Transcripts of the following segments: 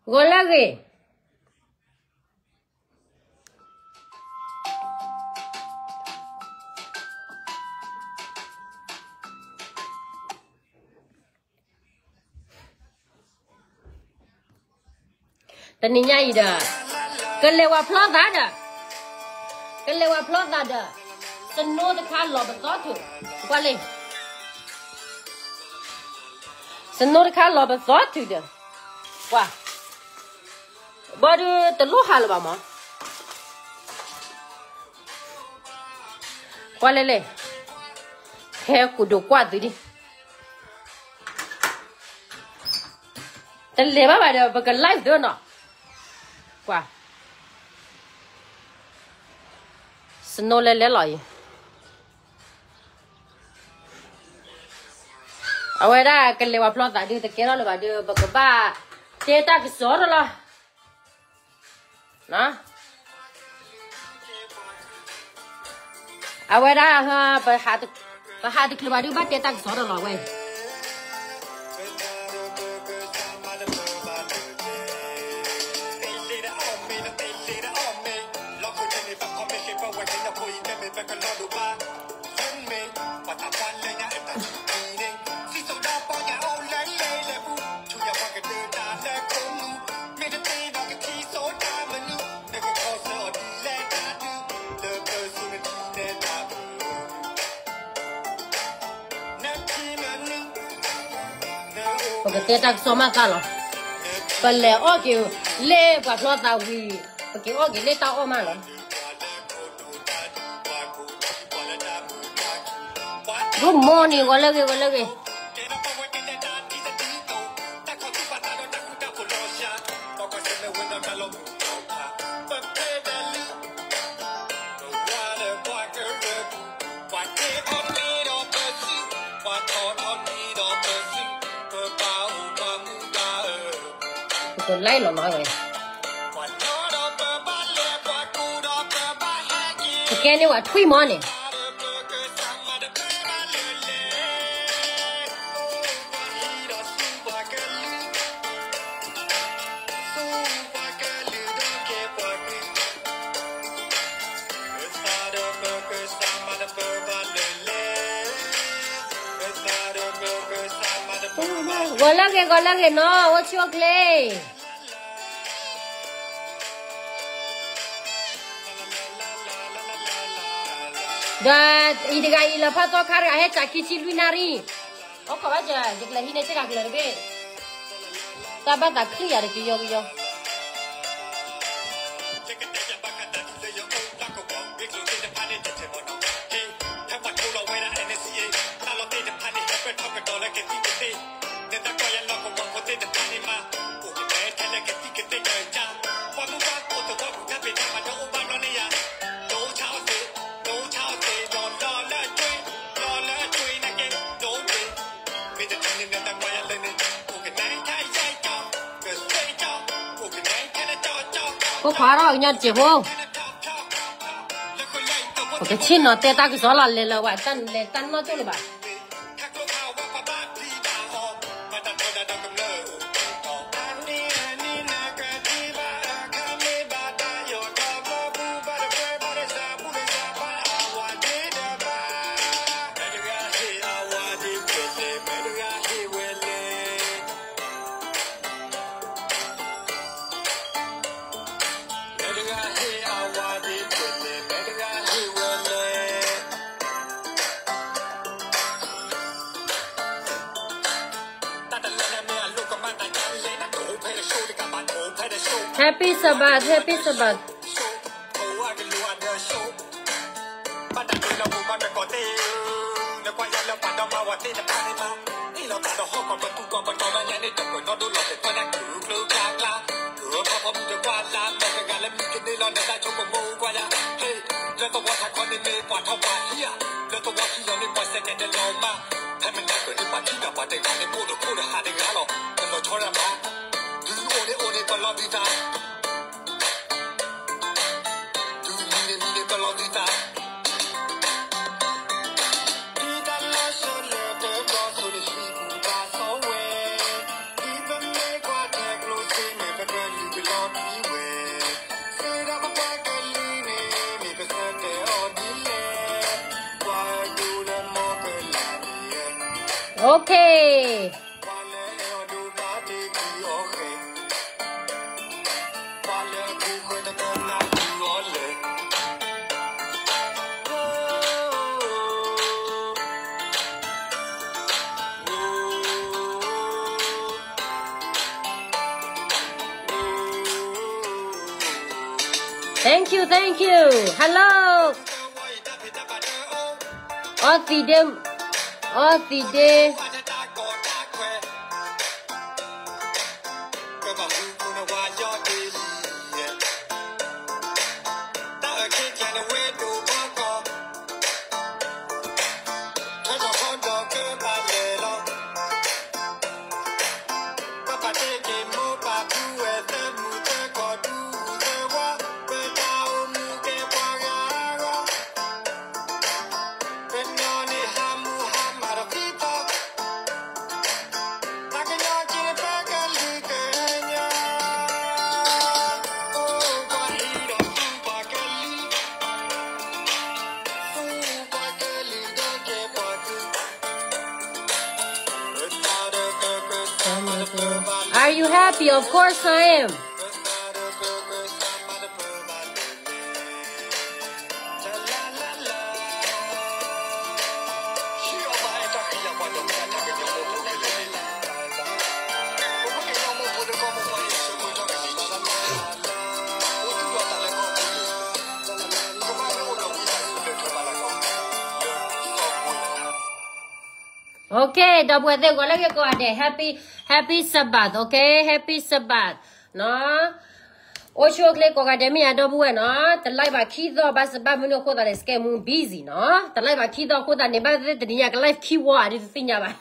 ဂီၤလၢအဂ့ၤ, တနံၤညါအံၤဒီး ကလဲၤဝဲဖျီသးဒီး, ကလဲၤဝဲဖျီသးဒီး, စနိတခါလီၤပသီထုး, ကွၢ်လံ, စနိတခါလီၤပသီထုးဒီး, ကွၢ်, ဘၣ်ဒီးတလိၣ်ဟးလၢၤဘၣ်မး, ကွၢ်လဲၣ်လဲၣ်, ဟဲကူဒိၣ်ကွၢ်သုဒံး, တလဲၤဘၣ်ဘၣ်ဒီး ပက live ဒၢနီၤ, ကွၢ်, စနိလဲၤလဲၤလီၤအံၤ, အဝဲဒၣ်ကလဲၤဝဲဖျီသးဒုး တကဲထီၣ်လၢၤဘၣ်ဒီး ပကဘၣ်တဲတၢ်ကစီၣ်ဒီးလီၤ. အဝဲဒၣ် ပဟးတချုးဘၣ်ဒုး ဘၣ်တဲတၢ်ကစီၣ်ဒီးလီၤဝဲ. ပကတဲတၢ်ကစီၣ်မးသးလီၤ. ပလဲၤအီၣ်က့ၤလၢပှၤဖျီသးဝံၤ, ပက့ၤအီၣ်က့ၤလၢတၢ်အီၣ်မးလီၤ. Good morning ဂီၤလၢဂ့ၤ ဂီၤလၢဂ့ၤ. ပကလဲၤလီၤနီၤဝဲ, ပကဲန့ၢ်ဝဲထွံၣ်မီၤန့ၣ်. ဂီၤလၢဂ့ၤ ဂီၤလၢဂ့ၤနီၤ အိၣ်ဆူၣ်အိၣ်ချ့ ဒီးအံၤတဂၤအံၤလီၤဖးသီခါတဂၤဟဲစးခံဆံလွံၢ်နၣ်ရံၣ်, အိၣ်ခိးဘၣ်စၢၤ ယကလဲၤဟံးန့ၢ်စ့ၢ်ကီးကလၢၤတဘ့ၣ်, တၢ်ဘၣ်သးခုယာ်တကယီကယီ. ဖိခွါထီၣ်ကညီတစဲးဖိ, ပကဆ့ၣ်နီၤတဲတၢ်ကစီၣ်လီၤ လဲၤလၢၤဝဲ တၢ်လဲၤတၢ်နီၢ်ကၠိၣ်လၢၤဘၣ်. Happy Sabbath, Happy Sabbath. ဒ်တၢ်လီၤဆီလၢပဘီဆိလၢဟံၣ်ပူၤဘၣ်ဆိဝဲ, ဒ်ပမ့ၢ်ကွၢ်ထွဲကျိၣ်စ့မ့ၢ်ပ Okay. Thank you, thank you. Hello. Authentic, authentic. Are you happy? Of course I am. Okay, ဒီပုၢ်ဝဲၢ်သ့ၣ် ဂီၤလၢဂ့ၤကိးဂၤဒဲး, Happy, Happy Sabbath, okay, Happy Sabbath နီၤ. အိၣ်ဆူၣ်အိၣ်ချ့ကိးဂၤဒဲး မ့ၢ်ယၤဒီပုၢ်ဝဲၢ်နီၤ, တ live ဘၣ်ခံသီ ဘၣ်စဘၣ်မနုၤအဃိသတးလဲၣ် စကဲမူ busy နီၤ, တ live ဘၣ်ခံသီအဃိသတးန့ၣ် ဘၣ်သ့ၣ်တနံၤညါ က live ခံဝီ ဒ်တသ့ၣ်ညါဘၣ်.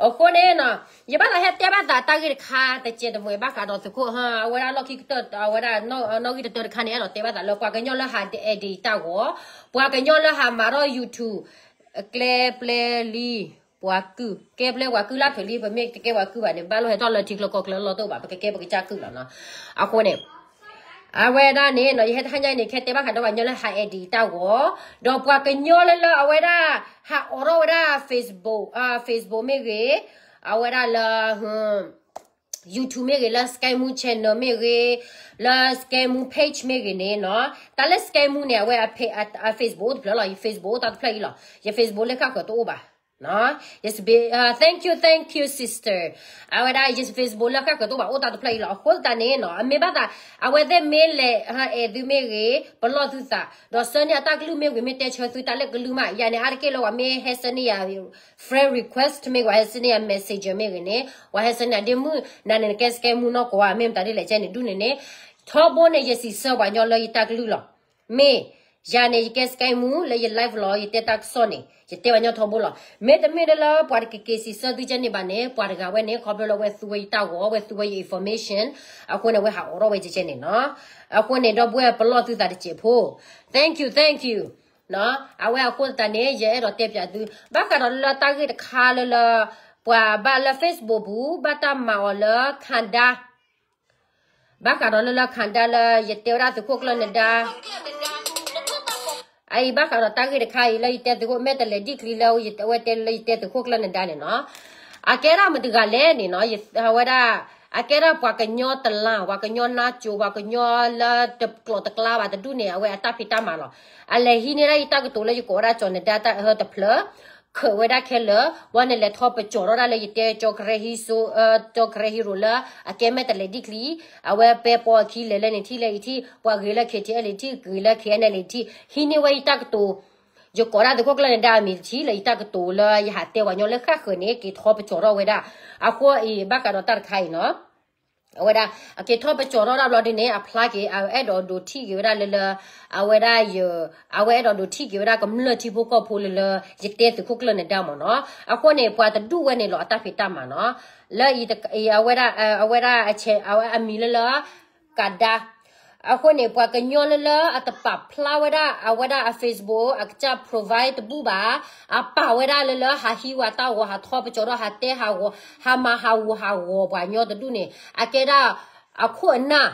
အဃိန့ၣ်နီၤ, ယဘၣ်သးဟဲတဲဘၣ်သးတၢ်ဂ့ၢ်တခါ တကဲးတမှဲၤဘၣ်ဃးဒီးသုးခိၣ် အဝဲဒၣ်လီၢ်ခံကတၢၢ် အဝဲဒၣ် နီၣ်ဂံၢ်တတၢတခါန့ၣ် အဲၣ်ဒိးတဲဘၣ်သးလၢ ပှၤကညီလၢဟး edit တၢ်ဂီၤ, ပှၤကညီလၢဟးမၤထီၣ် YouTube ကျဲပျဲလံ ပှၤကုၢ်, ကဲပျဲပှၤကုၢ်လၢထွဲလံ, ပမ့ၢ်တကဲပှၤကုၢ်ဘၣ်န့ၣ် ဘၣ်လိၣ်ဟဲထီၣ်လၢထံချၢကီၢ်ချၢလီၤတိၢ်ဘၣ်, ပကကဲပကစၢ်ကုၢ်လီၤနီၤ. အဃိန့ၣ် အဝဲဒၣ်န့ၣ်နီၤ, ယဟဲတဟါညါအံၤန့ၣ် ကဟဲတဲဘၣ်ဃးဒီးပှၤကညီလၢဟး edit တၢ်ဂီၤ, ဒီးပှၤကညီလၢလၢအဝဲဒၣ် ဟးအိးထီၣ်ဝဲဒၣ် Facebook, Facebook မ့ၢ်ဂ့ၤ, အဝဲဒၣ်လၢ YouTube မ့ၢ်ဂ့ၤ, လၢ စကဲမူ channel မ့ၢ်ဂ့ၤ, လၢ စကဲမူ page မ့ၢ်ဂ့ၤန့ၣ်နီၤ, တၢ်လၢ စကဲမူ န့ၣ် အဝဲ အ Facebook အိၣ်တဖျၢၣ်လီၤ, ယ Facebook အိၣ်တၢ်တဖျၢၣ်အံၤလီၤ, ယ Facebook လၢဃၣ်ဃၢၤတအိၣ်ဘၣ်. ယ thank you, thank you sister. အဝဲဒၣ်ယ Facebook လၢဃၣ်ဃၢၤတအိၣ်ဘၣ် အိၣ်တၢ်တဖျၢၣ်အံၤလီၤ. အဃိသတးန့ၣ်နီၤ, အမ့ၢ်ဘၣ်သး အဝဲသ့ၣ်မ့ၢ်လဲၤ ဟးအဲၣ်သုမ့ၢ်ဂ့ၤ, ပလီၢ်သုသး, ဒီးဆၢန့ၢ်အတၢ်ကလုၢ်မ့ၢ်ဂ့ၤ, မ့ၢ်တဲဆၢသုတၢ်လၢကလုၢ်မး, ယၤန့ၣ် အါတက့ၢ်လၢ ပှၤမ့ၢ်ဟဲဆၢန့ၢ်ယၤ friend request မ့ၢ်ဂ့ၤ, ပှၤဟဲဆၢန့ၢ်ယၤ messenger မ့ၢ်ဂ့ၤန့ၣ်, ပှၤဟဲဆၢန့ၢ်ယၤ ဒ့မုၣ် နၤန့ၣ်နကဲ စကဲမူ နီၢ်ကိးဧါ, မ့ၢ်မတၤဒ်လဲၣ်ကဲန့ၣ် ဒ်န့ၣ်န့ၣ်, ထီဘိန့ၣ် ယစံးဆၢပှၤကညီလၢယတၢ်ကလုၢ်လီၤ. မ့ၢ် ယၤန့ၣ် ယကဲ စကဲမူ လၢယ live လီၤ, ယတဲတၢ်ကစီၣ်န့ၣ် ယတဲပှၤကညီထီဘိလီၤ. မ့တမ့ၢ်လၢပှၤတက့ၤက့ၤစံးဆၢသုကဲန့ၣ်ဘၣ်န့ၣ်, ပှၤတဂၤဝဲန့ၣ် ခီဖျိလၢအဝဲသူဝဲယတၢ်ဂီၤ, အဝဲသူဝဲယ information, အဃိန့ၣ် အဝဲဟးအိးထီၣ်ဝဲကဲန့ၣ်နီၤ. အဃိန့ၣ် ဒီပုၢ်ဝဲၢ် ပလီၢ်သုသးတစဲးဖိ, thank you, thank you. အဝဲအဃိသတးန့ၣ် ယအဲၣ်ဒိးတဲပၠးသု ဘၣ်ဃးဒီးလၢတၢ်ဂ့ၢ်တခါလၢလၢ ပှၤဘၣ်လၢ Facebook ပူၤ ဘၣ်တၢ်မၤအီၤလၢ ခဒါ ဘၣ်ဃးဒီးလၢလၢ ခဒါ လၢယတဲဝဲဒၣ်သုးခိၣ်ကျၢၢ်နဒါ, အအံၤဘၣ်ဃးဒီးတၢ်ဂ့ၢ်တခါအံၤလၢယတဲသုးခိၣ် မဲာ်တဲးလဲးဒံၣ်ချံလၢအဝဲတဲလၢယတဲသုးခိၣ်ကျၢၢ်နဒါန့ၣ်နီၤ, အကဲဒၣ်မတၤတဂၤလဲၣ်န့ၣ်နီၤ, အဝဲဒၣ် အကဲဒၣ်ပှၤကညီတလါ, ပှၤကညီနါစိၤ, ပှၤကညီလၢတကျိၤတကျါဘၣ်တဒူၣ်န့ၣ် အဝဲအတၢ်ဖံးတၢ်မၤလီၤ. အလဲၤဟံးန့ၢ်ဒၣ်ယတၢ်ကတိၤလၢယကိးဝဲဒၣ်ကၠီၤနဒါတၢ်အၢတဖျၢၣ် ခၢးဝဲဒၣ်ခဲလၢာ်, ဝဲန့ၣ်လဲၤထီၣ်ပကၠီၤထီၣ်ဒၣ်လၢယတဲကၠီကရၢဟံၣ်စိ, ကၠီကရၢဟံၣ်ရိၤလၢ အကဲမဲာ်တဲးလဲးဒံၣ်ချံ, အဝဲပဲပီအခံလဲၤလၢန့ၣ်ထံၣ်လၢအံၤထံၣ်, ပှၤဂ့ၤလၢ KTLA ထံၣ်, ဂ့ၤလၢ KNLA ထံၣ်, ဟံးန့ၢ်ဝဲယတၢ်ကတိၤ, ယကိးဒၣ်သုးခိၣ်ကျၢၢ်နဒါအမံၤတထံၣ် လၢယတၢ်ကတိၤလၢယဟးတဲပှၤကညီလၢဃၣ်ဃၢၤန့ၣ် က့ၤထီၣ်ပကၠီၤထီၣ်ဝဲဒၣ်. အဃိအံၤ ဘၣ်ဃးဒီးတၢ်တခါအံၤနီၤ အဝဲဒၣ် အက့ၤထီၣ်ပကၠီၤထီၣ်ဒၣ်ဘျီဒ်န့ၣ် အဖျါက့ၤ အဝဲအဲၣ်ဒိးဒိးထံၣ်က့ၤဝဲဒၣ်လၢလၢ အဝဲဒၣ်ယ အဝဲအဲၣ်ဒိးဒိးထံၣ်က့ၤဝဲဒၣ်ကမျၢၢ်ထံဖိကီၢ်ဖိလၢလၢ ယတဲသုးခိၣ်ကျၢၢ်နဒါမ့ၢ်နီၤ. အဃိန့ၣ် ပှၤတဒူၣ်ဝဲန့ၣ်လီၤအတၢ်ဖံးတၢ်မၤနီၤ. လၢအံၤ အဝဲဒၣ် အဝဲဒၣ်အဆဲး အဝဲအမံၤလၢလၢ ကဒါ အဃိန့ၣ် ပှၤကညီလၢလၢအတပာ်ဖျါဝဲဒၣ် အဝဲဒၣ်အ Facebook အကစၢ် provide တဘူၣ်ဘၣ်, အပာ်ဝဲဒၣ်လၢလၢဟးဟံးဝဲတၢ်ဂီၤ ဟးထီၣ်ပကၠီၤထီၣ် ဟးတဲဟးဂီၤ ဟးမၤဟးဂီၤဟးဂီၤပှၤကညီတဒူၣ်န့ၣ် အကဲဒၣ်အခိၣ်အနၢ်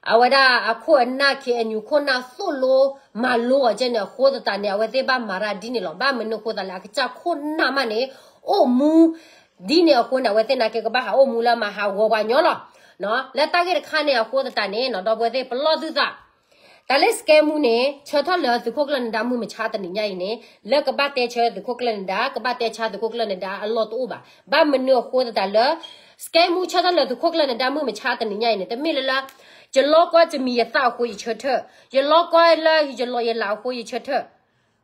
အဝဲဒၣ်အခိၣ်အနၢ် ခ့ၣ်အဲၣ်ယူၣ်ခိၣ်နၢ်သိၣ်လိမၤလိအီၤကဲန့ၣ် အဃိသတးန့ၣ် အဝဲသ့ၣ်ဘၣ်မၤတၢ်ဒ်န့ၣ်လီၤ. ဘၣ်မနုၤအဃိသတးလဲၣ် အကစၢ်ခိၣ်နၢ်မးန့ၣ် အိၣ်မူ ဒ်န့ၣ်အဃိန့ၣ် အဝဲသ့ၣ်နာ်က့ကဘၣ်ဟးအိၣ်မူလၢမၤဟးဂီၤပှၤကညီလီၤ. လၢတၢ်ဂ့ၢ်တခါန့ၣ်အဃိသတးန့ၣ် ဒီပုၢ်ဝဲၢ်သ့ၣ်ပလီၢ်သုသး တၢ်လၢ scam မူန့ၣ် ဆၢထၢၣ်လၢသုးခိၣ်ကျၢၢ်နဒါမုၢ်မဆါတနံၤညါအံၤန့ၣ် လၢကဘၣ်တဲဆၢသုးခိၣ်ကျၢၢ်နဒါ ကဘၣ်တဲဆါသုးခိၣ်ကျၢၢ်နဒါအလီၢ်တအိၣ်ဘၣ်. ဘၣ်မနုၤအဃိသတးလၢ scam မူဆၢထၢၣ်လၢသုးခိၣ်ကျၢၢ်နဒါမုၢ်မဆါတနံၤညါအံၤန့ၣ် တမ့ၢ်လၢလၢ ယလီၢ်ကွၢ်ယမံၤယသၣ်အဃိယဆၢထၢၣ်, ယလီၢ်ကွၢ်လၢယလီၢ်ယလၤအဃိယဆၢထၢၣ်,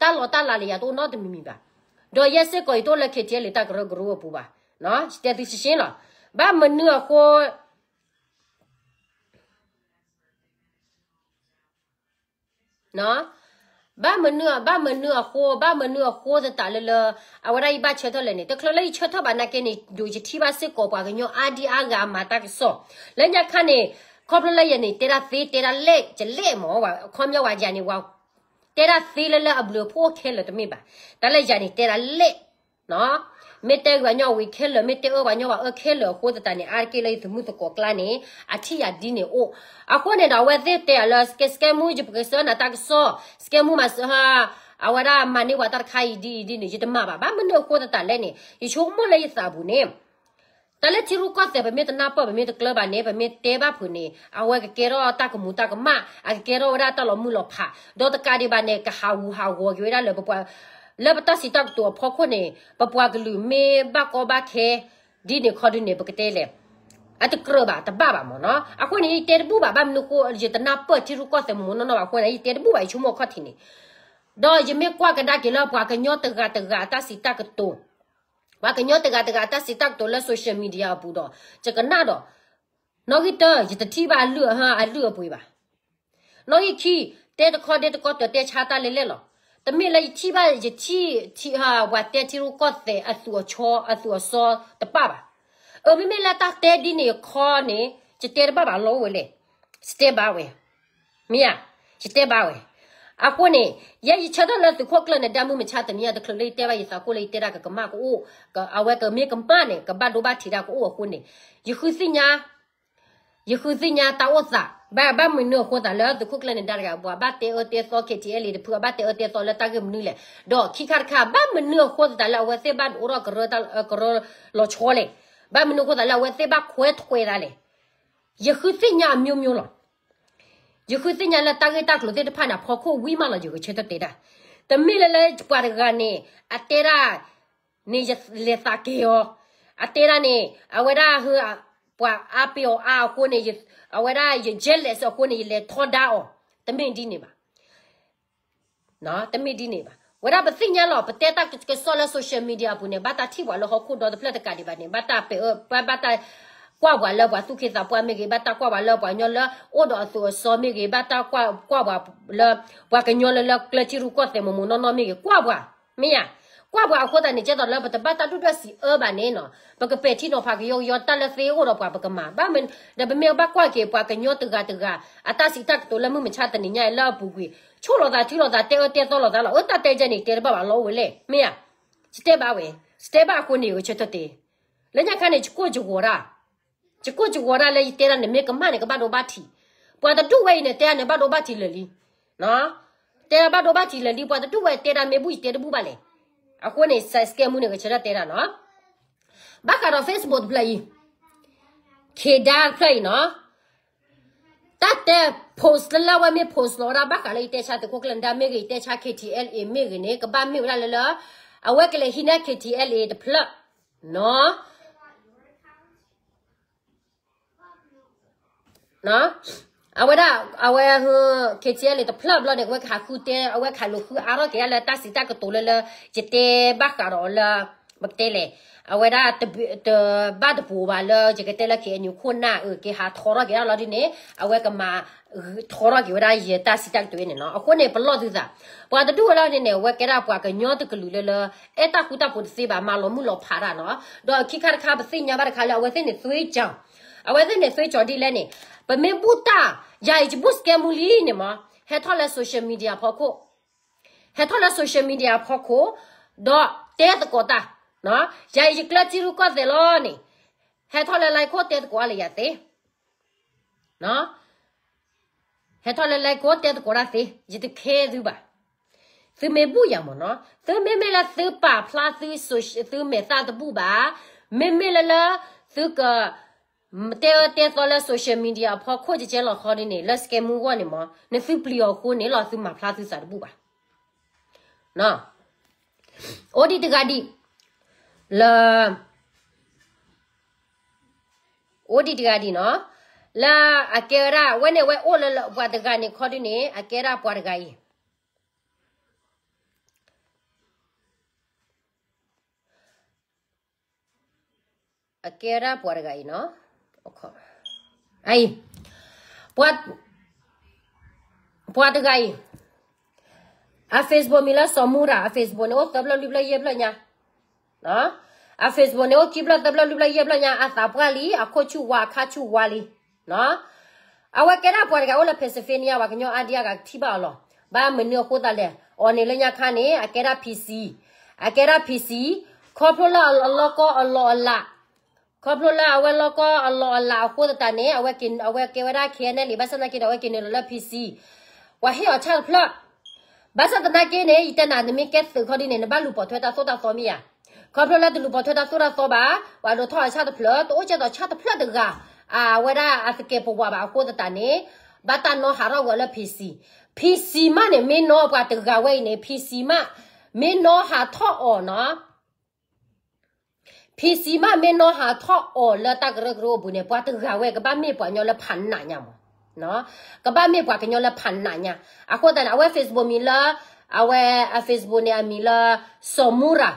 တၢ်လီၤတၢ်လၤလၢယၤတအိၣ်နီတမံၤမံၤဘၣ်. ဒီးယဲစ့ၢ်ကီးယတအိၣ်လၢ ခ့ၣ်ထံၣ်အဲလ့ၣ် တၢ်ကရၢကရိအပူၤဘၣ်. ယတဲသုရှင်းရှင်းလီၤ. ဘၣ်မနုၤအဃိ ဘၣ်မနုၤ ဘၣ်မနုၤအဃိ ဘၣ်မနုၤအဃိသတးလၢလၢ အဝဲဒၣ်ယဘၣ်ဆၢထၢၣ်လဲၣ်န့ၣ် တချုးလၢယဆၢထၢၣ်ဘၣ်နာ်က့န့ၣ် ဒိးယထံၣ်ဘၣ်စ့ၢ်ကီးပှၤကညီအါဒံအါဂၤမၤတၢ်ကစီၣ် လၢညါခါန့ၣ် ခီဖျိလၢယၤန့ၣ် တဲဒၣ်သ့တဲဒၣ်လဲၣ် ယလဲၣ်မး အခီပညီဝဲယၤန့ၣ် တဲဒၣ်သ့လၢလၢအဘျုးအဖှိၣ်ခဲလၢာ်တမ့ၢ်ဘၣ်. တၢ်လၢယၤန့ၣ် တဲဒၣ်လဲၣ် မ့ၢ်တဲဂ့ၤပှၤညီဝံၤခဲလၢာ် မ့ၢ်တဲအၢပှၤညီဘၣ်အၢခဲလၢာ်အဃိသတးန့ၣ် အါတက့ၢ်လၢယသုးမုၢ်သကိးကျါန့ၣ် အထံၣ်ယၤဒ်န့ၣ်အိၣ်. အဃိန့ၣ်ဒီး အဝဲသ့ၣ်တဲအီၤလၢ scam မူ ယပကစၢနၤတၢ်ကစီၣ် scam မူမၤစၢၤ အဝဲဒၣ်မၤန့ၢ်ပှၤတၢ်တခါအံၤဒ်အံၤဒ်န့ၣ် ယတမၤဘၣ်. ဘၣ်မနုၤအဃိသတးလဲၣ်န့ၣ် ယဆိကမိၣ်လၢယသးပူၤန့ၣ် တၢ်လၢထံရူၢ်ကီၢ်သဲး ပမ့ၢ်တနၢ်ပၢၢ် ပမ့ၢ်တကျၢၤဘၣ်န့ၣ် ပမ့ၢ်တဲဘၣ်ဖုးန့ၣ် အဝဲကကဲထီၣ်တၢ်ကမူၤတၢ်ကမၣ် အကကဲထီၣ်ဝဲဒၣ်တၢ်လီၤမုၢ်လီၤဖး ဒီးတကးဒံးဘၣ်န့ၣ် ကဟးဂူာ်ဟးဂီၤက့ၤဝဲဒၣ်လၢပပှၤ လၢပတၢ်စံးတၢ်ကတိၤအဖီခိၣ်န့ၣ် ပပှၤကလုာ်မ့ၢ်ဘၣ်ကီဘၣ်ခဲဒ်န့ၣ်ခီဒ်န့ၣ် ပကတဲလဲၣ် အတကြၢးဘၣ်တဘၣ်ဘၣ်မ့ၢ်နီၤ. အဃိန့ၣ် ယတဲတဘူၣ်ဘၣ် ဘၣ်မနုၤဃိ ယတနၢ်ပၢၢ်ထံရူၢ်ကီၢ်သဲးမ့ၢ်မ့ၢ်နီၢ်နီၢ်ဘၣ်အဃိန့ၣ် ယတဲတဘူၣ်ဘၣ် ယဆိကမိၣ်အခီၣ်ထံးန့ၣ် ဒီးယမ့ၢ်ကွၢ်ကဒါက့ၤလၢပှၤကညီတဂၤတဂၤအတၢ်စံးတၢ်ကတိၤ ပှၤကညီတဂၤတဂၤအတၢ်စံးတၢ်ကတိၤလၢ social media အပူၤဒီး ယကနၣ်ဒီး နီၣ်ဂံၢ်တၢ ယတထံၣ်ဘၣ်အလုၢ်အဟါအလုၢ်အပှ့ၤဘၣ်. နီၣ်ဂံၢ်ခံ တဲတခီဒဲတခီတၢၤ တဲဆါတၢ်လဲၣ်လဲၣ်လီၤ. တမ့ၢ်လၢယထံၣ်ဘၣ် ယထံၣ် ထံၣ် ပှၤတဲထံရူၢ်ကီၢ်သဲးအသူၣ်အဆီ အသူၣ်အစီတပၣ်ဘၣ်. အၢ မ့မ့ၢ်လၢတၢ်တဲဒ်န့ၣ်ခီန့ၣ် ယတဲတဘၣ်ဘၣ်လီၤဝဲလဲၣ်. ယတဲဘၣ်ဝဲ မ့ၢ်ဧါ, ယတဲဘၣ်ဝဲ. အဃိန့ၣ် ယဲယဆၢထၢၣ်လၢသုးခိၣ်ကျၢၢ်နဒါမုၢ်မဆါတနံၤညါ တချုးလၢယတဲဘၣ်ယသးကိၣ်လၢယတဲဒၣ်ကကမၣ်ကအိၣ်, အဝဲကမ့ၢ်ကမၣ်န့ၣ် ကဘၣ်ဒိဘၣ်ထံးတၢ်ကအိၣ်အဃိန့ၣ် ယဃုသ့ၣ်ညါ ယဃုသ့ၣ်ညါတၢ်အိၣ်သး ဘၣ် ဘၣ်မနုၤအဃိသတးလၢသုးခိၣ်ကျၢၢ်နဒါတဂၤ ပှၤဘၣ်တဲအၢတဲသီ ခ့ၣ်ထံၣ်အဲလ့ၣ်တဖု အဘၣ်တဲအၢတဲသီလၢတၢ်ဂ့ၢ်မနုၤလဲၣ်. ဒီးခံခါတခါ ဘၣ်မနုၤအဃိသတးလၢအဝဲသ့ၣ်ဘၣ်အိၣ်ထီၣ်ကရၢ ကရၢလီၤဆီလဲၣ်. ဘၣ်မနုၤအဃိသတးလၢအဝဲသ့ၣ်ဘၣ်ခွဲးထွဲးသးလဲၣ်. ယဃုသ့ၣ်ညါအမျိုးမျိုးလီၤ. ယဃုသ့ၣ်ညါလၢတၢ်ဂ့ၢ်တၢ်ကျိၤသ့ၣ်တဖၣ်န့ၣ် အဖီခိၣ်ဝံၤမးလီၤ ယကဆၢထၢၣ်တဲဒၣ်. တမ့ၢ်လၢလၢပှၤတဂၤန့ၣ် အတဲဒၣ်န့ၣ် ယလဲၤသးကဲၤအီၤ, အတဲဒၣ်န့ၣ် အဝဲဒၣ် ပှၤအါပ့ၤအီၤအါအဃိန့ၣ် အဝဲဒၣ်ယ jealous အဃိန့ၣ် ယလဲၤထီဒါအီၤ, တမ့ၢ်ဒ်န့ၣ်ဘၣ်. တမ့ၢ်ဒ်န့ၣ်ဘၣ်. ဝဲဒၣ်ပသ့ၣ်ညါလီၤ ပတဲတၢ်ကစီၣ်လၢ social media အပူၤန့ၣ် ဘၣ်တၢ်ထံၣ်ပှၤလၢဟီၣ်ခိၣ်ဒီတဖျၢၣ်တကးဒံးဘၣ်န့ၣ် ဘၣ်တၢ်ပဲာ်အၢ ဘၣ်တၢ်ကွၢ်ပှၤလၢပှၤသူၣ်က့သးပှၢ်မ့ၢ်ဂ့ၤ, ဘၣ်တၢ်ကွၢ်ပှၤလၢပှၤကညီလၢအိၣ်ဒီးအသူၣ်အစီမ့ၢ်ဂ့ၤ, ဘၣ်တၢ်ကွၢ်ပှၤလၢ ပှၤကညီလၢလၢကျဲထံရူၢ်ကီၢ်သဲးမ့ၢ်မ့ၢ်နီၢ်နီၢ်မ့ၢ်ဂ့ၤ ကွၢ်ပှၤ, မ့ၢ်ဧါ. ကွၢ်ပှၤအဃိသတးန့ၣ် ကဲသိးလၢပတဘၣ်တၢ်ဒိၣ်ဒွဲၣ်စံးအၢဘၣ်န့ၣ်နီၤ ပကပဲာ်ထံနီၤဖးကယီကယီ တၢ်လၢသ့အိၣ်ဒီးပှၤပကမၤ, ဘၣ်မနုၤ ဒီးပမ့ၢ်ဘၣ်ကွၢ်က့ၤပှၤကညီတဂၤတဂၤ အတၢ်စံးတၢ်ကတိၤလၢမုၢ်မဆါတနံၤညါအံၤလၢအပူၤကွံာ် ဆိၣ်လိာ်သးထုလိာ်သး တဲအၢတဲသီလိာ်သးလီၤ. အၢ တၢ်တဲကဲန့ၣ် တဲတဘၣ်ဘၣ်လီၤဝဲလဲၣ် မ့ၢ်ဧါ. ယတဲဘၣ်ဝဲ, ယတဲဘၣ်အဃိန့ၣ် ကဆၢထၢၣ်တဲ လၢညါခါန့ၣ် ယကိၢ်ယဂီၤတၢ်, ယကိၢ်ယဂီၤတၢ်လၢယတဲဒၣ်န့ၣ် မ့ၢ်ကမၣ်န့ၣ် ကဘၣ်ဒိဘၣ်ထံး, ပှၤတဒူၣ်ဝဲအံၤန့ၣ် တဲဒၣ်န့ၣ် ဘၣ်ဒိဘၣ်ထံးလၢာ်လံ, တဲဘၣ်ဒိဘၣ်ထံးလၢာ်လံ, ပှၤတဒူၣ်ဝဲတဲဒၣ် မ့ၢ်ဘူၣ်ယတဲတဘူၣ်ဘၣ်လဲၣ်. အဃိန့ၣ် စကဲမူန့ၣ် ကဆၢထၢၣ်တဲဒၣ်နီၤ ဘၣ်ဃးဒီး Facebook တဖျၢၣ်အံၤ, ခ့ဒါတဖျၢၣ်အံၤနီၤ, တၢ်တဲ post လၢလၢအဝဲမ့ၢ် post လီၤဝဲဒၣ် ဘၣ်ဃးလၢယတဲဆါသုးခိၣ်ကျၢၢ်နဒါမ့ၢ်ဂ့ၤ ယတဲဆါ ခ့ၣ်ထံၣ်အဲလ့ၣ်မ့ၢ်ဂ့ၤန့ၣ် ကဘၣ်မ့ၢ်ဝဲဒၣ်လၢလၢ အဝဲကလဲၤဟံးန့ၢ် ခ့ၣ်ထံၣ်အဲလ့ၣ် တဖျၢၣ်နီၤ အဝဲဒၣ် အဝဲ ခ့ၣ်ထံၣ်အဲလ့ၣ် တဖျၢၣ်ဘျီန့ၣ် အဝဲကဟးဃုတဲ အဝဲကဟးလိာ်ဃုအါထီၣ်က့ၤဒၣ်လၢတၢ်စံးတၢ်ကတိၤလၢလၢ ယတဲဘၣ်ဃးဒီးလၢ ပကတဲလဲၣ်, အဝဲဒၣ် တဘၣ်တပူၤဘၣ်လၢ ယကတဲလၢ ခ့ၣ်အဲၣ်ယူၣ် ခိၣ်နၢ်အၢ က့ၤဟးထီထီၣ်က့ၤဒၣ်လီၤဒ်န့ၣ် အဝဲကမၤ ထီထီၣ်က့ၤဝဲဒၣ်ယတၢ်စံးတၢ်ကတိၤအံၤန့ၣ်နီၤ. အဃိန့ၣ် ပလီၢ်သုသး, ပှၤတဒူၣ်ဝဲလီၤန့ၣ်န့ၣ် အဝဲကဲဒၣ်ပှၤကညီတကလုာ်လၢလၢ အဲၣ်တၢ်ဃူတၢ်ဖိးတသ့ဘၣ် မၤလီၤမုၢ်လီၤဖးတၢ်နီၤ. ဒီးခံခါတခါ ပသ့ၣ်ညါဘၣ်တခါလၢ အဝဲသ့ၣ်န့ၣ် သွေးကြောင်, အဝဲသ့ၣ်န့ၣ် သွေးကြောင် ဒ်လဲၣ်န့ၣ်, ပမ့ၢ်ဘူၣ်တၢ် ယၤအံၤယဘူၣ်စကဲမူလံန့ၣ်မး ဟဲထီၣ်လၢ social media ဖီခိၣ် ဟဲထီၣ်လၢ social media ဖီခိၣ်, ဒီးတဲသကိးတၢ်, ယၤအံၤယကျၢၤထံရူၢ်ကီၢ်သဲးလီၤန့ၣ်, ဟဲထီၣ်လၢ line ခိၣ်တဲသကိးအါလၢယၤသ့, ယၤ ဟဲထီၣ်လၢ live ကိးတဲသကိးတၢ်သ့, ယတခဲသုဘၣ်. သုမ့ၢ်ဘူၣ်ယၤမ့ၢ်နီၤ, သုမ့မ့ၢ်လၢသုပာ်ဖျါသု သုမဲာ်သၣ်တဘူၣ်ဘၣ်, မ့မ့ၢ်လၢလၢ သုက တဲအၢတဲသီလၢ social media အဖီခိၣ်ကကဲလီၤခီဒ်န့ၣ် လၢ scam မူဂီၢ်န့ၣ်မ့ၢ် နသုပျံၤအီၤအဃိန့ၣ်လီၤ သုမၤဖျါသုသးတဘူၣ်ဘၣ်. အိၣ်ဒံးတဂၤဒံး လၢ အိၣ်ဒံးတဂၤဒံးနီၤ, လၢအကဲဝဲဒၣ် အဝဲန့ၣ်အဝဲအိၣ်လၢပှၤတဂၤန့ၣ်ခီဒ်န့ၣ် အကဲဒၣ်ပှၤတဂၤအံၤ အကဲဝဲဒၣ်ပှၤတဂၤအံၤနီၤ, အံၤ ပှၤ ပှၤတဂၤအံၤ အ Facebook မံၤလၢစီၤမူရၤ, အ Facebook န့ၣ်အိၣ်သၢဖျၢၣ်လွံၢ်ဖျၢၣ်ယဲၢ်ဖျၢၣ်ညါ, အ Facebook န့ၣ်အိၣ်ခံဖျၢၣ်သၢဖျၢၣ်လွံၢ်ဖျၢၣ်ယဲၢ်ဖျၢၣ်ညါ, အသးပှၢ်လံ အခိၣ်ဆူၣ်ဝါအခါဆူၣ်ဝါလံ. အဝဲကဲဒၣ်ပှၤတဂၤအိၣ်လၢ Pennsylvania ပှၤကညီအါဒံအါဂၤကထံၣ်ဘၣ်အီၤလီၤ. ဘၣ်မနုၤအဃိသတးလဲၣ်, အီၤန့ၣ်လၢညါခါန့ၣ် အကဲဒၣ် PC, အကဲဒၣ် PC, ခီဖျိလၢအလီၢ်ကီအလီၢ်အလၤ ခီဖျိလၢအဝဲလီၢ်ကီအလီၢ်အလၤအဃိသတးန့ၣ် အဝဲကဲဝဲဒၣ် KNLA ဘၣ်ဆၣ်သနာ်က့ဒီး အဝဲက့ၤနုာ်လီၤလၢ PC, ပှၤဟ့ၣ်အီၤဆၣ်တဖျၢၣ်. ဘၣ်ဆၣ်သနာ်က့န့ၣ် ယတဲနၤ နမ့ၢ်ကဲသုးခီဒ်န့ၣ် နဘၣ်လူၤပိာ်ထွဲတၢ်သိၣ်တၢ်သီမ့ၢ်ဧါ. ခီဖျိလၢတလူၤပိာ်ထွဲတၢ်သိၣ်တၢ်သီဘၣ်, ပှၤဒိးထီၣ်အဆၣ်တဖျၢၣ် တအိၣ်ကဲသိးဆၣ်တဖျၢၣ်တဂၤ အဝဲဒၣ်အသကဲးပဝးဘၣ်အဃိသတးန့ၣ် ဘၣ်တၢ်နီၣ်ဟးထီၣ်ကွံာ်အီၤလၢ PC, PC မးန့ၣ် မ့ၢ်နီၣ်ပှၤတဂၤဝဲအံၤန့ၣ် PC မး မ့ၢ်နီၣ်ဟးထီၣ်အီၤနီၤ PC မးမ့ၢ်နီၣ်ဟးထီၣ်အီၤလၢတၢ်ကရၢကရိအပူၤန့ၣ် ပှၤတဂၤဝဲ ကဘၣ်မ့ၢ်ပှၤကညီလၢဖးနးညါမး, ကဘၣ်မ့ၢ်ပှၤကညီလၢဖးနးညါ. အဃိသတးန့ၣ် အဝဲ Facebook မံၤလၢ အဝဲအ Facebook န့ၣ် အမံၤလၢ စီၤမူရၤ,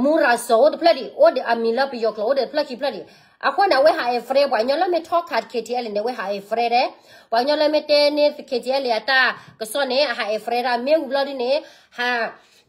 မူရၤစီၤအိၣ်တဖျၢၣ်ဒံး, အိၣ်ဒီးအမံၤလၢပယီၤကျိာ်အိၣ်ဒီးတဖျၢၣ်ခံဖျၢၣ်ဒံး. အဃိန့ၣ် အဝဲဟး အfriend ပှၤကညီလၢမ့ၢ်ထီၣ်ခး KTLA န့ၣ် အဝဲဟး အfriend ဒဲး, ပှၤကညီလၢမ့ၢ်တဲန့ၢ် KTLA အတၢ်ကစီၣ်န့ၣ် အဟး အfriend ဒၣ် မ့ၢ်ဝံၤဘျီဒ်န့ၣ် ဟး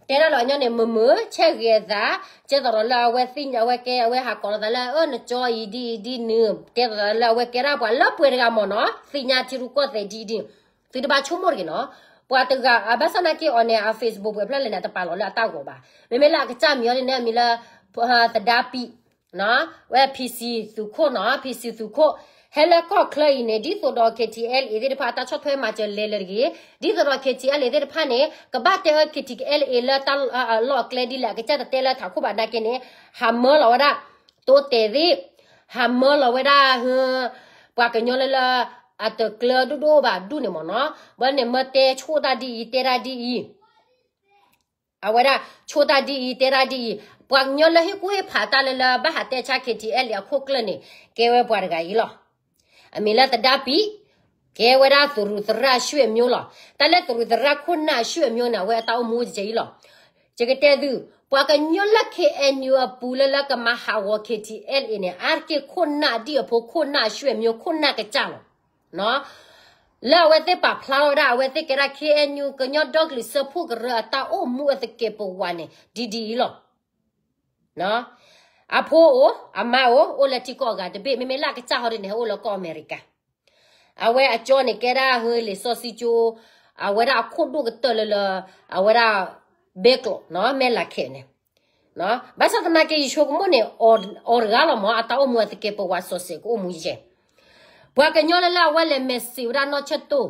တဲဒၣ်လီၤညီန့ၣ် မုာ်မုာ် ဆဲးဂ့ၤအသး, ကဲသိးဒီးလၢအဝဲသ့ၣ်ညါ အဝဲကဲ အဝဲဟးကိးလီၤသးလၢ အၢ နကၠီအံၤဒ်အံၤဒ်နုၤ, ကဲသိးသးလၢအဝဲကဲဒၣ်ပှၤလၢပှဲၤတဂၤမ့ၢ်နီၤ, သ့ၣ်ညါထံရူၢ်ကီၢ်သဲးဒ်အံၤဒ်, သုတဘၣ်ဆိကမိၣ်တဂ့ၤနီၤ. ပှၤတဂၤ အဘၣ်ဆၣ်သနာ်က့အီၤန့ၣ် အ Facebook ပှဲၤဖျၢၣ်လဲၣ်န့ၣ် အတပာ်လီၤလၢအတၢ်ဂီၤဘၣ်. မ့မ့ၢ်လၢအကစၢ်မံၤအီၤန့ၣ် အမံၤလၢ သဒါပံး ဝဲ PC သုးခိၣ်နီၤ, PC သုးခိၣ်, ဟဲလၢကီၢ်ချၢအံၤန့ၣ် ဒ်သိးဒီး KTLA သ့ၣ်တဖၣ်အတၢ်ဆီၣ်ထွဲမၤစၢၤလဲၤလၢတဂ့ၤ, ဒ်သိးဒီး KTLA သ့ၣ်တဖၣ်န့ၣ် ကဘၣ်တဲအၢ KTLA လၢတၢ်လီၢ်အကျဲဒ်လဲၣ် အကစၢ်တတဲလၢထးခိၣ်ဘၣ်နာ်က့န့ၣ် ဟးမၢလီၤဝဲဒၣ် တိတဲာ်သ့ၣ်, ဟးမၢလီၤဝဲဒၣ် ပှၤကညီလၢလၢ အတကျၢၤဒိၣ်ဒိၣ်ဘၣ်ဒူၣ်န့ၣ်မ့ၢ်နီၤ, ဘၣ်န့ၣ်မၢတဲဆိၣ်တၢ်ဒ်အံၤ တဲဒၣ်ဒ်အံၤ အဝဲဒၣ် ဆိၣ်တၢ်ဒ်အံၤ တဲဒၣ်ဒ်အံၤ, ပှၤကညီလၢဟ့ၣ်ကူၣ်ဟ့ၣ်ဖးတၢ်လၢလၢ ဘၣ်ဟးတဲဆါ KTLA အခိၣ်ကျၢၢ်န့ၣ် ကဲဝဲပှၤတဂၤအံၤလီၤ. အမံၤလၢသဒါပံး, ကဲဝဲဒၣ်သရူးသရၣ်ရွှေမျိုးလီၤ. တၢ်လၢသရူးသရၣ်ခိၣ်နၢ်ရွှေမျိုးန့ၣ် အဝဲအတၢ်အိၣ်မူတကဲအံၤလီၤ. ယကတဲသု, ပှၤကညီလၢ KNU အပူၤလၢလၢကမၤဟးဂီၤ KTLA န့ၣ် အါတက့ၢ်ခိၣ်နၢ်ဒ်အဖိ ခိၣ်နၢ်ရွှေမျိုး ခိၣ်နၢ်ကစၢ်လီၤ. လၢအဝဲသ့ၣ်ပာ်ဖျါထီၣ်ဝဲဒၣ် အဝဲသ့ၣ်ကဲဒၣ် KNU ကညီဒီကလုာ်စၢဖှိၣ်ကရၢအတၢ်အိၣ်မူအသကဲးပဝးန့ၣ် ဒ်ဒ်အံၤလီၤ. အဖိအိၣ် အမါအိၣ် အိၣ်လၢထံကီၢ်အဂၤတဘ့ၣ် မ့မ့ၢ်လၢအကစၢ်ဟီဒ်န့ၣ် ဟဲအိၣ်လၢကီၢ်အမဲရကၤ. အဝဲအကၠီန့ၣ်ကဲဒၣ်ဟၢလံာ်စီဆှံကၠိ, အဝဲဒၣ်အခိၣ်ဒိၣ်ကတၢၢ်လၢလၢ အဝဲဒၣ် ဘဲကျိး မဲၢ်လးခဲးန့ၣ် ဘၣ်ဆၣ်သနာ်က့ ယဆိကမိၣ်န့ၣ် အီၤတဂၤလီၤမး အတၢ်အိၣ်မူအသကဲးပဝးစီၤစဲးကအိၣ်မူယဲၢ်. ပှၤကညီလၢလၢအဝဲလဲၤမဲာ်စံးဝဲဒၣ်နီၢ်ဆဲၣ်တိၢ်,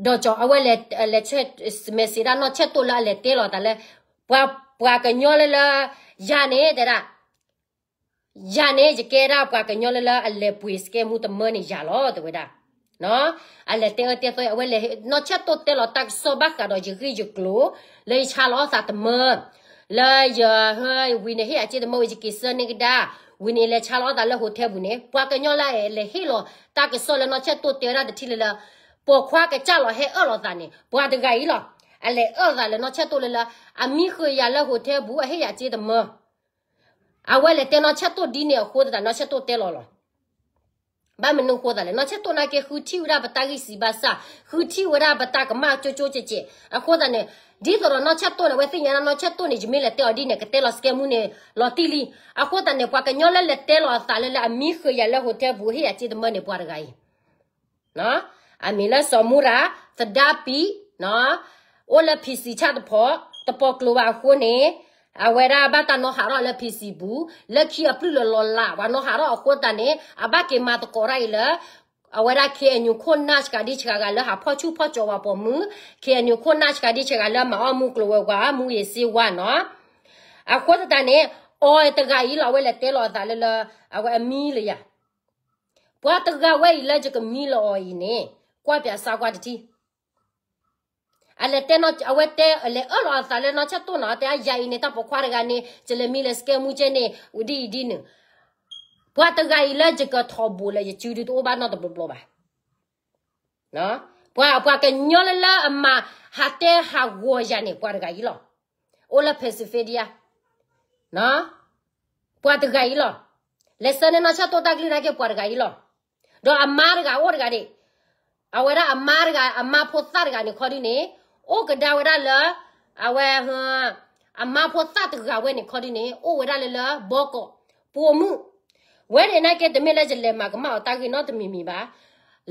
ဒီးကၠီ အဝဲလဲၤ မဲာ်စံးဒၣ်နီၢ်ဆဲၣ်တိၢ်လၢအလဲၤတဲလီၤသးလၢ ပှၤ ပှၤကညီလၢလၢ ယၤန့ၣ်တဲဒၣ် ယၤန့ၣ် ယကဲဒၣ်ပှၤကညီလၢလၢအလဲၤပှ့ၤစကဲမူတမၢန့ၣ်ယၤလီၤ တဲဝဲဒၣ်. အလဲၤတဲအၢတဲသီ အဝဲလဲၤ နီၢ်ဆဲၣ်တိၢ်တဲလီၤတၢ်ကစီၣ်ဘၣ်ဃးဒီးယဂ့ၢ်ယကျိၤ လၢယဆါလီၤအီၣ်သးတမၢ လၢယ ဝံၤန့ၣ်ဟ့ၣ်အစ့တမၢဝံၤ ယက့ၤစၢန့ၢ်ကဒါ ဝံၤန့ၣ်လဲၤဆါလီၤအီၣ်သးလၢ hotel ပူၤန့ၣ် ပှၤကညီလၢအလဲၤဟ့ၣ်လီၤတၢ်ကစီၣ်လၢနီၢ်ဆဲၣ်တိၢ်တဲဝဲဒၣ်တထံၣ်လၢလၢ ပိာ်ခွါကစၢ်လီၤဟဲအၢၣ်လီၤသးန့ၣ် ပှၤတဂၤအံၤလီၤ. အလဲၤအၢၣ်သးလၢနီၢ်ဆဲၣ်တိၢ်လၢလၢ အမံဃုာ်ယၤလၢ hotel ပူၤ အဟ့ၣ်ယၤစ့တမၢ အဝဲလဲၤတဲနီၢ်ဆဲၣ်တိၢ်ဒ်န့ၣ်အဃိသတး နီၢ်ဆဲၣ်တိၢ်တဲလီၤလီၤ. ဘၣ်မနုၤအဃိသတးလဲၣ် နီၢ်ဆဲၣ်တိၢ်နာ်က့ ဃုထံၣ်ဝဲဒၣ်ပတၢ်ဂံၢ်စၢ်ဘါစၢ် ဃုထံၣ်ဝဲဒၣ်ပတၢ်ကမၣ်ကၠိကၠိကဲးကဲး အဃိသတးန့ၣ် ဒ်သိးဒီးနီၢ်ဆဲၣ်တိၢ်န့ၣ် အဝဲသ့ၣ်ညါဒၣ်နီၢ်ဆဲၣ်တိၢ်န့ၣ် ယမ့ၢ်လဲၤတဲအီၤဒ်န့ၣ် ကတဲလီၤစကဲမူန့ၣ် လီၤတံၢ်လံ. အဃိသတးန့ၣ် ပှၤကညီလၢလဲၤတဲလီၤအသးလၢလၢအမံဃုာ်ယၤလၢ hotel ပူၤ ဟ့ၣ်ယၤစ့တမၢန့ၣ် ပှၤတဂၤအံၤ အမံၤလၢစီၤမူရၤ သဒါပံး အိၣ်လၢ PC ဆၣ်တဖီ တပီၤကျိၤဘၣ်အဃိန့ၣ် အဝဲဒၣ်ဘၣ်တၢ်နီၣ်ဟးထီၣ်လၢ PC ပူၤ လၢခံအပျုၢ်လီၤလီၤလး ပှၤနီၣ်ဟးထီၣ်အဃိသတးန့ၣ် အဘၣ်က့ၤမၤသကိးတၢ်အံၤလၢ အဝဲဒၣ် ခ့ၣ်အဲၣ်ယူၣ် ခိၣ်နၢ်ဆှၤဒံဆှၤဂၤလၢဟးဖီၣ်ဆူၣ်ဖီၣ်ကၠီၤဝဲပိာ်မုၣ်, ခ့ၣ်အဲၣ်ယူၣ် ခိၣ်နၢ်ဆှၤဒံဆှၤဂၤလၢမၤအီၣ်မူကျိၤဝဲၤကွာ် မူယ့ၤစ့ဝါနီၤ. အဃိသတးန့ၣ် အီၤတဂၤအံၤလီၤ အဝဲလဲၤတဲလီၤအသးလၢလၢ အဝဲအမံလၢယၤ. ပှၤတဂၤဝဲအံၤလၢယကမံလီၤအီၤအံၤန့ၣ် ကွၢ်ပၠးစါကွၢ်တထံၣ် အလဲၤတဲနီၤ အဝဲတဲလဲၤအၢၣ်လီၤအသးလၢနီၢ်ဆၢၣ်တိၢ်နီၤ တဲယၤအံၤန့ၣ် တၢ်ပိာ်ခွါတဂၤန့ၣ် ယလဲၤမံလၢ scam မူကဲန့ၣ် ဒ်အံၤဒ်နုၤ. ပှၤတဂၤအံၤလၢယကထီၣ်ဘိးလၢယစုဒု တအိၣ်ဘၣ်နီတဘျီဘျီဘၣ်. ပှၤ ပှၤကညီလၢလၢအမၤဟးတဲဟးဂီၤယၤန့ၣ် ပှၤတဂၤအံၤလီၤ. အိၣ်လၢ Pennsylvania ပှၤတဂၤအံၤလီၤ. လဲၤဆှၢန့ၢ်နီၢ်ဆၢၣ်တိၢ်တၢ်ကလုၢ်နာ်က့ ပှၤတဂၤအံၤလီၤ. ဒီးအမါတဂၤအိၣ်တဂၤဒၣ်, အဝဲဒၣ်အမါတဂၤ အမါဖိသၣ်တဂၤန့ၣ်ခီဒုန့ၣ် အိၣ်ကဒါဝဲဒၣ်လၢ အဝဲ အမါဖိသၣ်တဂၤဝဲန့ၣ်ခီဒုန့ၣ် အိၣ်ဝဲဒၣ်လၢလၢဘီကီး ပိာ်မုၣ် ဝဲန့ၣ်နာ်က့ တမ့ၢ်လၢယလဲၤမၤကမၣ်အီၤတၢ်ဂ့ၢ်နီတမံၤမံၤဘၣ်.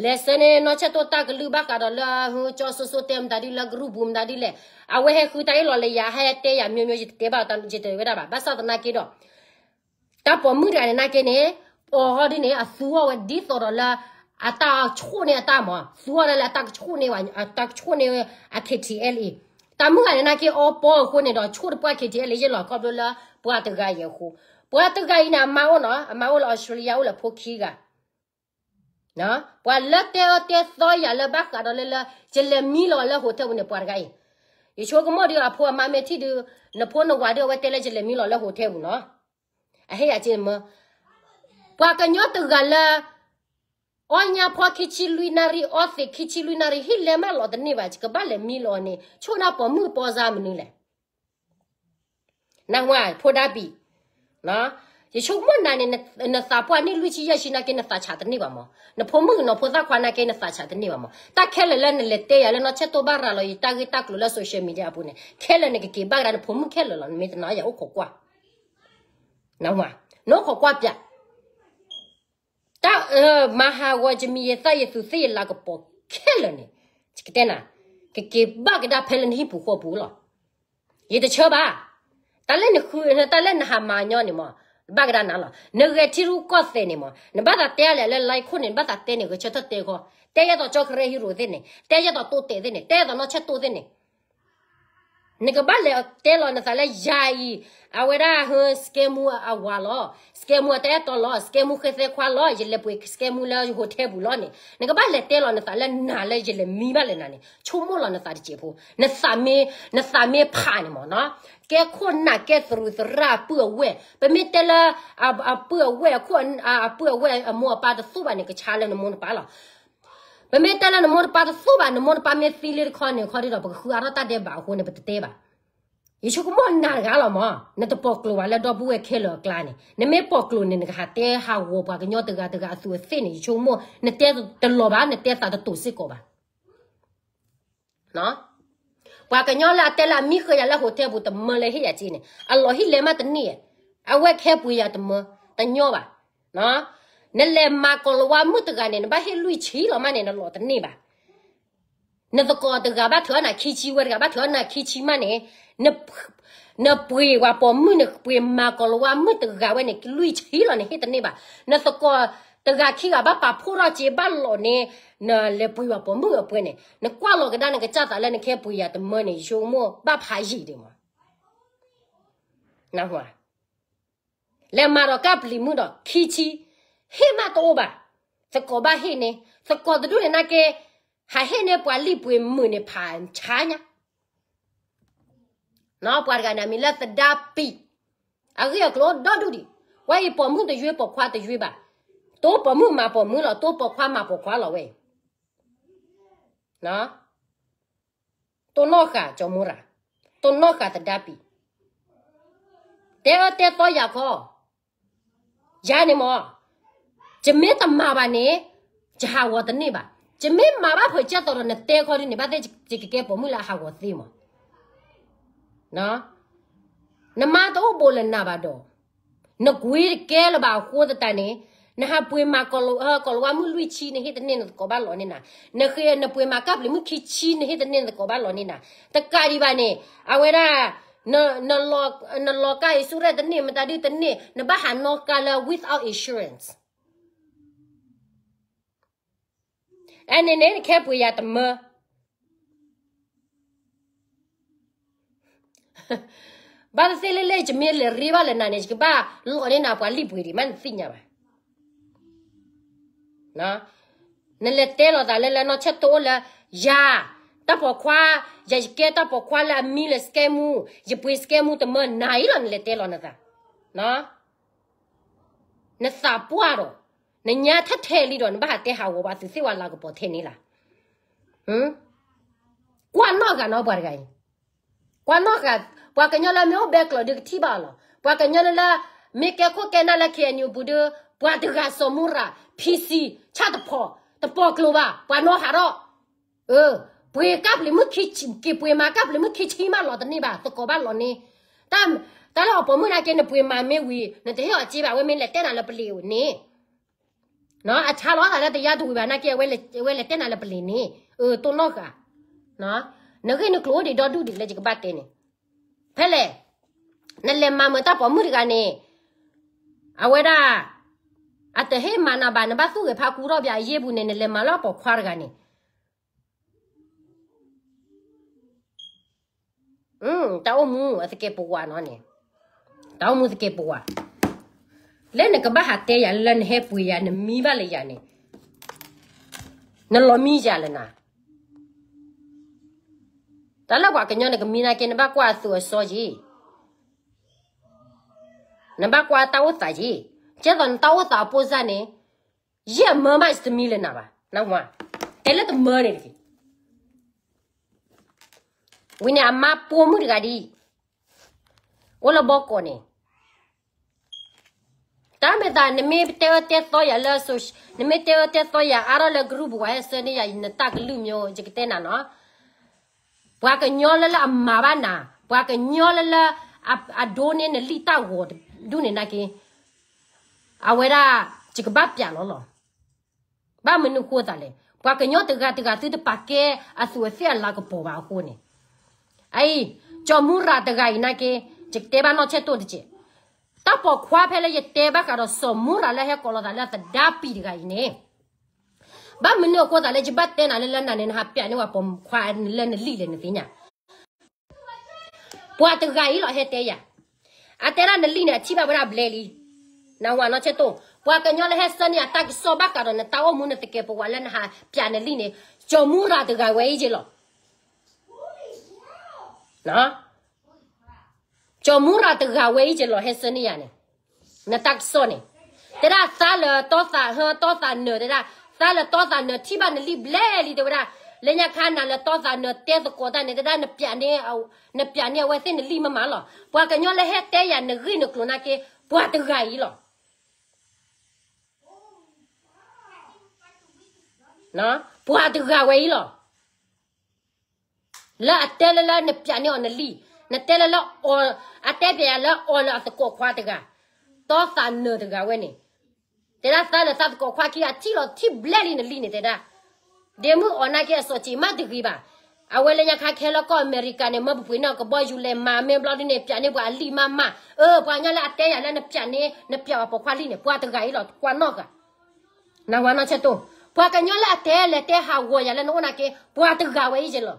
လဲၤဆှၢန့ၢ်နီၢ်ဆၢၣ်တိၢ်တၢ်ကလုၢ်ဘၣ်ဃးဒီးလၢ ကၠီစိစိတဲမတၤဒ်လၢ group ပူၤမတၤဒ်လဲၣ်, အဝဲဟဲဃုတၢ်အ့ၣ်လိာ်လၢယၤ ဟဲတဲယၤ မျိုးမျိုး ယတတဲဘၣ် ယတတဲဝဲဒၣ်ဘၣ်. ဘၣ်ဆၣ်သနာ်က့ဒီး တၢ်ပိာ်မုၣ်တဂၤန့ၣ်နာ်က့န့ၣ် ပိာ်ဟီဒ်န့ၣ် အသူအီၤဝဲဒ်သိးဒီးလၢ အတၢ်ဆိၣ်န့ၢ်အတၢ်မၤ သူအီၤဒ်လၢအတၢ်ကဆိၣ်န့ၢ် အတၢ်ကဆိၣ်န့ၢ် အ KTLA တၢ်မုၣ်ဂၤန့ၣ်နာ်က့ အီပီအဃိန့ၣ်ဒီး ဆိၣ်တပှၢ် KTLA ယဲၢ်လီၤ ခီဖျိလၢပှၤတဂၤအံၤအဃိ. ပှၤတဂၤအံၤန့ၣ် အမါအိၣ်နီၤ အမါအိၣ်လၢ Australia အိၣ်လၢဖိခံဂၤ ပှၤလၢတဲအၢတဲသီယၤလၢဘၣ်ဃးဒီးလၢလၢ ယလဲၤမံလီၤလၢ hotel ပူၤန့ၣ် ပှၤတဂၤအံၤ. ယဆိကမိၣ်ဒုး အဖိအမါမ့ၢ်ထံၣ်ဒုး နဖိနဝၤဒုး အဝဲတဲလၢယလဲၤမံလီၤလၢ hotel ပူၤနီၤ. အဟ့ၣ်ယၤက့မၢ ပှၤကညီတဂၤလၢ အီညါဖီခံဆံလွံၢ်နၣ်ရံၣ် အီသံးခံဆံလွံၢ်နၣ်ရံၣ် ဟ့ၣ်လဲၤမးလီၤတန့ၢ်ဘၣ် ယကဘၣ်လဲၤမံလီၤန့ၣ် ဆိၣ်နၢ်ပိာ်မုၣ်ပီစါမနုၤလဲၣ်. နၢ်ဟူဧါ ဖိဒါဘံၣ်, ယဆိကမိၣ်နၤန့ၣ် နသးပှၢ်န့ၣ်လွံၢ်ဆံယဲၢ်ဆံနာ်က့ နသးဆးတန့ၢ်ဘၣ်မး, နဖိမုၣ်ကနီၤဖိသၣ်ခွါနာ်က့ နသးဆးတန့ၢ်ဘၣ်မး. တၢ်ခဲလၢာ်လၢနလဲၤတဲယၤလၢနီၢ်ဆၢၣ်တိၢ်ဘၣ်ရၤလီၤယတၢ်ဂ့ၢ်တၢ်ကျိၤလၢ social media အပူၤန့ၣ် ခဲလၢာ်နကက့ၤဘၣ်ကဒါနဖိမုၣ်ခဲလၢာ်လီၤ နမ့ၢ်တနာ်ယၤအိၣ်ခိးကွၢ် နအိၣ်ခိးကွၢ်ပၠး တၢ်မၤဟးဂီၤယမံၤယသၣ်ယသူးသ့ၣ်ယလၤကပီၤခဲလၢာ်န့ၣ် ယကတဲနၤ ကက့ၤဘၣ်ကဒါဖဲလၢနဟံၣ်ပူၤဃီပူၤလီၤ. ယတဆၢဘၣ်. တၢ်လၢနဃု တၢ်လၢနဟးမၤညီန့ၣ်မး ဘၣ်ကဒါနၤလီၤ. နဂဲၤထံရူၢ်ကီၢ်သဲးန့ၣ်မး နဘၣ်သးတဲလဲၣ်လၢ line ခိၣ်န့ၣ် နဘၣ်သးတဲန့ၣ် ဂဲၤဆၢထၢၣ်တဲခီ, တဲယဲၢ်သိးကၠီကရၢဟံရိၤသ့ၣ်န့ၣ် တဲယဲၢ်သိးတိတဲာ်သ့ၣ်န့ၣ် တဲယဲၢ်သိးနီၢ်ဆၢၣ်တိၢ်သ့ၣ်န့ၣ် နကဘၣ်လဲၤတဲလီၤနသးလၢယၤအံၤ အဝဲဒၣ်ဟ scam မူအဝၤလီၤ, scam မူအတၢ်အဲၣ်တီလီၤ, scam မူဃဲသဲခွါလီၤ, ယလဲၤပှ့ၤ scam မူလၢ hotel ပူၤလီၤန့ၣ် နကဘၣ်လဲၤတဲလီၤနသးလၢနၤလၢယလဲၤမံဘၣ်လၢနၤန့ၣ် ဆိကမိၣ်လီၤနသးတစဲးဖိ, နသးမ့ၢ် နသးမ့ၢ်ဖးန့ၣ်မးနီၤ, ကဲခိၣ်နၢ်ကဲသရူးသရၣ်အပုၢ်အဝဲၢ်, ပမ့ၢ်တဲလၢ အပုၢ်အဝဲၢ်အခိၣ် အပုၢ်အဝဲၢ်အမိၢ်အပၢ်တသိၣ်ဘၣ်န့ၣ် ကဆါလၢနမိၢ်နပၢ်လီၤ. ပမ့ၢ်တဲလၢနမိၢ်နပၢ်တသိၣ်ဘၣ် နမိၢ်နပၢ်မ့ၢ်သံလံတခီန့ၣ်ခီဒ်ဒီး ပကဃုအါထီၣ်တၢ်ဒဲးဘးအဃိန့ၣ် ပတတဲဘၣ်. ယဆိကမိၣ်နၤတဂၤလီၤမး နတပိာ်ကျိၤဘၣ်လၢဒီပုၢ်ဝဲၢ်ခဲလၢာ်အကျါန့ၣ် နမ့ၢ်ပိာ်ကျိၤန့ၣ် နကဟးတဲဟးဂီၤပှၤကညီတဂၤတဂၤအသူးအသ့ၣ်န့ၣ် ယဆိကမိၣ် နတဲတလီၤဘၣ် နတဲသးတတိၤစ့ၢ်ကီးဘၣ်. ပှၤကညီလၢအတဲလၢအမံဃုာ်ယၤလၢ hotel ပူၤတမၢလၢဟ့ၣ်ယၤက့န့ၣ် အလီၢ်ဟံၣ်လဲၤမးတန့ၢ်, အဝဲခဲပှ့ၤယၤတမၢ တညီဘၣ်. နလဲၤမၤကီၤလၤဝါမုၣ်တဂၤန့ၣ် နဘၣ်ဟ့ၣ်လွံၢ်ဆံလီၤမးန့ၣ် နလီၢ်တန့ၢ်ဘၣ်. နသကိးတဂၤဘၣ်ထုးအနၢ်ခံဆံ ဝဲတဂၤဘၣ်ထုးအနၢ်ခံဆံမးန့ၣ်, နပှ့ၤဝဲပိာ်မုၣ်န့ၣ် ပှ့ၤမၤကီၤလၤဝါမုၣ်တဂၤဝဲန့ၣ် လွံၢ်ဆံလီၤန့ၣ် ဟ့ၣ်တန့ၢ်ဘၣ်. နသကိးတဂၤခံဂၤဘၣ်ပာ်ဖှိၣ်ထီၣ်စ့ဘၣ်လီၤန့ၣ် နလဲၤပှ့ၤဝဲပိာ်မုၣ်အပှ့ၤန့ၣ် နကွၢ်လီၤကဒါနကစၢ်သးလၢနခဲပှ့ၤယၤတမၢန့ၣ် ယဆိကမိၣ်ဘၣ်ဖးယံာ်ဒံးမး လဲၤမၤဒီးကၢ်ပျံၤမုၣ်ဒီးခံဆံ ဟ့ၣ်မးတအိၣ်ဘၣ်. သကိးဘၣ်ဟ့ၣ်န့ၣ် သကိးတဒူၣ်န့ၣ်နာ်က့ ဟးဟ့ၣ်န့ၢ်ပှၤလံၣ်ပှ့ၤမုာ်န့ၣ်ဖးဆါညါ. ပှၤတဂၤန့ၣ် အမံၤလၢသဒါပံၤ, အဂ့ၢ်အကျိၤဒီဒူၣ်ဒံး. ဝဲအံၤပိာ်မုၣ်တယွ့ပိာ်ခွါတယွ့ဘၣ်. တိပိာ်မုၣ်မၤပိာ်မုၣ်လီၤ, တိပိာ်ခွါမၤပိာ်ခွါလီၤဝဲအံၤ တိၢ်နီၣ်ဃာ်ကၠီမိရၤ, တိၢ်နီၣ်ဃာ်သဒါပံၤ, တဲအၢတဲသီယၤခီ, ယၤန့ၣ်မး, ယမ့ၢ်တမၤဘၣ်န့ၣ် ယဟးဂီၤတန့ၢ်ဘၣ်. ယမ့ၢ်မၤဘၣ်ဖုးကဲသိးဒီးနတဲခီဒ်န့ၣ် ဘၣ်သ့ၣ်ယကကဲပိာ်မုၣ်လၢအဟးဂီၤသ့မး နမါတအိၣ်ဘူးလၢနၤဘၣ်ဒီး, နကွံတကဲလၢၤဘၣ်အဃိသတးန့ၣ်, နဟးပှ့ၤမၤကီၤလၤဝါမုၣ်လွံၢ်ဆံ နဟ့ၣ်တန့ၢ်နသကိးဘၣ်လီၤန့ၢ်နၤ, နဃ့နပှ့ၤမၤကၢ်ပျံၤမုၣ်ခံဆံ နဟ့ၣ်တန့ၢ်နသကိးဘၣ်လီၤန့ၢ်နၤ, တကးဒံးဘၣ်န့ၣ်, အဝဲဒၣ်, နလီၤကါ insurance တန့ၢ် မတၤဒုတန့ၢ် နဘၣ်ဟးနီၣ်ကါလၢ without insurance အဲန့ၣ်န့ၣ် နကဟဲပှ့ၤယၤတမၢ ဘၣ်သ့ၣ်သ့ၣ်လၢလၢ ယမ့ၢ်လဲၤရ့ဘၣ်လၢနၤန့ၣ် ယကဘၣ်လိးန့ၢ်နၤပှၤလံၣ်ပှ့ၤဒံး မ့ၢ်နသ့ၣ်ညါဘၣ်. နလဲၤတဲလီၤသးလၢလၢနီၢ်ဆဲၣ်တိၣ်အိၣ်လၢ ယၤ, တၢ်ပိာ်ခွါ, ယကဲတၢ်ပိာ်ခွါလၢအမံလၢ scam မူ, ယပှ့ၤ scam မူတမၢနၤအံၤလီၤ နလဲၤတဲလီၤနသး. နသးပှၢ်ဒီး နညါထဲထဲလံဒီး နဘၣ်ဟးတဲဟးဂီၤပှၤသုးသ့ၣ်ဝဲလၤကပီၤထဲန့ၣ်လီၤ. ကွၢ်နီၣ်ဃာ်နီၢ်ပှၤတဂၤအံၤ, ကွၢ်နီၣ်ဃာ်, ပှၤကညီလၢမ့ၢ်အိၣ်ဘဲကျိးဒုးကထံၣ်ဘၣ်အီၤလီၤ. ပှၤကညီလၢလၢ မ့ၢ်ကဲခိၣ်ကဲနၢ်လၢ KNU ပူၤဒုး ပှၤတဂၤစီၤမူရၤ PC ဆၣ်တဖီၣ် တပိာ်ကျိၤဘၣ် ပှၤနီၣ်ဟးထီၣ် ပှ့ၤကၢ်ပျံၤမုၢ်ခံ, က့ၤပှ့ၤမၤကၢ်ပျံၤမုၢ်ခံဆံမးလီၤတန့ၢ်ဘၣ် သကိးဘၣ်လီၤန့ၣ်, တၢ်လၢအပိာ်မုၣ်နာ်က့ နပှ့ၤမၤမ့ၢ်ဝံၤ နတဟ့ၣ်အီၤစ့ဘၣ် အဝဲမ့ၢ်လဲၤတဲနၤလၢပလံးန့ၣ်, အဆါလီၤသးလၢတယါတဝံၤဘၣ်နာ်က့ အဝဲလဲၤတဲနၤလၢပလံးန့ၣ်, တိၢ်နီၣ်ဃာ်, နဂ့ၢ်နကျိၤအိၣ်ဒံးဒီဒူၣ်ဒံးလၢယကဘၣ်တဲန့ၣ်, ဖဲလဲၣ်, နလဲၤမၤမုာ်တၢ်ပိာ်မုၣ်တဂၤန့ၣ်, အဝဲဒၣ် အတဟ့ၣ်မၤနၤဘၣ် နဘၣ်သူၣ်ဂဲၤဖးကူထီၣ်ပၠးအယ့ၢ်ပူၤန့ၣ် နလဲၤမၤလၢအပိာ်ခွါတဂၤန့ၣ် တၢ်အိၣ်မူအသကဲးပဝးနီၤန့ၣ်, တၢ်အိၣ်မူသကဲးပဝး, လၢနကဘၣ်ဟးတဲယၤလၢနဟဲပှ့ၤယၤ နမံဘၣ်လၢယၤန့ၣ်, နလီၤမံယၤလၢနၤ, တၢ်လၢပှၤကညီနကမံနာ်က့ နဘၣ်ကွၢ်အသူၣ်အစီယ့ၤ, နဘၣ်ကွၢ်တၢ်အိၣ်သးယ့ၤ, ကဲသိးနတၢ်အိၣ်သးအပိၢ်စၢ်န့ၣ်, ယဲၢ်မၢမးယတမံလၢနၤဘၣ်, တဲလၢတမၢန့ၣ်တက့ၢ် ဝံၤန့ၣ်အမါပိာ်မုၣ်တဂၤဒ်အံၤ, အိၣ်လၢဘီကီးန့ၣ်, တၢ်မ့ၢ်သး နမ့ၢ်တဲအၢတဲသီယၤလၢ, နမ့ၢ်တဲအၢတဲသီယၤအါထီၣ်လၢ group ပူၤ ပှၤဟဲဆၢန့ၢ်ယၤ နတၢ်ကလုၢ်မ့ၢ် ယကတဲနၤနီၤ, ပှၤကညီလၢလၢအမၤဘၣ်နၤ, ပှၤကညီလၢလၢ အဒိန့ၢ်နလံၣ်တၢ်ဂီၤဒူၣ်န့ၣ်နာ်က့, အဝဲဒၣ် ယကဘၣ်ပျးလီၤလီၤ ဘၣ်မနုၤဃိသးလဲၣ်, ပှၤကညီတဂၤတဂၤသုတပာ်ကဲအသူးအသ့ၣ်အလၤကပီၤဘၣ်အဃိန့ၣ်, အအံၤ, စီၤမူရၤတဂၤအံၤနာ်က့, ယကတဲဘၣ်နီၢ်ဆဲၣ်တိၣ်တက့ၢ်, တၢ်ပိာ်ခွါဖဲလၢယတဲဘၣ်ဃးဒီးစီၤမူရၤလၢဟဲကိးလီၤသးလၢသဒါပံာ်တဂၤအံၤန့ၣ်, ဘၣ်မနုၤအဃိသးလၢယဘၣ်တဲနၤလၢလၢနၤန့ၣ် နဟးပျးန့ၢ်ပှၤပိာ်ခွါလၢနလံၣ်လဲၣ်နသ့ၣ်ညါ ပှၤတဂၤအံၤလီၤဟဲတဲယၤ, အတဲဒၣ်နလံၣ်န့ၣ် အထံၣ်ဘၣ်ဝဲဒၣ်ဘျဲလံ, နဝၤနီၢ်ဆဲၣ်တိၣ်, ပှၤကညီလၢဟဲဆၢန့ၢ်အတၢ်ကစီၣ်ဘၣ်ဃးဒီးနတၢ်အိၣ်မူနသကဲးပဝးလၢနဟးပျးနလံၣ်န့ၣ်, စီၤမူရၤတဂၤဝဲအံၤက့လီၤ, စီၤမူရၤတဂၤဝဲအံၤက့လီၤဟဲဆၢန့ၢ်ယၤန့ၣ်, နတၢ်ကစီၣ်န့ၣ်, တဲဒၣ်သါလၢာ်တီသးဟၢတီသးနၢၤတဲဒၣ်, သါလၢာ်တီသးနၢၤ ထံၣ်ဘၣ်နလံၣ်ဘျဲလံတဲဝဲဒၣ်, လၢညါခါနၤလၢာ်တီသးနၢၤတဲသကိးတၢ်န့ၣ် တဲဒၣ် နပျးန့ၢ်အဝဲသ့ၣ်နလံၣ်မးမးလီၤ, ပှၤကညီလၢဟဲတဲယၤနဂ့ၢ်နကျိၤနာ်က့, ပှၤတဂၤအံၤလီၤ ပှၤတဂၤဝဲအံၤလီၤ, လၢအတဲလၢလၢ နပျးန့ၢ်အီၤနလံၣ်, နတဲလၢလၢ, အတဲပျးယၤလၢအီၤလၢအသကိးခွါတဂၤ, တီသးနၢၤတဂၤဝဲန့ၣ်, တဲဒၣ်သါလၢာ်သးသကိးခွါခံဂၤထံၣ်လီၤထံၣ်ဘျဲလံနလံၣ်န့ၣ်တဲဒၣ်, ဒ့မုၣ်အီၤနာ်က့အစီၤစံးမးတဂ့ၤဘၣ်, အဝဲလၢညါခါခဲလၢာ်ကီၢ်အမဲရကၤန့ၣ် မၢပပှ့ၤန့ၢ်အကဘီယူၤလဲၤမၤမ့ၢ်ဘျီဒ်န့ၣ် ပျးန့ၢ်ပှၤအလံၣ်မးမး, အၢ ပှၤကညီလၢအတဲယၤလၢနပျးန့ၢ် နပျးပှၤပိာ်ခွါလံၣ်န့ၣ် ပှၤတဂၤအံၤလီၤ ကွၢ်နီၣ်ဃာ် နဝၤနီၢ်ဆဲၣ်တိၣ်, ပှၤကညီလၢအတဲလဲၤတဲဟးဂီၤယၤလၢနအိၣ်နာ်က့ ပှၤတဂၤဝဲအံၤက့လီၤ,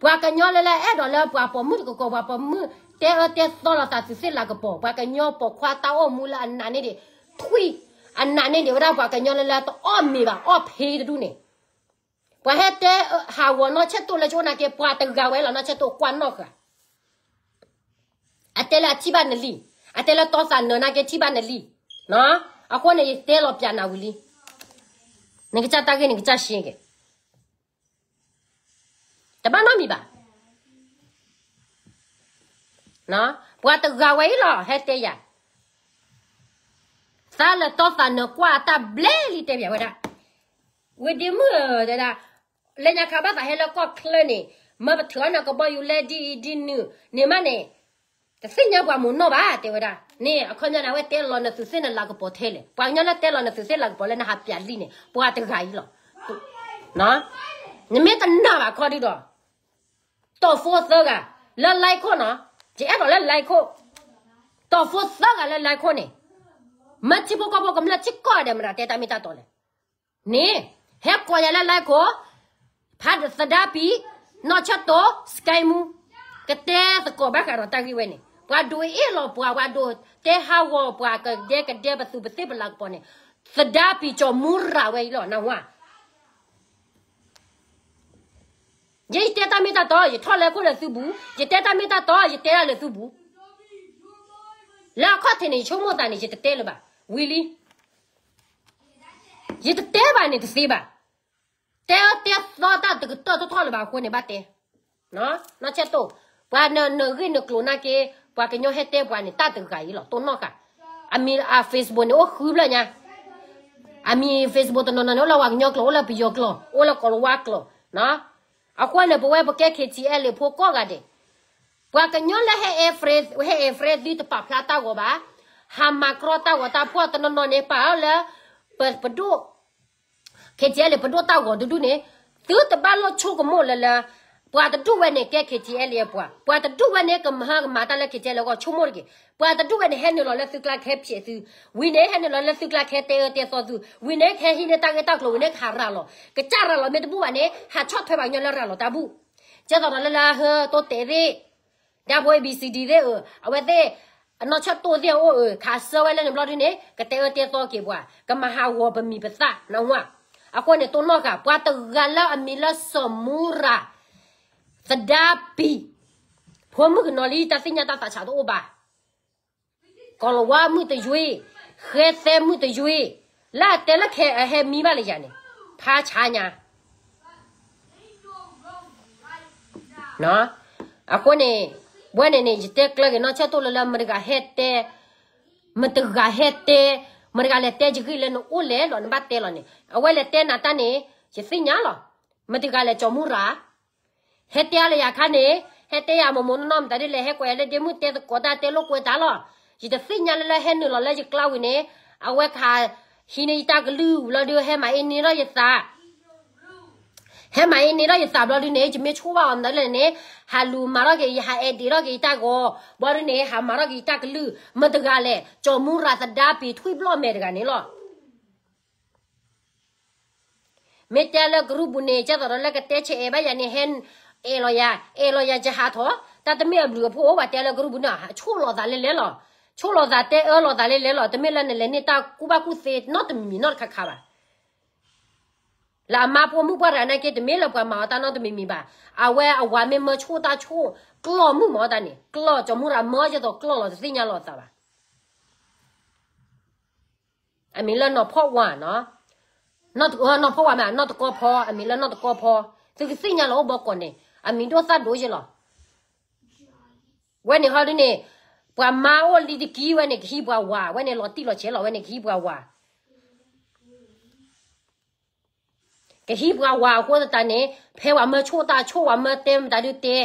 ပှၤကညီလၢလၢအဲၣ်ဒိးလၢပှၤပိာ်မုၣ်တကကိး ပှၤပိာ်မုၣ်တဲအၢတဲသီလိာ်သးသုးသ့ၣ်လၤကပီၤ ပှၤကညီပိာ်ခွါတၢ်အိၣ်မူလၢအနာ်န့ၢ်ဒံး, ထွံၣ်, အနာ်န့ၢ်ဒံးဝဲဒၣ်ပှၤကညီလၢလၢတအီၣ်မ့ၤဘၣ် အီၣ်ဖ့တဒူၣ်န့ၣ်, ပှၤဟဲတဲဟးဂီၤနီၢ်ဆဲၣ်တိၣ်လၢကအိၣ်နာ်က့ ပှၤတဂၤဝဲလီၤ နီၢ်ဆဲၣ်တိၣ်ကွၢ်နီၣ်ဃာ် အတဲလၢအထံၣ်ဘၣ်နလံၣ်, အတဲလၢတီသးနၢၤနာ်က့ထံၣ်ဘၣ်နလံၣ်, အဃိန့ၣ် ယတဲလီၤပျးနၤဝံၤလံ, နကစၢ်တၢ်ဂ့ၢ်န့ၣ် ကစၢ်ရှဲက့ၤ, တဘၣ်နီတမံၤဘၣ်, ပှၤတဂၤဝဲအံၤလီၤ ဟဲတဲယၤ, သါလၢာ်တီသးနၢၤကွၢ်အတၢ်ဘျဲလံတဲပျးဝဲဒၣ်, ဝ့ၢ်ဒ့မုၣ်ဧၢ တဲဒၣ်, လၢညါခါဘၣ်သးဟဲလၢကီၢ်ချၢန့ၣ်, မၢပထုးအီၣ်နကဘီယူၤလဲဒ်အံၤဒ်နုၤ, န့ၣ်မးန့ၣ်, တသ့ၣ်ညါပှၤမိၢ်နီၢ်ဘၣ် တဲဝဲဒၣ်, န့ၣ်အခီပညီန့ၣ် အဝဲတဲလီၤနသုးသ့ၣ်နလၤကပီၤထဲလဲၣ်, ပှၤကညီလၢတဲလီၤနသုးသ့ၣ်လၤကပီၤလၢနဟးပျးလံၣ်န့ၣ် ပှၤတဂၤအံၤလီၤ, နမ့ၢ်တနာ်ဘၣ်ခီဒုဒီး တီၢ်ဖိသၢဂၤ, လၢ line ခိၣ်နီၤ, ယအဲၣ်ဒိးလၢ line ခိၣ်, တီၢ်ဖိသၢဂၤလၢ line ခိၣ်န့ၣ်, မၢထံဖိကီၢ်ဖိကမျၢၢ်ထံကီၢ်ဒဲးမတၤတဲတၢ်မ့ၢ်တၢ်တီလဲၣ်, န့ၣ်, ဟဲကိးယၤလၢ လဲခိၣ်, ဖးသဒါပံၤ, နီၢ်ဆၢတိၣ်, စကဲမူ, ကတဲသကိးဘၣ်ဃးဒီးတၢ်ဂ့ၢ်ဝဲန့ၣ်, ပှၤဒိးအ့ၣ်လိာ်ပှၤ, ပှၤဒိးတဲဟးဂီၤပှၤ, ကဒဲကဒဲပသူပသ့ၣ်ပလၤကပီၤန့ၣ်, သဒါပံၤကၠီၤမူရၤဝဲအံၤလီၤ နၢ်ဟူဧါ. ယဲယတဲတၢ်မ့ၢ်တၢ်တီ, ယထီၣ်လၢခိၣ်လၢသုပူၤ, ယတဲတၢ်မ့ၢ်တၢ်တီ, ယတဲဒၣ်လၢသုပူၤ, လၢအခီၣ်ထံးန့ၣ် ယဆိကမိၣ်သးန့ၣ် ယတတဲလၢၤဘၣ်, ဝံၤလံ, ယတတဲဘၣ်န့ၣ် တသ့ဘၣ်, တဲအၢတဲသီတၢ်တကတၢၢ်ထီၣ်ထီၣ်လၢၤဘၣ်အဃိန့ၣ် ဘၣ်တဲ, နီၢ်ဆၢတိၣ်, ပှၤနဂ့ၢ်နကျိၤနာ်က့, ပှၤကညီဟဲတဲပှၤန့ၣ် တၢ်တဂၤအံၤလီၤ, တိၢ်နီၣ်ဃာ်, အမံၤအ Facebook န့ၣ် အိၣ်ဃုဘျီညါ, အမံၤ Facebook တနီၤနီၤန့ၣ် အိၣ်လၢပှၤကညီကျိာ်, အိၣ်လၢပယီၤကျိာ်, အိၣ်လၢကိၤလၤဝါကျိာ်, အဃိန့ၣ် ပဝဲပကဲ KTLA ဖိကိးဂၤဒဲး, ပှၤကညီလၢဟဲအဲၣ် ဟဲအဲၣ် free သုတပာ်ဖျါတၢ်ဂီၤဘၣ်, ဟးမၤကြီတၢ်ဂီၤတၢ်ဖီၣ်တနီၤနီၤန့ၣ် ပာ်အီၤလၢ ပဒိၣ် KTLA ပဒိၣ်တၢ်ဂီၤတဒူၣ်န့ၣ်, သုတဘၣ်လိၣ်ဆိကမိၣ်လၢလၢ, ပှၤတဒူၣ်ဝဲန့ၣ်ကဲ KTLA အပှၤ, ပှၤတဒူၣ်ဝဲန့ၣ် ကမၤဟၢကမၤတၢ်လၢ KTLA အဂီၢ် ဆိကမိၣ်တက့ၢ်, ပှၤတဒူၣ်ဝဲန့ၣ် ဟဲနုာ်လီၤလၢသုကျါကဟဲဖျဲးသု, ဝံၤန့ၣ် ဟဲနုာ်လီၤလၢသုကျါကဟဲတဲအၢတဲသီသု, ဝံၤန့ၣ် ကဟဲဟံးန့ၢ်တၢ်ဂ့ၢ်တၢ်ကျိၤဝံၤန့ၣ် ကဟးရၤလီၤ, ကစၢ်ရၤလီၤမ့ၢ်တဘူၣ်ဘၣ်န့ၣ် ဟးဆီၣ်ထွဲပှၤကညီလၢရၤလီၤတၢ်ဘူၣ်, ကဲသိးဒီးလၢလၢဟၢ တိတဲသ့ၣ် ဒါဖိ A B C D သ့ၣ်ဧၢ, အဝဲသ့ၣ် အနီၢ်ဆၢတိၣ်သ့ၣ်အအိၣ်ဧၢ, ခးဆၢဝဲလၢန့ၣ်ဘျီဒုန့ၣ် ကတဲအၢတဲသီက့ၤပှၤ, ကမၤဟးဂီၤပမံၤပသၣ် နၢ်ဟူဧါ. အဃိန့ၣ် တိၢ်နီၣ်ဃာ် ပှၤတဂၤလၢအမံၤလၢစီၤမူရၤ သဒါပံၤ, ဖိမုၣ်ကနီၤလံ တၢ်သ့ၣ်ညါတၢ်သးဆးတအိၣ်ဘၣ်, ကီၤလၤဝါမုၣ်တယွ့, ဃဲသဲမုၣ်တယွ့, လၢအတဲလၢခဲအဟဲမံဘၣ်လၢယၤန့ၣ်, ဖးဆါညါ အဃိန့ၣ်, ဝဲန့ၣ်န့ၣ် ယတဲကျၢၤက့ၤနီၢ်ဆၢတိၣ်လၢလၢ မတဂၤဟဲတဲ, မတဂၤဟဲတဲ, မတဂၤလဲၤတဲယဂ့ၢ်လၢနအိၣ်လဲၣ်လီၤ နဘၣ်တဲလီၤန့ၣ်, အဝဲလဲၤတဲနၤတၢ်န့ၣ် ယသ့ၣ်ညါလီၤ. မတဂၤလဲၤကၠီၤမူရၤ ဟဲတဲအါလၢယၤခါန့ၣ်, ဟဲတဲယၤမိၢ်မိၢ်နီၢ်နီၢ်မတၤဒ်လဲၣ် ဟဲကွဲးယၤလၢဒ့မုၣ်တဲသကိးတၢ်တဲလိာ်ကွဲတၢ်လီၤ. ယတသ့ၣ်ညါလၢလၢဟဲနုာ်လီၤလၢယကျါဝံၤန့ၣ်, အဝဲခးဟံးန့ၢ်ယတၢ်ကလုၢ်ဘျီဒု ဟဲမၤအ့န့ၢ်ထီၣ်ယသး ဟဲမၤအ့န့ၢ်ထီၣ်ယသးဘျီဒုန့ၣ် ယမ့ၢ်ဆိၣ်ဘၣ်အီၤမတၤဒ်လဲၣ်န့ၣ်, ဟးလူၤမၤထီၣ်က့ၤ ယဟးအဲၣ်ဒ့းထီၣ်က့ၤယတၢ်ဂီၤ, ဘျီဒုန့ၣ် ဟးမၤထီၣ်က့ၤယတၢ်ကလုၢ်, မတဂၤလဲၣ်, ကၠီၤမူရၤသဒါပံၤထွံၣ်ဘျီၣ်မဲာ်တဂၤန့ၣ်လီၤ. မ့ၢ်တဲလၢကရူၢ်ပူၤန့ၣ် ကဲသိးဒီးလၢကတဲဆဲးအဲၣ်ဘၣ်ယၤန့ၣ် ဟဲအဲၣ်လီၤယၤ, အဲၣ်လီၤယၤယဟးထီၣ်, တၢ်တမ့ၢ်အဘျုးအဖှိၣ်အိၣ်ဘၣ်တဲလၢကရူၢ်ပူၤန့ၣ်, ဆိၣ်လီၤသးလဲၤလဲၤလီၤ, ဆိၣ်လီၤသးတဲအၢလီၤသးလဲၤလဲၤလီၤ, တမ့ၢ်လၢနလဲၤန့ၢ်တၢ်ကူၣ်ဘၣ်ကူၣ်သ့နီတမံၤမံၤနီတခါခါဘၣ်. လၢအမါဖိမုၣ်ပှၢ်တဂၤနာ်က့ တမ့ၢ်လၢပှၤမၤအီၤတၢ်နီတမံၤမံၤဘၣ်, အဝဲအဝၤမ့ၢ်မၢဆိၣ်တၢ်ဆိၣ်, ကျီၢ်မုၣ်မၤအီၤတၢ်န့ၣ်, ကျီၢ်ကၠီၤမူရၤမၢယသိးကျီၢ်လီၤ တသ့ၣ်ညါလီၤအသးဘၣ်. အမံၤလၢနီၢ်ဖီၣ်ဝါနီၤ, နီၢ်ဖီၣ်ဝါမ့ၢ်နီၢ်တကီၢ်ဖီ, အမံၤလၢနီၢ်တကီၢ်ဖီ, သုကသ့ၣ်ညါလီၤအိၣ်ဘီကီးန့ၣ်, အမံၤဒိၣ်သၣ်ဒိၣ်ယဲလီၤ. ဝဲန့ၣ်ဟီဒုန့ၣ်, ပှၤမါအိၣ်လံတကံဝဲန့ၣ် ကဟံးပှၤဝၤ, ဝဲန့ၣ်လီၤတံၢ်လီၤဆဲးလီၤ ဝဲန့ၣ်ကဟံးပှၤဝၤ, ကဟံးပှၤဝၤအဃိသတးန့ၣ် ဖဲဝၤမၢဆိၣ်တၢ်ဆိၣ် ဝၤမၢတဲမတၤဒုတဲ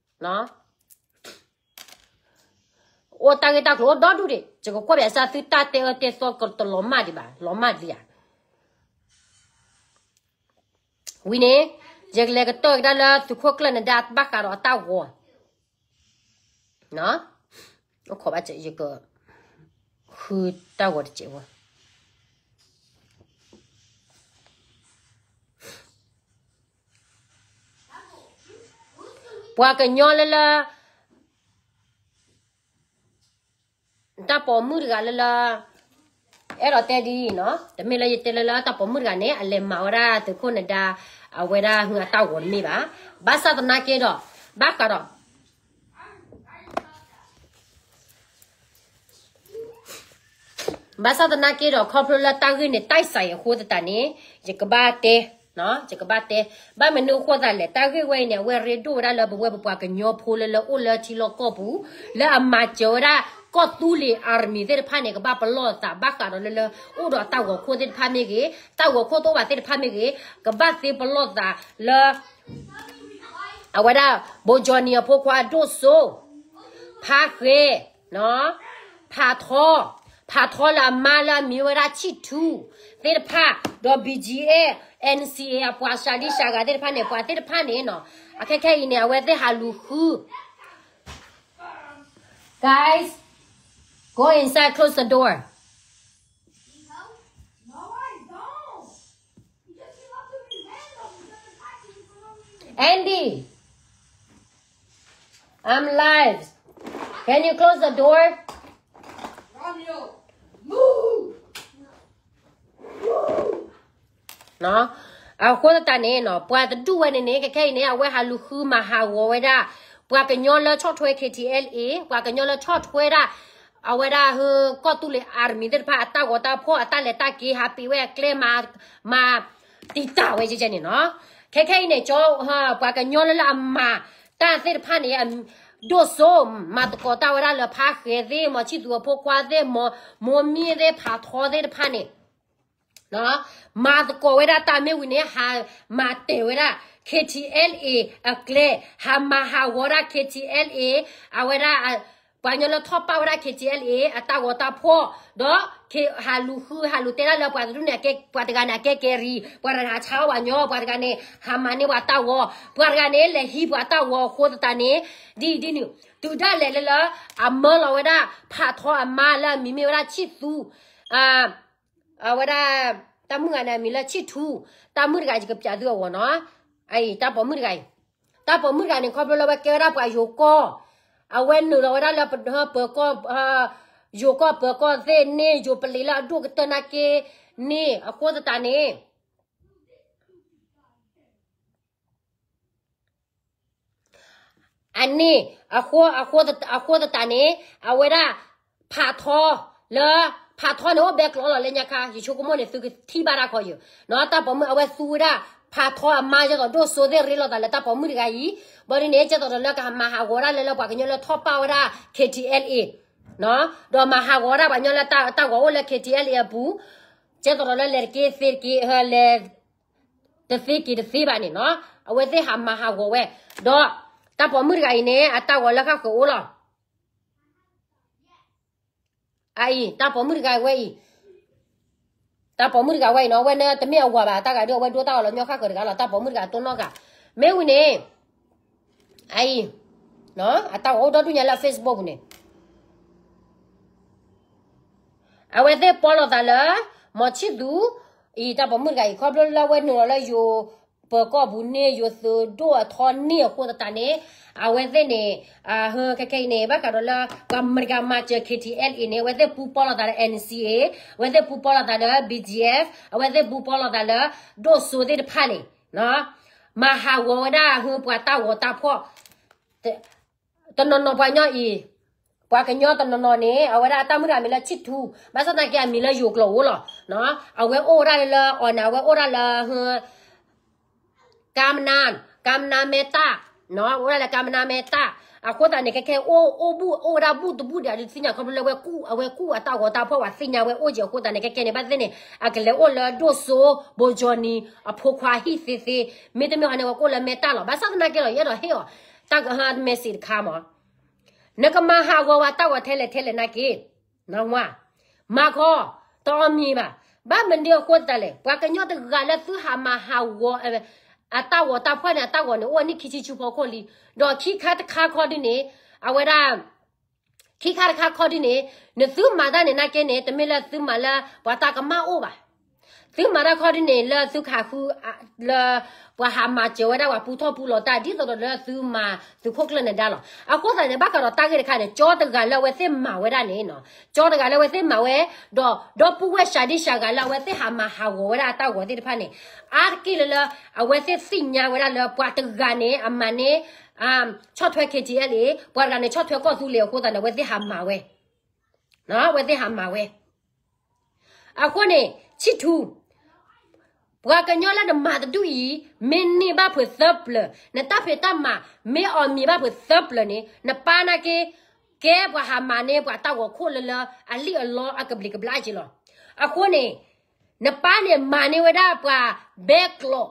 အိၣ်တၢ်ဂ့ၢ်တၢ်ကျိၤအိၣ်ဒီဒူၣ်ဒံး, ယကကွၢ်ဘၣ်စၢ်သုတၢ်တဲအၢတဲသီကတလီၤမၢ်ဒံးဘၣ်, လီၤမၢ်ဒံးဧါ. ဝံၤန့ၣ်, ယကလဲၤကတၢၢ်ကဒါလၢသုးခိၣ်ကျၢၢ်နဒါဘၣ်ဃးဒီးအတၢ်ဂီၤ, အိၣ်ခိးဘၣ်စဲး ယက ဃုတၢ်ဂီၤတစဲးဝဲ ပှၤကညီလၢလၢ တၢ်ပိာ်မုၣ်တဂၤလၢလၢ အဲၣ်ဒိးတဲဒ်အံၤနီၤ, တမ့ၢ်လၢယတဲလၢလၢတၢ်ပိာ်မုၣ်တဂၤန့ၣ် အလဲၤမၤဝဲဒၣ်သုးခိၣ်နဒါ အဝဲဒၣ်ဟုအတၢ်ဂီၤတမ့ၢ်ဘၣ်. ဘၣ်ဆၣ်သနာ်က့ဒီး ဘၣ်ဃးဒီး ဘၣ်ဆၣ်သနာ်က့ဒီး ခီဖျိလၢတၢ်ဂ့ၢ်န့ၣ် တၢ်စဲးအဃိသတးန့ၣ် ယကဘၣ်တဲ, ယကဘၣ်တဲ, ဘၣ်မနုၤအဃိသတးလဲၣ်, တၢ်ဂ့ၢ်ဝဲအံၤန့ၣ် အဝဲရ့ဒိၣ်ဝဲဒၣ်လၢပဝဲပပှၤကညီဖိလၢလၢအိၣ်လၢထံလီၢ်ကီၢ်ပူၤ လၢအမၤစၢၤဝဲဒၣ် ကီၢ်သူလ့ၤ army သ့ၣ်တဖၣ်န့ၣ် ကဘၣ်ပလီၢ်သး ဘၣ်ဃးဒီးလၢလၢ အိၣ်ဒီးတၢ်ဂီၤခိၣ်သ့ၣ်တဖၣ်မ့ၢ်ဂ့ၤ, တၢ်ဂီၤခိၣ်တအိၣ်ဘၣ်သ့ၣ်တဖၣ်မ့ၢ်ဂ့ၤ, ကဘၣ်သ့ပလီၢ်သးလၢ အဝဲဒၣ် ဘိကၠီနံၤအဖိခွါ ဒိၣ်စိ, ဖါဃဲ, ဖးထီ, ဖးထီလၢအမါလၢအမံၤဝဲဒၣ်ဆံၣ်ထူ သ့ၣ်တဖၣ်, ဒီး BGF, NCA အပှၤစှၤဒံစှၤဂၤသ့ၣ်တဖၣ်န့ၣ်, ပှၤသ့ၣ်တဖၣ်န့ၣ်နီၤ, အခဲခဲအံၤန့ၣ် အဝဲသ့ၣ်ဟးလူၤဃု Guys, go inside, close the door. Andy, I'm live. Can you close the door? အဃိသတးန့ၣ်နီၤ ပှၤတဒူၣ်ဝဲန့ၣ်န့ၣ် ခဲခဲအံၤန့ၣ် အဝဲဟးလူၤဃုမၤဟးဂီၤဝဲဒၣ် ပှၤကညီလၢဆီၣ်ထွဲ K T L A ပှၤကညီလၢဆီၣ်ထွဲဒၣ် အဝဲဒၣ်ဟၢကီၢ်သူလ့ၤ army သ့ၣ်တဖၣ် အတၢ်ဂီၤတၢ်ဖီၣ် အတၢ်လဲၤတၢ်က့ၤ ဟးပံးဝဲအကျဲ မၤ မၤတံာ်တာ်ဝဲကဲကဲန့ၣ်နီၤ. ခဲခဲအံၤန့ၣ် ကၠီ ပှၤကညီလၢလၢအမၤတၢ်သ့ၣ်တဖၣ်န့ၣ် ဒိၣ်စိ မၤသကိးတၢ်ဝဲဒၣ်လၢဖါဃဲၤသ့ၣ် မီၤဆံၣ်သူအဖိခွါသ့ၣ် မီၤ မိၢ်မံၣ်သ့ၣ် ဖးထီသ့ၣ်တဖၣ်န့ၣ် မၤသကိးဝဲဒၣ်တၢ်မ့ၢ်ဝံၤန့ၣ် ဟးမၤတဲာ်ဝဲဒၣ် K T L A အကျဲ ဟးမၤဟးဂီၤဒၣ် K T L A အဝဲဒၣ် ပှၤကညီလၢထီၣ်ပာ်ဝဲဒၣ် K T L A အတၢ်ဂီၤတၢ်ဖီၣ် ဒီး ဟးလူၤဃု ဟးလူၤတဲဒၣ်လၢပှၤတဒူၣ်န့ၣ် ပှၤတဂၤန့ၣ် အကဲကဲရံ ပှၤတဂၤန့ၣ် ဟးဆါအီၣ်ပှၤညီ ပှၤတဂၤန့ၣ် ဟးမၤန့ၢ်ပှၤတၢ်ဂီၤ ပှၤတဂၤန့ၣ် လဲၤဟံးပှၤတၢ်ဂီၤအဃိသတးန့ၣ် ဒ်အံၤဒ်နုၤ တုၤဒၣ်လဲာ်လၢလၢ အမၢလီၤဝဲဒၣ် ဖးထီအမါလၢအမံၤမ့ၢ်ဝဲဒၣ်ဆံၣ်သူ အဝဲဒၣ် တၢ်မုၣ်တဂၤန့ၣ် အမံၤလၢဆံၣ်ထူ, တၢ်မုၣ်တဂၤ ယကပျးသုအဂီၢ်နီၤ, အအံၤ တၢ်ပိာ်မုၣ်တဂၤအံၤ, တၢ်ပိာ်မုၣ်တဂၤန့ၣ် ခီဖျိလၢအဝဲကဲဝဲဒၣ်ပှၤယိၤကီၢ်, အဝဲနုာ်လီၤဝဲဒၣ်လၢပၢၤကီၢ်, ယိၤကီၢ်ပၢၤကီၢ်သ့ၣ်န့ၣ် ယိၤပလံၤလၢအဒိၣ်ကတၢၢ်နာ်က့န့ၣ် အဃိသတးန့ၣ် အန့ၣ် အဃိသတးန့ၣ် အဝဲဒၣ် ဖးထီ လၢ ဖးထီန့ၣ်အိၣ်ဘဲကျိးလီၤလၢညါခါ ယဆိကမိၣ်န့ၣ် သုကထံၣ်ဘၣ်တၢ်ခီယိာ်, တၢ်ပိာ်မုၣ်အဝဲသူဝဲဒၣ် ဖးထီအမါ ဒ်သိးဒိၣ်စိသ့ၣ်ရ့လိာ်သးလၢတၢ်ပိာ်မုၣ်တဂၤအံၤ, ဘၣ်ဒ်န့ၣ် ဒ်သိးဒီးလၢကမၤဟးဂီၤဒၣ်လၢလၢပှၤကညီလၢထီၣ်ပာ်ဝဲဒၣ် K T L A, ဒီးမၤဟးဂီၤဒၣ်ပှၤကညီလၢတၢ်ဂီၤအိၣ်လၢ K T L A အပူၤ, ဒ်သိးဒီးလၢလဲၤတက့ၢ်သ့တက့ၢ် လဲၤ တသ့က့ၤတသ့ဘၣ်န့ၣ်နီၤ, အဝဲသ့ၣ်ဟးမၤဟးဂီၤဝဲ, ဒီး တၢ်ပိာ်မုၣ်တဂၤအံၤန့ၣ် အတၢ်ဂီၤလၢဃၣ်ဃုာ်အိၣ်လီၤ, အအံၤ တၢ်ပိာ်မုၣ်တဂၤဝဲအံၤ, တၢ်ပိာ်မုၣ်တဂၤဝဲအံၤနီၤ အဝဲန့ၣ်တမ့ၢ်အဝၤဘၣ် တၢ်ဂၤဒ်အဝဲဒိတၢ်ဂီၤလီၤညီဃၣ်ဃုာ်တဂၤလီၤ တၢ်ပိာ်မုၣ်တဂၤတိၢ်နီၣ်ဂၤ, မ့ၢ်ဝံၤန့ၣ်, အအံၤ, အတၢ်ဂီၤအိၣ်ဒီဒူၣ်ညါလၢ Facebook ပူၤန့ၣ် အဝဲသ့ၣ်ပီလိာ်သးလၢ မီၤဆံၣ်သူ အံၤ တၢ်ပိာ်မုၣ်တဂၤအံၤ ခီဖျိလၢအဝဲနုာ်လီၤလၢယိၤပၢၤကီၢ်ပူၤန့ၣ် ယိၤသုးဒိၣ်အထီန့ၣ်အဃိသတးန့ၣ်, အဝဲသ့ၣ်န့ၣ်, ဟၢ ခဲခဲအံၤန့ၣ် ဘၣ်ဃးဒီးလၢ ပှၤမတၤတဂၤမၤစၢၤ K T L A န့ၣ် အဝဲသ့ၣ်ပူပီလိာ်သးလၢ N C A, အဝဲသ့ၣ်ပူပီလိာ်သးလၢ B G F, အဝဲသ့ၣ်ပူပီလိာ်သးလၢ ဒိၣ်စိသ့ၣ်တဖၣ်န့ၣ်, မၤဟးဂီၤဝဲဒၣ်ဟၢပှၤတၢ်ဂီၤတၢ်ဖီၣ် တနီၤနီၤပှၤကညီအံၤ, ပှၤကညီတနီၤနီၤန့ၣ် အဝဲဒၣ်တၢ်မုၣ်တဂၤမံၤလၢဆံၣ်ထူ, ဘၣ်ဆၣ်သနာ်က့အမံၤလၢယိၤကျိာ်အိၣ်လီၤ, အဝဲအိၣ်ဝဲဒၣ်လၢအီၤန့ၣ် အဝဲအိၣ်ဒၣ်လၢ ကါမနါ, ကါမနါမဲတၢ်, အိၣ်ဒၣ်လၢကါမနါမဲတၢ်, အဃိသတးန့ၣ် ခဲခဲအိၣ်အိၣ်ဘူၣ်အိၣ်ဝဲဒၣ်ဘူၣ်တဘူၣ်ဒီး ဒုးသ့ၣ်ညါခီဖျိလၢဝဲကူၣ် အဝဲကူၣ်အတၢ်ဂီၤတၢ်ဖီၣ်ဝဲသ့ၣ်ညါဝဲအိၣ်က့ၤအဃိသတးန့ၣ် ခဲခဲန့ၣ် ဘၣ်သ့ၣ်န့ၣ် အကလဲၤအိၣ်လၢဒိၣ်စိ ဘိကၠီနံၤ အဖိခွါဟံၣ်သ့သ့, မ့တမ့ၢ်ဟီန့ၣ် ဝဲကအိၣ်လၢမဲတၢ်လီၤ, ဘၣ်ဆၣ်သနာ်က့လီၤ ယအဲၣ်ဒိးဟ့ၣ်အီၤ တၢ်ကဟါ message တခါမး နကမၤဟးဂီၤဝဲတၢ်ဂီၤထဲလဲၣ်ထဲလဲၣ်နာ်က့, နဝါ, မၤခီ, တအီၣ်မံၤဘၣ်, ဘၣ်မနုၤအဃိသတးလဲၣ် ပှၤကညီတဂၤလၢသုဟးမၤဟးဂီၤ အတၢ်ဂီၤတၢ်ဖီၣ်န့ၣ် အတၢ်ဂီၤန့ၣ် အိၣ်နံၣ်ခံဆံဆူဖီခိၣ်လံ, ဒီးခံခါတခါခီဒုန့ၣ်, အဝဲဒၣ် ခံခါတခါခီဒုန့ၣ်, နသုမၤတၢ်န့ၣ်နာ်က့န့ၣ် တမ့ၢ်လၢသုမၤလၢပှၤတၢ်ကမၣ်အိၣ်ဘၣ်. သုမၤတၢ်ခီဒုန့ၣ် လၢသုခးဃု, လၢ ပှၤဟးမၤစၢၤဝဲဒၣ်ပှၤပူထီၣ်ပူလီၤတၢ် ဒ်သိးဒီးလၢသုမၤသုးခိၣ်ကျၢၢ်နဒါလီၤ. အဃိသတးန့ၣ် ဘၣ်ဃးဒီးတၢ်ဂ့ၢ်တခါန့ၣ် ကၠီတဂၤလၢအဝဲသ့ၣ်မၤဝဲဒၣ်န့ၣ်, ကၠီတဂၤလၢအဝဲသ့ၣ်မၤဝဲ, ဒီး ဒီပုၢ်ဝဲၢ်စှၤဒံစှၤဂၤလၢအဝဲသ့ၣ်ဟးမၤဟးဂီၤဝဲဒၣ်အတၢ်ဂီၤသ့ၣ်တဖၣ်န့ၣ်, အါတက့ၢ်လၢလၢ အဝဲသ့ၣ်သ့ၣ်ညါဝဲဒၣ်လၢပှၤတဂၤန့ၣ် အမၤန့ၢ် ဆီၣ်ထွဲ K T L A, ပှၤတဂၤန့ၣ် ဆီၣ်ထွဲကီၢ်သူလ့ၤအဃိသတးန့ၣ် အဝဲသ့ၣ်ဟးမၤဝဲ, အဝဲသ့ၣ်ဟးမၤဝဲ. အဃိန့ၣ် ဆံၣ်ထူ, ပှၤကညီလၢနမၤတဒူၣ်အံၤ မ့ၢ်န့ၢ်ဘၣ်ဖုးသၢပျၢၤ, နတၢ်ဖံးတၢ်မၤ မ့ၢ်အီၣ်မံၤဘၣ်ဖုးသၢပျၢၤန့ၣ် နပၢ်နာ်က့ ကဲပှၤဟးမၤန့ၢ်ပှၤတၢ်ဂီၤခိၣ်လၢလၢ အလံၣ်အလီအကဘျံးကဘျၣ်က့လီၤ. အဃိန့ၣ် နပၢ်န့ၣ်မၤန့ၢ်ဝဲဒၣ်ပှၤဘဲကျိး,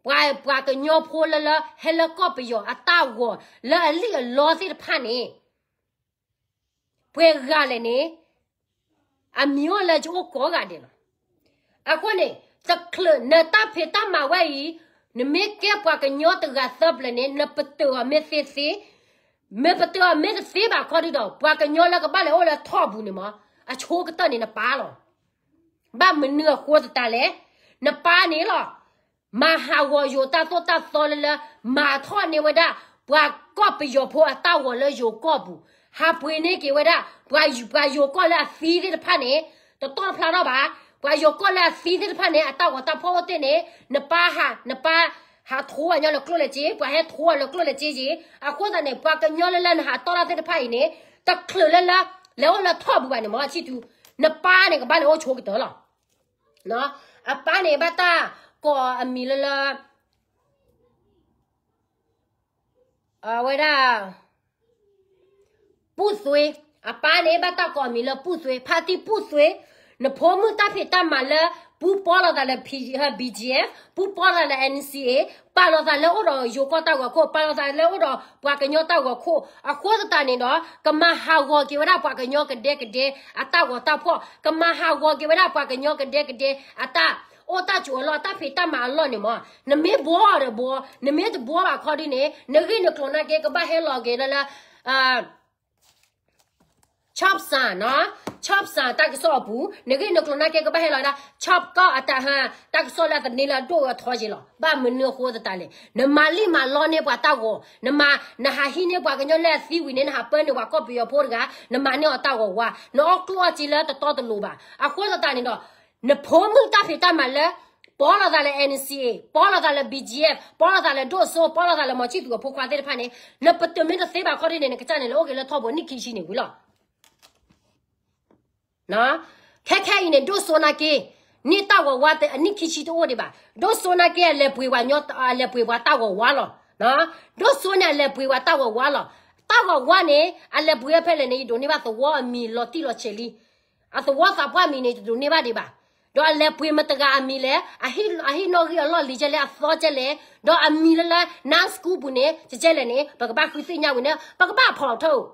ပှၤ ပှၤကညီဖိလၢလၢ ဟဲလၢကီၢ်ပယီၤအတၢ်ဂီၤလၢအလံၣ်အလီသ့ၣ်တဖၣ်န့ၣ် ပှဲၤဂၤလဲၣ်န့ၣ် အမံၤအိၣ်လၢကအိၣ်ကိးဂၤဒဲးလီၤ. အဃိန့ၣ် တချုးနတၢ်ဖံးတၢ်မၤဝဲအံၤ နမ့ၢ်ကဲပှၤကညီတဂၤသၢပျၢၤန့ၣ် နပတုာ်အီၤမ့ၢ်သ့သ့, မ့ၢ်ပတုာ်အီၤမ့ၢ်တသ့ဘၣ်ခီဒုဒီး ပှၤကညီလၢကဘၣ်လဲၤအိၣ်လၢထီၣ်ပူၤန့ၣ်မး အဆိကတၢၢ်န့ၣ်နပၢ်လီၤ. ဘၣ်မနုၤအဃိသတးလဲၣ်, နပၢ်န့ၣ်လီၤ. မၤဟးဂီၤယိၤတၢ်သိၣ်တၢ်သီလၢလၢ မၤထီၣ်န့ၢ်ဝဲဒၣ် ပှၤကီၢ်ပယီၤဖိအတၢ်ဂီၤလၢယိၤကီၢ်ပူၤ, ဟးပှ့ၤန့ၢ်က့ၤဝဲဒၣ် ပှၤ ပှၤယိၤကီၢ်လၢအသံသ့ၣ်တဖၣ်န့ၣ် တတီၢ်တဖျါထီၣ်ဘၣ်, ပှၤယိၤကီၢ်လၢအသံသ့ၣ်တဖၣ်န့ၣ် အတၢ်ဂီၤတၢ်ဖီၣ်အိၣ်တ့ၢ်န့ၣ် နပၢ်ဟး နပၢ်ဟးထိအညီလၢကျိၣ်လၢစ့, ပှၤဟဲထိအီၤလၢကျိၣ်လၢစ့က့ၤ, အဃိသတးန့ၣ် ပှၤကညီလၢလၢနဟးတီၢ်တၢ်သ့ၣ်တဖၣ်အံၤန့ၣ် တချုးလၢလၢ လဲၤအိၣ်လၢထီၣ်ပူၤဘၣ်န့ၣ်မ့ၢ် ဆံၣ်ထူ, နပၢ်န့ၣ်ကဘၣ်လဲၤအိၣ်ဆိကတၢၢ်လီၤ. အပၢ်န့ၣ်ဘၣ်တၢ်ကိးအမံၤလၢလၢ အဝဲဒၣ် ပူၣ်သွ့, အပၢ်န့ၣ်ဘၣ်တၢ်ကိးအမံၤလၢပူၣ်သွ့, ဖါတံၢ်ပူၣ်သွ့, နဖိမုၣ်တၢ်ဖံးတၢ်မၤလၢ ပူပီလိာ်သးလၢ BGF, ပူပီလိာ်သးလၢ NCA, ပာ်လီၤသးလၢအိၣ်ဒီးယိၤကီၢ်တၢ်ဂီၤခိၣ်, ပာ်လီၤသးလၢအိၣ်ဒီးပှၤကညီတၢ်ဂီၤခိၣ်, အဃိသတးန့ၣ်ဒီး ကမၤဟးဂီၤက့ၤဝဲဒၣ်ပှၤကညီကဒဲကဒဲ အတၢ်ဂီၤတၢ်ဖီၣ်, ကမၤဟးဂီၤက့ၤဝဲဒၣ်ပှၤကညီကဒဲကဒဲ အတၢ်အိၣ်တၢ်ဆိးအလီၢ် အတၢ်ဖံးတၢ်မၤအလီၢ်န့ၣ်မ့ၢ်, နမ့ၢ်ဘှီဒီးဘှီ, နမ့ၢ်တဘှီဘၣ်ခီဒ်န့ၣ် နဂ့ၢ်နကျိၤနာ်က့ ကဘၣ်ဟဲလီၤက့ၤလၢလၢ Chop Sound နီၤ, Chop Sound တၢ်ကစီၣ်အပူၤ, နဂ့ၢ်နကျိၤနာ်က့ ကဘၣ်ဟဲလီၤဒၣ် Chop ကီၢ်အတၢ်ဟါ တၢ်ကစီၣ်လၢအသန့လၢအဒိၣ်အထီက့ၤလီၤ. ဘၣ်မနုၤအဃိသတးလဲၣ်, နမၤလံၣ်မၤလီန့ၢ်ပှၤတၢ်ဂီၤ, နမၤ နဟးဟံးန့ၢ်ပှၤကညီလၢအသံဝံၤန့ၣ် နဟးပၢန့ၢ်ပှၤကီၢ်ပယီၤဖိတဂၤ, နမၤန့ၢ်အီၤတၢ်ဂီၤဝါ, နအီၣ်ကျိၣ်အီၣ်စ့လၢတတီတလိၤဘၣ်. အဃိသတးန့ၣ်ဒီး နဖိမုၣ်တၢ်ဖံးတၢ်မၤလၢ ပီလိာ်သးလၢ NCA, ပီလိာ်သးလၢ BGF, ပီလိာ်သးလၢဒိၣ်စိ, ပီလိာ်သးလၢမီၤဆံၣ်သူးအဖိခွါသ့ၣ်တဖၣ်န့ၣ်, နပတုာ်မ့ၢ်တသ့ဘၣ်ခီဒ်န့ၣ် နကစၢ်န့ၣ် လဲၤအိၣ်က့ၤလၢထီဘိအနံၣ်ခံဆံန့ၣ်ဝံၤလီၤ. ခဲခဲအံၤန့ၣ် ဒိၣ်စိနာ်က့ န့ၢ်တၢ်ဂီၤဝါအနံၣ်ခံဆံတအိၣ်ဒံးဘၣ်. ဒိၣ်စိနာ်က့ အလဲၤပှ့ၤပှၤညီ, အလဲၤပှ့ၤပှၤတၢ်ဂီၤဝါလီၤ. ဒိၣ်စိန့ၣ် အလဲၤပှ့ၤပှၤတၢ်ဂီၤဝါလီၤ. တၢ်ဂီၤဝါန့ၣ် အလဲၤပှ့ၤဝဲဖဲလဲၣ်န့ၣ် ယဒိးန့ၢ်ဘၣ်သဝီအမံၤလီၤတံၢ်လီၤဆဲးလံ. အသဝီသးပှၢ်မံၤန့ၣ် တဒိးန့ၢ်ဘၣ်ဒံးဘၣ်. ဒီးအလဲၤပှ့ၤမတၤတဂၤအမံၤလဲၣ်, အဟံၣ်နီၣ်ဂံၢ်အလီၢ်လံၤကဲလဲၣ်, အသီကဲလဲၣ်, ဒီးအမံၤလၢလၢ နါစကူပူၤန့ၣ် ကဲလဲၣ်န့ၣ် ပကဘၣ်ဃုသ့ၣ်ညါဝံၤန့ၣ် ပကဘၣ်ဖီၣ်ထီၣ်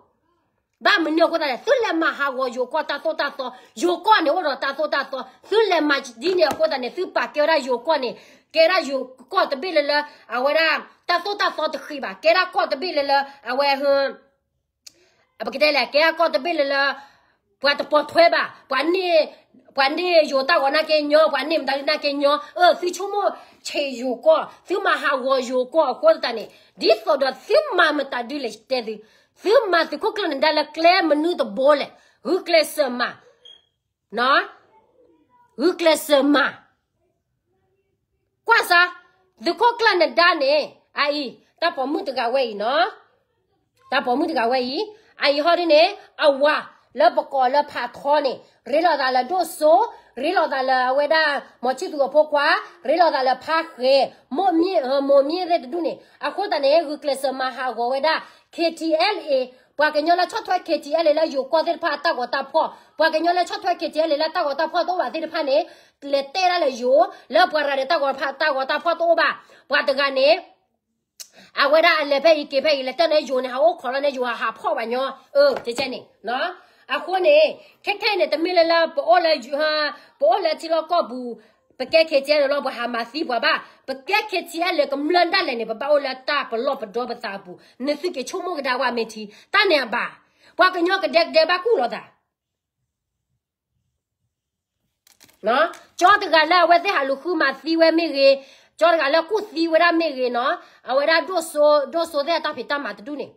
ဘၣ်မနုၤအဃိသတးလဲၣ်, သုလဲၤမၤဟးဂီၤယိၤကီၢ်တၢ်သိၣ်တၢ်သီ, ယိၤကီၢ်န့ၣ်အိၣ်ဒီးတၢ်သိၣ်တၢ်သီ, သုလဲၤမၤဒ်န့ၣ်အဃိသတးန့ၣ် သုပာ်ကဲဝဲဒၣ်ယိၤကီၢ်န့ၣ်, ကဲဒၣ်ယိၤကီၢ်တဘ့ၣ်လၢလၢ အဝဲဒၣ် တၢ်သိၣ်တၢ်သီတဃ့ဘၣ်, ကဲဒၣ်ကီၢ်တဘ့ၣ်လၢလၢ အဝဲ ပကတဲလဲၣ်, ကဲဒၣ်ကီၢ်တဘ့ၣ်လၢလၢ ပှၤတပိာ်ထွဲဘၣ်, ပှၤန့ၢ်ယိၤတၢ်ဂီၤနာ်က့ညီ, ပှၤန့ၢ်မတၤဒုနာ်က့ညီ, အၢ သုဆိကမိၣ်ဆံးယိၤကီၢ်, သုမၤဟးဂီၤယိၤကီၢ်အဃိသတးန့ၣ်, ဒ်သိးဒီးသုမၤမတၤဒုလဲၣ်တဲသု, သုမၤသုးခိၣ်ကျၢၢ်နဒါလၢကျဲမနုၤတဘိလဲၣ်, ဂုာ်ကျဲးစၢးမၤ ဂုာ်ကျဲးစၢးမၤ, ကွၢ်စၢ်, သုးခိၣ်ကျၢၢ်နဒါန့ၣ် အအံၤ တၢ်ပိာ်မုၣ်တဂၤဝဲအံၤနီၤ, တၢ်ပိာ်မုၣ်တဂၤဝဲအံၤ, အအံၤဟီဒ်န့ၣ် အဝၤလၢပကိးလၢဖးထီန့ၣ် ရ့လိာ်သးလၢဒိၣ်စိ, ရ့လိာ်သးလၢအဝဲဒၣ် မီၤဆံၣ်သူးအဖိခွါ, ရ့လိာ်သးလၢဖါဃဲၤ, မိၢ်မ့ၢ် မိၢ်မ့ၢ်သ့ၣ်တဒူၣ်န့ၣ် အဃိသတးန့ၣ် ဂုာ်ကျဲးစၢးမၤဟးဂီၤဝဲဒၣ် K T L A, ပှၤကညီလၢဆီၣ်ထွဲ K T L A လၢယိၤကီၢ်သ့ၣ်တဖၣ်အတၢ်ဂီၤတၢ်ဖီၣ်, ပှၤကညီလၢဆီၣ်ထွဲ K T L A လၢတၢ်ဂီၤတၢ်ဖီၣ်တအိၣ်ဘၣ်သ့ၣ်တဖၣ်န့ၣ် လဲၤတဲဒၣ်လၢယိၤ, လၢပှၤတဂၤန့ၣ် တၢ်ဂီၤတၢ်ဖီၣ်တအိၣ်ဘၣ်, ပှၤတဂၤန့ၣ် အဝဲဒၣ်အလဲၤဖဲအံၤက့ၤဖဲအံၤ လဲၤတဲန့ၣ်ယိၤန့ၣ် ဟးအိၣ်ခိးလီၤန့ၣ် ယိၤဟးဖီၣ်ဘၣ်ညီ, အၢ ကဲကဲန့ၣ်, အဃိန့ၣ် ခဲခဲအံၤန့ၣ် တမ့ၢ်လၢလၢ ပအိၣ်လၢ ပအိၣ်လၢထံလီၢ်ကီၢ်ပူၤ ပကဲ K T L A လီၤ ပှၤဟးမၤသံပှၤဘၣ်, ပကဲ K T L A လၢကမျၢၢ်ဒၣ်လဲာ်န့ၣ် ပဘၣ်အိၣ်လၢတၢ်ပလီၢ်ပဒီပသးအပူၤ, နသုက့ၤဆိကမိၣ်ကဒါဝဲမ့ၢ်ထံ, တၢ်န့ၣ်အဘၣ်, ပှၤကညီကဒဲကဒဲဘၣ်ကူၣ်လိာ်သး ကၠီတဂၤလၢအဝဲသ့ၣ်ဟးလူၤဃုမၤသံဝဲမ့ၢ်ဂ့ၤ, ကၠီတဂၤလၢကူၣ်သံဝဲဒၣ်မ့ၢ်ဂ့ၤနီၤ, အဝဲဒၣ်ဒိၣ်စိ, ဒိၣ်စိသ့ၣ်အတၢ်ဖံးတၢ်မၤတဒူၣ်န့ၣ်,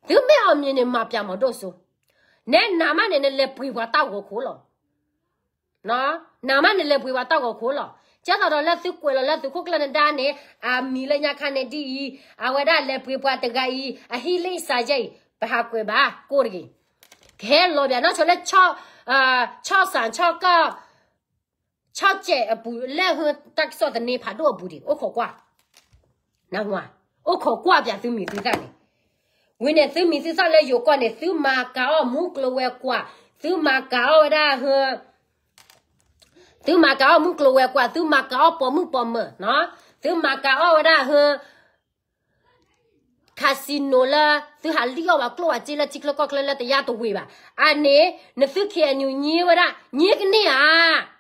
သုမ့ၢ်အီၤမံၤန့ၣ် မၤပျးမၤဒိၣ်စိ, နဲနၤမးန့ၣ် နလဲၤပှ့ၤပှၤတၢ်ဂီၤခိၣ်လီၤ. နၤမးန့ၣ်လဲၤပှ့ၤပှၤတၢ်ဂီၤခိၣ်လီၤ. ကဲသိးဒီးလၢသုကွဲးလီၤလၢသုးခိၣ်ကျၢၢ်နဒါန့ၣ် အမံၤလၢညါခါန့ၣ်ဒ်အံၤ, အဝဲဒၣ်လဲၤပှ့ၤပှၤတဂၤအံၤ အဟံၣ်လၢအံၤစးယဲအံၤ, ပဟးကွဲးဘၣ်ကိၢ်တဂ့ၤ, ကဟဲလီၤဘၣ် နီၢ်ဆိလၢ ဆီၣ်စၣ် ဆီၣ်ကၢ် ဆီၣ်စဲးအပူၤ လၢဟုတၢ်ကစီၣ်သန့ဖးဒိၣ်အပူၤဒံး အိၣ်ခိးကွၢ်, နၢ်ဟူဧါ, အိၣ်ခိးကွၢ်ပၠးသုမံၤသုသၣ်န့ၣ်, ဝံၤန့ၣ် သုမံၤသုသၣ်လၢယိၤကီၢ်န့ၣ် သုမၤကၤအီၣ်မူကျိၤဝဲၤကွာ်, သုမၤကၤအီၣ်ဝဲဒၣ် သုမၤကၤအီၣ်မူကျိၤဝဲၤကွာ်, သုမၤကၤအီၣ်ပိာ်မုၣ်ပိာ်မၢၤ, သုမၤကၤအီၣ်ဝဲဒၣ်ဟု casino လၢ သုဟးလံၣ်အီၣ်ဝဲကျိၣ်ဝဲစ့လၢထံချၢကီၢ်ချၢလၢတယါတဝ့ၤဘၣ်. အန့ၣ် နသု K N U ညိဝဲဒၣ် ညိကန့ၢ်ဧါ.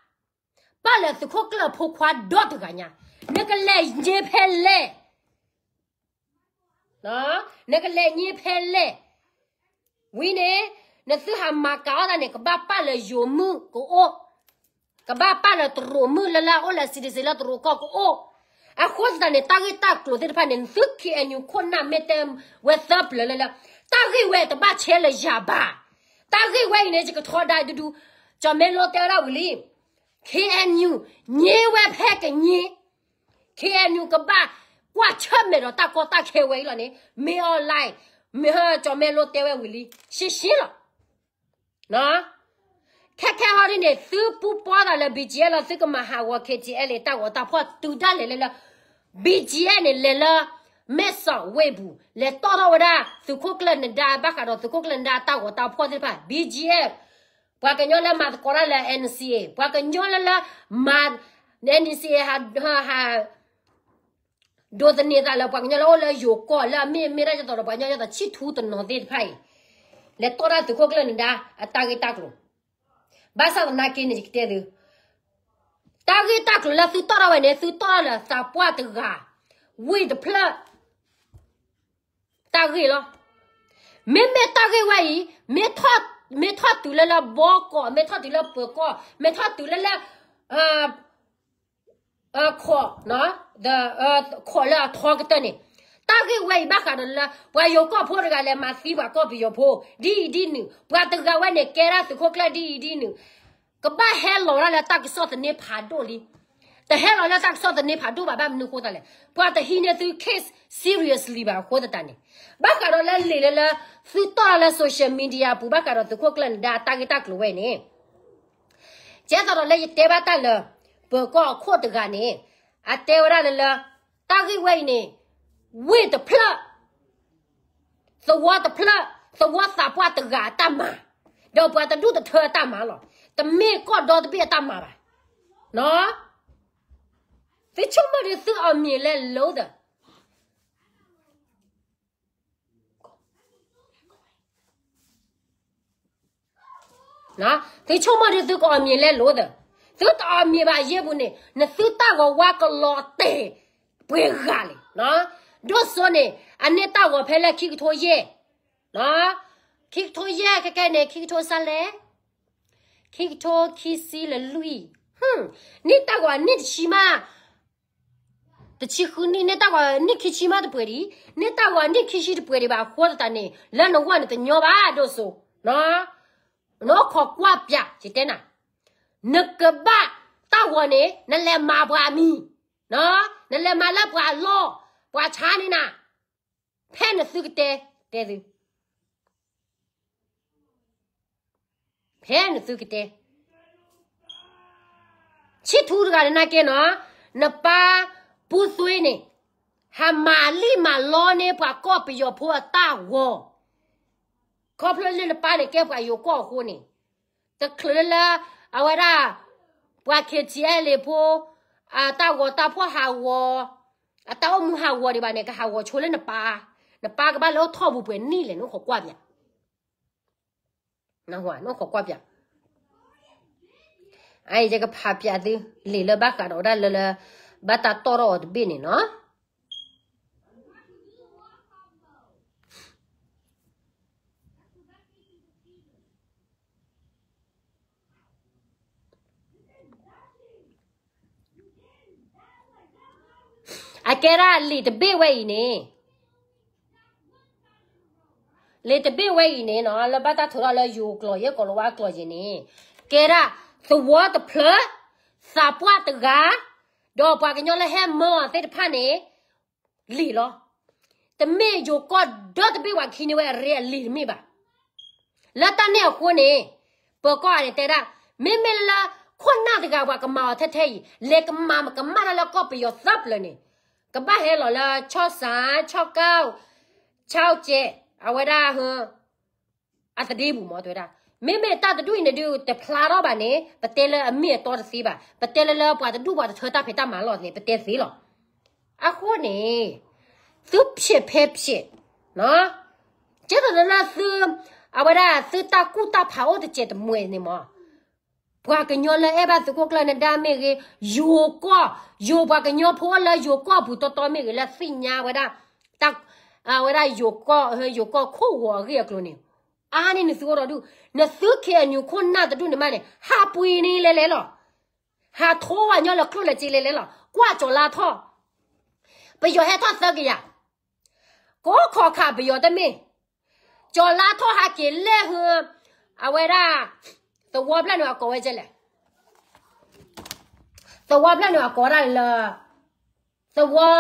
ပၢ်လၢသုးခိၣ်ကျၢၢ်ဖိခွါဒီတဂၤညါ, နကလဲၤညိဖဲလဲၣ် နကလဲၤညိဖဲလဲၣ်. ဝံၤန့ၣ် နသုဟးမၤကၤအီၣ်တၢ်န့ၣ် ကဘၣ်ပာ်လၢယိၤမုၣ်ကအိၣ်, ကဘၣ်ပာ်လၢတရူးမုၣ်လၢလၢအအိၣ်လၢ citizen လၢတရူးကီၢ်ကအိၣ်. အဃိသတးန့ၣ် တၢ်ဂ့ၢ်တၢ်ကျိၤသ့ၣ်တဖၣ်န့ၣ် သု K N U ခိၣ်နၢ်မ့ၢ်တဲဝဲသၢပျၢၤလၢလၢ တၢ်ဂ့ၢ်ဝဲတဘၣ်ဆဲးလၢယၤဘၣ်. တၢ်ဂ့ၢ်ဝဲအံၤန့ၣ် ယကထီဒါဒူဒူ, ကၠီၣ်မဲလိတဲဝဲဒၣ်ဝံၤလံ, K N U ညိဝဲဖဲကညိ K N U ကဘၣ်ကွၢ်ဆၢၣ်မဲာ်ဒီးတၢ်ကီတၢ်ခဲဝဲအံၤလီၤန့ၣ် မ့ၢ်အီၤလၢ မ့ၢ်ကၠီၣ်မဲလိတဲဝဲဝံၤလံ ရှဲရှဲလီၤ. ခဲခဲဟီဒ်န့ၣ် သုပူပီသးလၢ B G F လီၤ သုကမၤဟးဂီၤ K T L တၢ်ဂီၤတၢ်ဖီၣ်တုၤဒၣ်လဲာ်လၢလၢ B G F န့ၣ် လဲၤလၢ မဲၢ်စီၣ်ဝ့ၢ်ပူၤ လဲၤတီၣ်ထီၣ်ဝဲဒၣ်သုးခိၣ်ကျၢၢ်နဒါ ဘၣ်ဃးဒီးသုးခိၣ်ကျၢၢ်နဒါတၢ်ဂီၤတၢ်ဖီၣ်သ့ၣ်တဖၣ် B G F ပှၤကညီလၢမၤသကိးတၢ်လၢ N C A ပှၤကညီလၢလၢမၤ N C A ဟး ဟး ဒိးသန့ၤသးလၢပှၤကညီလၢအိၣ်လၢယိၤကီၢ်လၢအမ့ၢ်မ့ၢ်ဒၣ်ယသိးဒီးပှၤကညီယသိးဆံၣ်ထူတနီၤသ့ၣ်တဖၣ်အံၤ လဲၤတီၣ်တၢ်သုးခိၣ်ကျၢၢ်နဒါအတၢ်ဂ့ၢ်တၢ်ကျိၤ ဘၣ်ဆၣ်သနာ်က့န့ၣ် ယကတဲသု တၢ်ဂ့ၢ်တၢ်ကျိၤလၢသုတီၣ်ထီၣ်ဝဲန့ၣ် သုတီၣ်ထီၣ်လၢသးပှၢ်တဂၤ ဝ့ၢ်တဖျၢၣ် တၢ်ဂ့ၢ်လီၤ. မ့မ့ၢ်တၢ်ဂ့ၢ်ဝဲအံၤ မ့ၢ်ထီၣ်တုၤလၢလၢဘီကီၢ် မ့ၢ်ထီၣ်တုၤလၢပၢၤကီၢ် မ့ၢ်ထီၣ်တုၤလၢလၢ ခီၣ် ခီၣ်လၢအထီကတၢၢ်န့ၣ် တၢ်ဂ့ၢ်ဝဲအံၤဘၣ်ဃးဒီးလၢ ပှၤယိၤကီၢ်ဖိတဂၤလဲၤမၤသံပှၤကီၢ်ပယီၤဖိ ဒ်အံၤဒ်နုၤ ပှၤတဂၤဝဲန့ၣ် ကဲဒၣ်သုးခိၣ်ကျၢၢ်ဒ်အံၤဒ်နုၤ ကဘၣ်ဟဲလီၤဝဲဒၣ်လၢတၢ်ကစီၣ်သန့ဖးဒိၣ်လံ တဟဲလီၤလၢတၢ်ကစီၣ်သန့ဖးဒိၣ်ဘၣ် ဘၣ်မနုၤအဃိသတးလဲၣ် ပှၤတဟံးန့ၢ်သု case seriously ဘၣ်အဃိသတးန့ၣ် ဘၣ်ဃးဒီးလၢလံာ်လၢလၢ သုတီၣ်လၢ social media ပူၤ ဘၣ်ဃးဒီးသုးခိၣ်ကျၢၢ်နဒါအတၢ်ဂ့ၢ်တၢ်ကျိၤဝဲန့ၣ် ကဲသိးဒီးလၢယတဲဘၣ်တၢ်လၢ ပၢၤကီၢ်အခိၣ်တဂၤန့ၣ် အတဲဝဲဒၣ်လၢလၢ တၢ်ဂ့ၢ်ဝဲအံၤန့ၣ် ဝ့ၢ်တဖျၢၣ် သဝီတဖျၢၣ် သဝီသးပှၢ်တဂၤအတၢ်မၤ ဒီးပှၤတဒူၣ်တထၢအတၢ်မၤလီၤ. တမ့ၢ်ကီၢ်ဒီတဘ့ၣ်အတၢ်မၤဘၣ်. သုဆိကမိၣ်ဒ်သုအီၣ်မ့ၤလဲလိာ်သး သုဆိကမိၣ်ဒ်သုကအီၣ်မ့ၤလဲလိာ်သး သုတအီၣ်မ့ၤဘၣ်အယဲၢ်ပူၤန့ၣ် နသုတၢ်ဂီၤဝါကလီၤတဲာ်ပှဲၤဂၤလံ. ဒိၣ်စိန့ၣ် အန့ၢ်တၢ်ဂီၤဖဲလၢခံကထိယဲၢ် ခံကထိယဲၢ်ခဲကဲန့ၣ် ခံကထိစၢ်လဲၣ် ခံကထိခံဆံလၢလွံၢ် န့ၢ်တၢ်ဂီၤနံၣ်တဆံမး တဆံဃုနံၣ် န့ၢ်တၢ်ဂီၤနံၣ်ခံဆံမးတပှဲၤဒံး န့ၢ်တၢ်ဂီၤနံၣ်ခံဆံတပှဲၤဒံးဘၣ်အဃိသတးန့ၣ် လၢနဂီၢ်န့ၣ်တညီဘၣ်ဒိၣ်စိ နအိၣ်ခိးကွၢ်ပၠး ယတဲနၤ နကဘၣ်တၢ်ဂီၤန့ၣ် နလဲၤမၤပှၤအမံၤ နလဲၤမၤလၢပှၤအလီၢ် ပှၤဆါန့ၢ်နၤ ဖဲနသုကတဲ တဲသု ဖဲနသုကတဲ ဆံၣ်ထူတဂၤန့ၣ်နာ်က့နီၤ နပၢ်ပူသွ့န့ၣ် ဟးမၤလံၣ်မၤလီန့ၢ်ပှၤကီၢ်ပယီၤဖိအတၢ်ဂီၤ ခီဖျိလၢနပၢ်န့ၣ်ကဲပှၤယိၤကီၢ်အဃိန့ၣ် တချုးလၢလၢ အဝဲဒၣ် ပှၤ K T L ဖိ အတၢ်ဂီၤတၢ်ဖီၣ်ဟးဂီၤ အတၢ်အိၣ်မူဟးဂီၤဒံးဘၣ်န့ၣ် ကဟးဂီၤဆိလၢနပၢ် နပၢ်ကဘၣ်လၢအိၣ်ထီၣ်ပူၤပှဲၤနံၣ်လဲၣ် နအိၣ်ခိးကွၢ်ပၠး နအိၣ်ခိးကွၢ်ပၠး အအံၤယကဖးပၠးသု လံာ်လၢဘၣ်ဃးဒီးဝဲဒၣ်လၢလၢ ဘၣ်တၢ်တီၣ်ထီၣ်အီၤတဘ့ၣ်န့ၣ်နီၤ အကဲဒၣ်လံာ်တဘ့ၣ်ဝဲအံၤန့ၣ် လံာ်တဘ့ၣ်ဝဲအံၤန့ၣ်နီၤ လၢဘၣ်တၢ်ထုးထီၣ်လၢယိၤကျိာ်ယဲၢ်ကီၤလၤဝါကျိာ်ယဲၢ်န့ၣ် ကဲဒၣ် သဝီတဖျၢၣ် သးပှၢ်တဂၤ ဒီးပှၤကညီလၢဟဲမၢအီၤသ့ၣ်တဖၣ်န့ၣ် လံာ်လီၤ. တမ့ၢ်ယိၤကီၢ်ဒီတဘ့ၣ်ပှၤကဟံးန့ၢ်ဝဲအရ့အလံာ်တမ့ၢ်ဘၣ်. လၢတၢ်န့ၣ်အဃိန့ၣ် ပၢၤကီၢ်န့ၣ်တဲဒၣ် မ့မ့ၢ်လၢ ခိၣ်နၢ်တဂၤပှၤကမၤအီၤထဲထဲအံၤ လဲၤကမၤကမၣ်တၢ်လၢကီၢ်ပယီၤသၢပျၢၤန့ၣ် ကဘၣ်ဟဲလီၤလၢ ဆီၣ်စၣ် ဆီၣ်ကၢၣ် ဆီၣ်ကဲး အဝဲဒၣ် အသဒ့ပူၤမ့ၢ်တဲဝဲဒၣ် မ့မ့ၢ်တၢ်တဒူၣ်အံၤန့ၣ်ဒုး တဖျါထီၣ်ဘၣ်န့ၣ် ပတဲလၢအမ့ၢ်အတီတသ့ဘၣ် ပတဲလၢလၢပှၤတဒူၣ်ပှၤတထၢတၢ်ဖံးတၢ်မၤလီၤန့ၣ် ပတဲသ့လီၤ. အဃိန့ၣ် သုဖျဲးဖဲဖျဲး ကဲသိးလၢသု အဝဲဒၣ်သုတၢ်ကူၣ်တၢ်ဖးအိၣ်တစဲးတမှဲၤန့ၣ်မ့ၢ် ပှၤကညီလၢအဲၣ်ဘၣ်သုးခိၣ်ကျၢၢ်နဒါမ့ၢ်ဂ့ၤ ယိၤကီၢ် ယိၤပှၤကညီဖိအိၣ်လၢယိၤကီၢ်ပူၤတီတီမ့ၢ်ဂ့ၤ လၢသ့ၣ်ညါဝဲဒၣ် အဝဲဒၣ်ယိၤကီၢ် ယိၤကီၢ်ခိၣ်ဂီၤအဂ့ၢ်အကျိၤန့ၣ် အါန့ၢ်နသုအိၣ်ဒီးဒူၣ် နသု K N U ခိၣ်နၢ်တဒူၣ်န့ၣ်မးန့ၣ် ဟးပှ့ၤန့ၣ်လဲၤလဲၤလီၤ. ဟးထိဝဲညီလၢကျိၣ်လၢစ့လဲၤလဲၤလီၤ ကွၢ်ကၠီၤလါထီၣ်, ပယီၤဟဲထီၣ်သၢကယၤ, ကိးခီၣ်ခါပယီၤတမ့ၢ်, ကၠီၤလါထီၣ်ဟးက့ၤလဲၤဟူ, အဝဲဒၣ်, သဝီဖျၢၣ်န့ၣ်အကိးဝဲကဲလဲၣ်, သဝီဖျၢၣ်န့ၣ်အကိးဒၣ်လၢ, သဝီ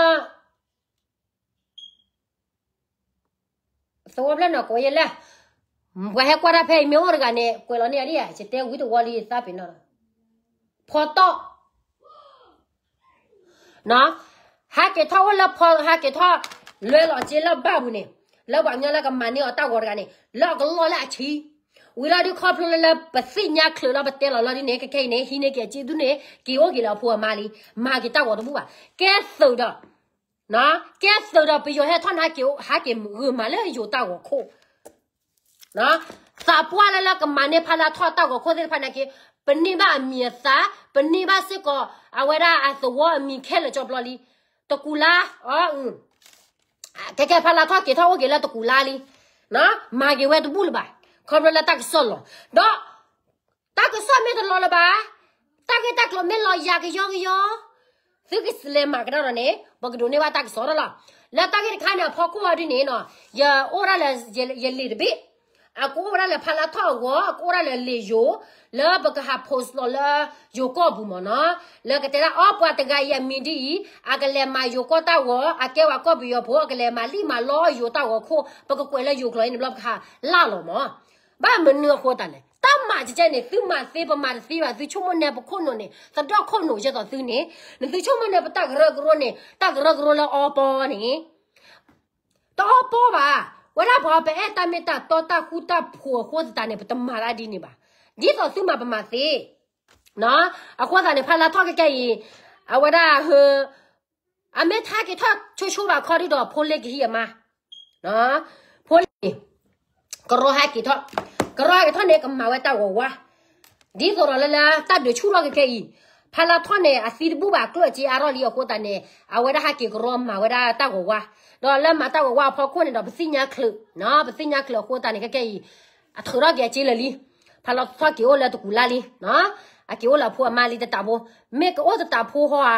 သဝီဖျၢၣ်န့ၣ်ကိးယဲလဲၣ်, ပှၤဟဲကွၢ်တၢ်ဖဲအံၤမ့ၢ်အိၣ်တဂၤန့ၣ် ကွဲးလီၤန့ၢ်အဒံးဧါ, ယတဲဝံတဝီလံသးပ့ၤနီၣ်လီၤ, ဖီတီၣ်, ဟးက့ၤထီၣ်အိၣ်လၢဖီ, ဟးက့ၤထီၣ်, လွဲလီၤစ့လၢဘၣ်ပူၤန့ၣ်, လၢပှၤကညီလၢကမၤန့ၢ်အီၤတၢ်ဂီၤတဂၤန့ၣ် လၢအကလီၢ်လၢအဆံ, ဝံၤလီၤဒုးခီဖျိလၢလၢပသ့ၣ်ညါချုးလီၤပတဲလီၤလီၤဒ်န့ၣ် ခဲခဲအံၤန့ၣ် ဟံးန့ၢ်က့ၤအစ့ဒုန့ၣ် က့ၤအိၣ်က့ၤလၢအဖိအမါလံ, မၤက့ၤတၢ်ဂီၤတဘူၣ်ဘၣ်, ကဲသုးဒီး ကဲသုးဒီးပယီၤဟဲထီၣ်န့ၣ် ဟဲက့ၤဂုာ်မၤလၢယိၤတၢ်ဂီၤခိၣ်, သးပှၢ်လၢလၢကမၤန့ၢ်ဖးလၢထီၣ်တၢ်ဂီၤခိၣ်သ့ၣ်တဖၣ်န့ၣ်က့ၤ, ပန့ၢ်ဘၣ်အမံၤအသၣ်, ပန့ၢ်ဘၣ်စ့ၢ်ကီး, အဝဲဒၣ်အသဝီအမံၤခဲလၢာ်ကၠီဘျီလံ, တကူၤလါ, အ, ခဲကဲဖးလၢထီၣ်က့ၤထီၣ်အိၣ်က့ၤလၢတကူၤလါလံ, မၤက့ၤဝဲတဘူၣ်လၢၤဘၣ်, ခီဖျိလၢတၢ်ကစီၣ်လီၤ, ဒီး တၢ်ကစီၣ်မ့ၢ်တလီၤလၢၤဘၣ်, တၢ်ဂ့ၢ်တၢ်ကျိၤမ့ၢ်လီၤယၤကယီကယီ, သုကလဲၤမၤကဒါဒီးန့ၣ် ပကဒိးန့ၢ်ဘၣ်တၢ်ကစီၣ်လီၤလီၤ, လၢတၢ်ဂ့ၢ်တခါန့ၣ်အဖီခိၣ်အီၤဒ်န့ၣ်နီၤ, ယအိၣ်ဒၣ်လၢ, ယလံာ်တဘ့ၣ်, အကအိၣ်ဝဲဒၣ်လၢဖးလၢထီၣ်အဂီၢ် အကအိၣ်ဒၣ်လၢလံာ်ယိၤ, လၢပကဟး post လီၤလၢ, ယိၤကီၢ်ပူၤမၢ်နီၤ, လၢကတဲဒၣ်အီပှၤတဂၤအံၤအမံၤဒ်အံၤ, အကလဲၤမၤယိၤကီၢ်တၢ်ဂီၤ အကဲဝဲကီၢ်ပယီၤဖိ အကလဲၤမၤလံၣ်မၤလီယိၤတၢ်ဂီၤခိၣ် ပကကွဲးလၢယိၤကျိာ်အံၤန့ၣ်ဘျီပကဟးလၢ်လီၤမၢ် ဘၣ်မနုၤအဃိသတးလဲၣ်, တၢ်မၤကကဲန့ၣ် သုမၤသ့ပမၤတသ့ဘၣ်, သုဆိကမိၣ်န့ၣ်ပခိၣ်နူာ်န့ၣ် သဒီၣ်ခိၣ်နူာ်ယဲသိးသုန့ၣ်, နသုဆိကမိၣ်န့ၣ်ပတၢ်ကရၢကရိန့ၣ် တၢ်ကရၢကရိလၢအီပီန့ၣ်, တအီပီဘၣ်, ဝဲဒၣ်ပှၤပအဲၣ်တၢ်မ့ၢ်တၢ်တီတၢ်ဃူတၢ်ဖိးအဃိသတးန့ၣ် ပတမၤတၢ်ဒ်န့ၣ်ဘၣ်, ဒ်သိးသုမၤပမၤသ့ အဃိသတးန့ၣ် ဖးလၢထီၣ်ခဲကဲအံၤ, အဝဲဒၣ်ဟ, အမ့ၢ်ထါက့ၤထီၣ်ဆိဆိဘၣ်ခီဒုဒီး ဖိလ့ကဟံးအမါ, ဖိလ့န့ၣ်, ကရီဟဲက့ၤထီၣ်, ကရီဟဲက့ၤထီၣ်န့ၣ် ကမၤဝဲတၢ်ဂီၤဝါ, ဒ်သိးဒီးလၢလၢတၢ်ဒုးဆူၣ်ထီၣ်ခဲကဲအံၤ, ဖးလၢထီၣ်န့ၣ် အသံတဘူၣ်ဘၣ် ကျိၣ်အစ့အါထီၣ်လံအဃိသတးန့ၣ် အဝဲဒၣ်ဟဲက့ၤကရီမၤဝဲဒၣ်တၢ်ဂီၤဝါ, ဒီးလၢမၤတၢ်ဂီၤဝါအဖီခိၣ်န့ၣ်ဒီး ပသ့ၣ်ညါချုး, ပသ့ၣ်ညါချုးအဃိသတးန့ၣ် ခဲကဲအံၤ အထုးထီၣ်က့ၤအစ့လၢာ်လံ, ဖးလၢထီၣ်က့ၤအိၣ်လၢတကူၤလါလံ, အက့ၤအိၣ်လၢအဖိအမါလံတတးဖိ, မ့ၢ်ကအိၣ်တတးဖိဟီဧါ,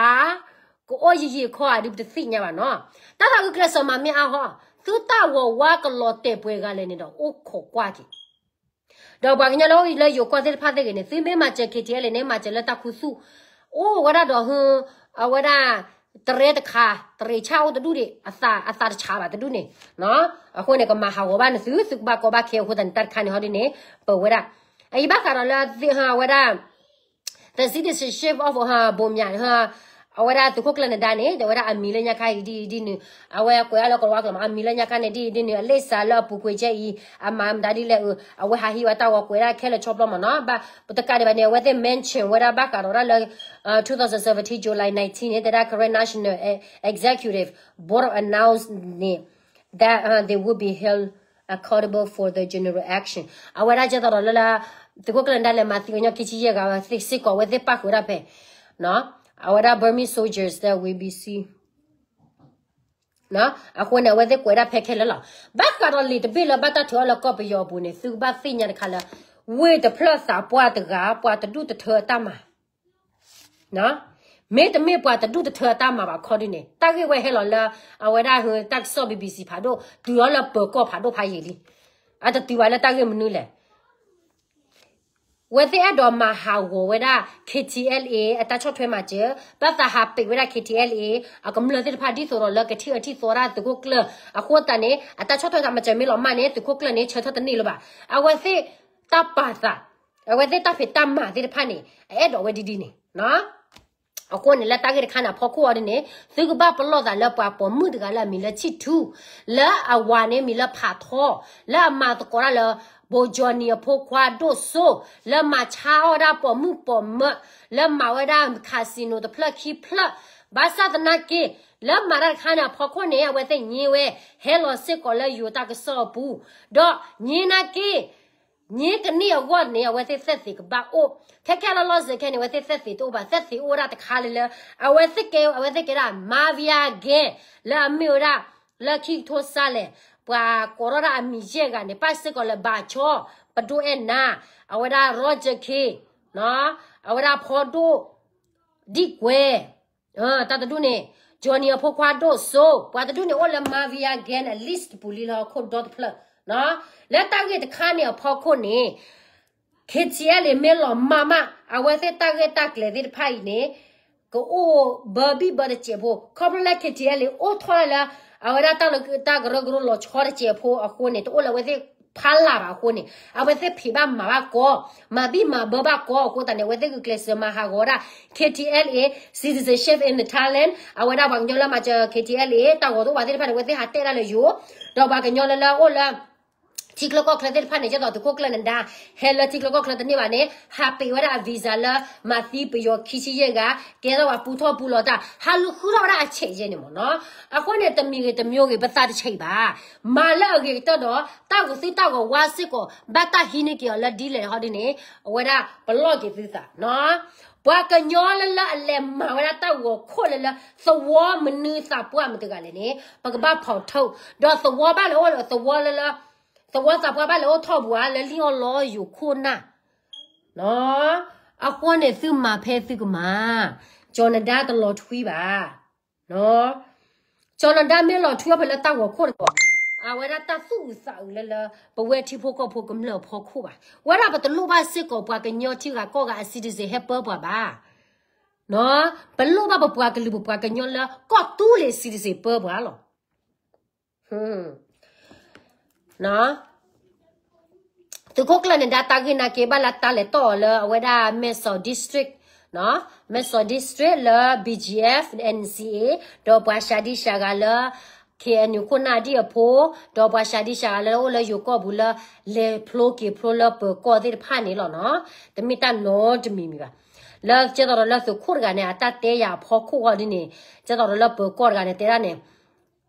ကအိၣ်ယံာ်ယံာ်ခီဧါဒုးပတသ့ၣ်ညါဘၣ်နီၤ, တၢ်သးဂုာ်ကျဲးစၢးမၤမ့ၢ်အါဟီ, သုတၢ်ဂီၤဝါကလီၤတဲာ်ပှဲၤဂၤလဲၣ်န့ၣ်ဒီး အိၣ်ခိးကွၢ်က့ၤ ဒီးပှၤကညီလၢအိၣ်လၢယိၤကီၢ်သ့ၣ်တဖၣ်သ့ၣ်ဂ့ၤန့ၣ် သုမ့ၢ်မၤစၢၤ KTLA န့ၣ် မၤစၢၤလၢတၢ်ခူသူၣ်, အိၣ်ဝဲဒၣ်ဒီးဟ, အဝဲဒၣ်, တရ့တခါ, တရ့ဆၣ်အိၣ်တဒူၣ်ဒံး, အသးတဆါဘၣ်တဒူၣ်န့ၣ်, အဃိန့ၣ် ကမၤဟးဂီၤဘၣ်န့ၣ်သု, သုကဘၣ်ကီဘၣ်ခဲအဃိသတးန့ၣ် တၢ်တခါန့ၣ်ဟီဒ်န့ၣ်, ပဝဲဒၣ်, အအံၤဘၣ်ဃးဒီးလၢ, အဝဲဒၣ် the citizenship of ဘိးမၠး, အဝဲဒၣ်သုးခိၣ်ကျၢၢ်နဒါန့ၣ် အဝဲဒၣ်အမံၤလၢညါခါအံၤဒ်အံၤဒ်နုၤ, အဝဲကွဲးအါလၢကီၤလၤဝါကျိာ်မး အမံၤလၢညါခါန့ၣ် ဒ်အံၤဒ်နုၤ အလ့ၣ်စးလၢအပူၤကွံာ်ကဲအံၤ အမၤမတၤဒ်လဲၣ်အ, အဝဲဟးဟံးဝဲတၢ်ဂီၤကွဲးဒၣ်ခဲလၢာ်ဆီဖျိမးနီၤ, ဘၣ်ပတကးဒံးဘၣ်န့ၣ် အဝဲသ့ၣ် mention ဝဲဒၣ်ဘၣ်ဃးဒီးဒၣ်လၢ, two thousand seventeen July nineteen န့ၣ် တဲဒၣ် Karen National Executive Board announced န့ၣ် that they would be held accountable for the general action အဝဲဒၣ်ကဲသိးဒီးလၢလၢ, သုးခိၣ်ကျၢၢ်နဒါလဲၤမၤသံကညီခံဆံယဲၢ်ဂၤဝဲသ့ၣ်စ့ၢ်ကီး အဝဲသ့ၣ်ပၣ်ဃုာ်ဒၣ်ဖဲ, အဝဲဒၣ် Burmese soldiers that will be seen အဃိန့ၣ် အဝဲသ့ၣ်ကွဲးဒၣ်ဖဲခဲလၢာ်လီၤ. ဘၣ်ဃးဒီးလံာ်တဘ့ၣ်လၢဘၣ်တၢ်ထုးအီၤလၢကီၢ်ပယီၤအပူၤန့ၣ် သုကဘၣ်သ့ၣ်ညါတခါလၢ, ဝ့ၢ်တဖျၢၣ်သးပှၢ်တဂၤ ပှၤတဒူၣ်တထၢအတၢ်မၤ မ့တမ့ၢ်ပှၤတဒူၣ်တထၢအတၢ်မၤဘၣ်ခီဒုန့ၣ် တၢ်ဂ့ၢ်ဝဲဟဲလီၤလၢ, အဝဲဒၣ်ဟ, တၢ်ကစီၣ် BBC ဖးဒိၣ် တုၤအီၤလၢပၢၤကီၢ်ဖးဒိၣ်ဖးယံာ်လံ. အတတုၤဘၣ်လၢတၢ်ဂ့ၢ်မနုၤလဲၣ်. ဝဲသ့ၣ်အဲၣ်ဒိးမၤဟးဂီၤဝဲဒၣ် KTLA အတၢ်ဆီၣ်ထွဲမၤစၢၤ, ဘၣ်သးဟးပံးဝဲဒၣ် KTLA အကမျၢၢ်သ့ၣ်တဖၣ်ဒ်သိးဒီးလၢကထံၣ်အၢထံၣ်သီဒၣ်သုးခိၣ်ကျၢၢ်, အဃိသတးန့ၣ် အတၢ်ဆီၣ်ထွဲမၤစၢၤမ့ၢ်လီၤမၢ်န့ၣ် သုးခိၣ်ကျၢၢ်န့ၣ် ဆၢထၢၣ်တန့ၢ်လၢၤဘၣ်. အဝဲသ့ၣ်တၢ်ပာ်သး, အဝဲသ့ၣ်တၢ်ဖံးတၢ်မၤသ့ၣ်တဖၣ်န့ၣ် အအဲၣ်ဒိးဝဲဒ်ဒ်န့ၣ် အဃိန့ၣ် လၢတၢ်ဂ့ၢ်တခါန့ၣ် အဖီခိၣ်အီၤဒ်န့ၣ် သုကဘၣ်ပလီၢ်သးလၢပှၤပိာ်မုၣ်တဂၤလၢအမံၤလၢဆံၣ်ထူ, လၢအဝၤန့ၣ်မံၤလၢဖးထီ, လၢအမၤသကိးတၢ်လၢ ဘိကၠီနံၤအဖိခွါဒိၣ်စိ, လၢမၤဆါအီၣ်ဒၣ်ပိာ်မုၣ်ပိာ်မၢၢ်, လၢမၤဝဲဒၣ် casino တဖျၢၣ်ခံဖျၢၣ်, ဘၣ်ဆၣ်သနာ်က့ လၢမၤတၢ်တခါန့ၣ် အဖီခိၣ်န့ၣ် အဝဲသ့ၣ်ညိဝဲ ဟဲလီၤစ့ၢ်ကီးလၢယိၤတၢ်ကစီၣ်အပူၤ, ဒီးညိနာ်က့ ညိကနံၣ်အဂီၢ်န့ၣ် အဝဲသ့ၣ်သက်သေကဘၣ်အိၣ်, ခဲခဲလၢလီၢ်စ့ၢ်ကီးန့ၣ် အဝဲသ့ၣ်သက်သေတအိၣ်ဘၣ်, သက်သေအိၣ်ဝဲဒၣ်တခါလၢလၢ, အဝဲသ့ၣ်ကဲ, အဝဲသ့ၣ်ကဲဒၣ် mafia gang လၢအမ့ၢ်ဝဲဒၣ်, လၢခံကထိစါလဲၣ်, ပှၤကိးထီၣ်ဒၣ်အမံၤယဲၢ်ဂၤန့ၣ် ပၣ်စ့ၢ်ကီးလၢဘၣ်ဆီ, ပဒိၣ်အဲၣ်နၤ, အဝဲဒၣ် Roger Khin, အဝဲဒၣ်ဖီဒိၣ် ဒံၣ်ကွဲ တၢ်တဒူၣ်န့ၣ် Johnny အဖိခွါဒိၣ်စိ ပှၤတဒူၣ်န့ၣ်အိၣ်လၢ Mafia Gang အ list တပူၤလံလၢဟီၣ်ခိၣ်ဒီတဖျၢၣ်နီၤ. လၢတၢ်ဂ့ၢ်တခါန့ၣ်အဖီခိၣ်န့ၣ် KTLA မ့ၢ်လီၤမၢ်မး အဝဲသ့ၣ်တၢ်ဂ့ၢ်တၢ်ကျဲၤသ့ၣ်တဖၣ်အံၤန့ၣ် ကအိၣ်ဘၢဘံၣ်ဘၢတစဲးဖိ ခီဖျိလၢ KTLA အိၣ်ထီၣ်လၢ အဝဲဒၣ်တၢ်လၢတၢ်ကရၢကရိလီၤဆီတစဲးဖိအဃိန့ၣ် တအိၣ်လၢအဝဲသ့ၣ်ဖးလၢ်ဘၣ်အဃိန့ၣ် အဝဲသ့ၣ်ဖံးဘၣ်မၤဘၣ်ကီ မၤဘံၣ်မၤဘၢဘၣ်ကီအဃိသတးန့ၣ် အဝဲသ့ၣ်ဂုာ်ကျဲးစၢးမၤဟးဂီၤဝဲဒၣ် KTLA citizenship in the Thailand အဝဲဒၣ်ပှၤကညီလၢမၤစၢၤ KTLA တၢ်ဂီၤတအိၣ်ဘၣ်သ့ၣ်တဖၣ်န့ၣ် အဝဲသ့ၣ်ဟးတဲဒၣ်လၢယိၤ ဒီးပှၤကညီလၢလၢအိၣ်လၢ ထံချၢကီၢ်ချၢသ့ၣ်တဖၣ်န့ၣ် ကဲသိးသုးခိၣ်ကျၢၢ်နဒါ ဟဲလၢထံချၢကီၢ်ချၢတန့ၢ်ဘၣ်န့ၣ် ဟးပ့ၤဝဲဒၣ်အ visa လၢမၤသံပယီၤခံဆံယဲၢ်ဂၤ ကဲထီၣ်ပှၤပူထီၣ်ပူလီၤတၢ် ဟးလူၤဃုထီၣ်ဝဲဒၣ်အဆဲးယဲၢ်န့ၣ်မ့ၢ်နီၤ. အဃိန့ၣ် တမံၤဂ့ၤတမံၤဂ့ၤ ပသးတဆံးဘၣ်. မၤလၢအဂ့ၤကတၢၢ်ဒီး တၢ်ဂီၤသုတၢ်ဂီၤဝါစ့ၢ်ကီး ဘၣ်တၢ်ဟံးန့ၢ်က့ၤအီၤလၢဒ်လဲၣ်ဟီဒ်န့ၣ် အဝဲဒၣ်ပလီၢ်က့ၤသုသးနီၤ. ပှၤကညီလၢလၢအလဲၤမၤဝဲဒၣ်တၢ်ဂီၤခိၣ်လၢလၢ သဝီမနုၤသးပှၢ်မတဂၤလဲၣ်န့ၣ် ပကဘၣ်ဖီၣ်ထုး ဒီးသဝီဘၣ်လဲၤအိၣ်လၢသဝီလၢလၢ သဝီသးပှၢ်ဘၣ်လဲၤအိၣ်ထီၣ်ပူၤဧါ လၢလံၣ်အီၣ်လီယိၤခိၣ်နၢ် အဃိန့ၣ်သုမၤဖဲသုကမၤ ကၠီၤနဒါတလီၤထွံဘၣ် ကၠီၤနဒါမ့ၢ်လီၤထွံအီၤဖဲလၢတၢ်ဂီၤခိၣ်တကီၢ် အဝဲဒၣ်တၢ်သူၣ်အုးသးအုးလၢလၢ ပဝဲထံဖိကီၢ်ဖိကမျၢၢ်အဖီခိၣ်ဘၣ်. ဝဲဒၣ်ပတလိၣ်ဘၣ်စ့ၢ်ကီးပှၤကညီထံဂၤကီၢ်ဂၤအ citizen ဟဲပၢပှၤဘၣ်. ပလိၣ်ဘၣ်ပပှၤကလုာ်ပပှၤကညီလၢကီၢ်သူလ့ၤ citizen ပၢပှၤလီၤ. သုးခိၣ်ကျၢၢ်နဒါတၢ်ဂ့ၢ်နာ်က့ ဘၣ်လၢတၢ်လဲၤတီၢ်အီၤလၢအဝဲဒၣ် မဲၢ်စီၤ district, မဲၢ်စီၤ district လၢ B G F, N C A ဒီးပှၤစှၤဒံၣ်စှၤဂၤလၢ K N U ခိၣ်နၢ်ဒံၣ်အဖိ, ဒီးပှၤစှၤဒံၣ်စှၤဂၤလၢအိၣ်လၢယိၤကီၢ်ပူၤလၢ လဲၤဖျိက့ၤဖျိလၢပၢၤကီၢ်သ့ၣ်တဖၣ်န့ၣ်လီၤနီၤ. တမ့ၢ်တၢ်နီတမံၤမံၤဘၣ်. လၢကဲသိးဒီးလၢသုးခိၣ်တဂၤန့ၣ် အတၢ်တဲယၤအဖီခိၣ်ဃီဒ်န့ၣ် ကဲသိးဒီးလၢပၢၤကီၢ်တဂၤန့ၣ် တဲဒၣ်န့ၣ်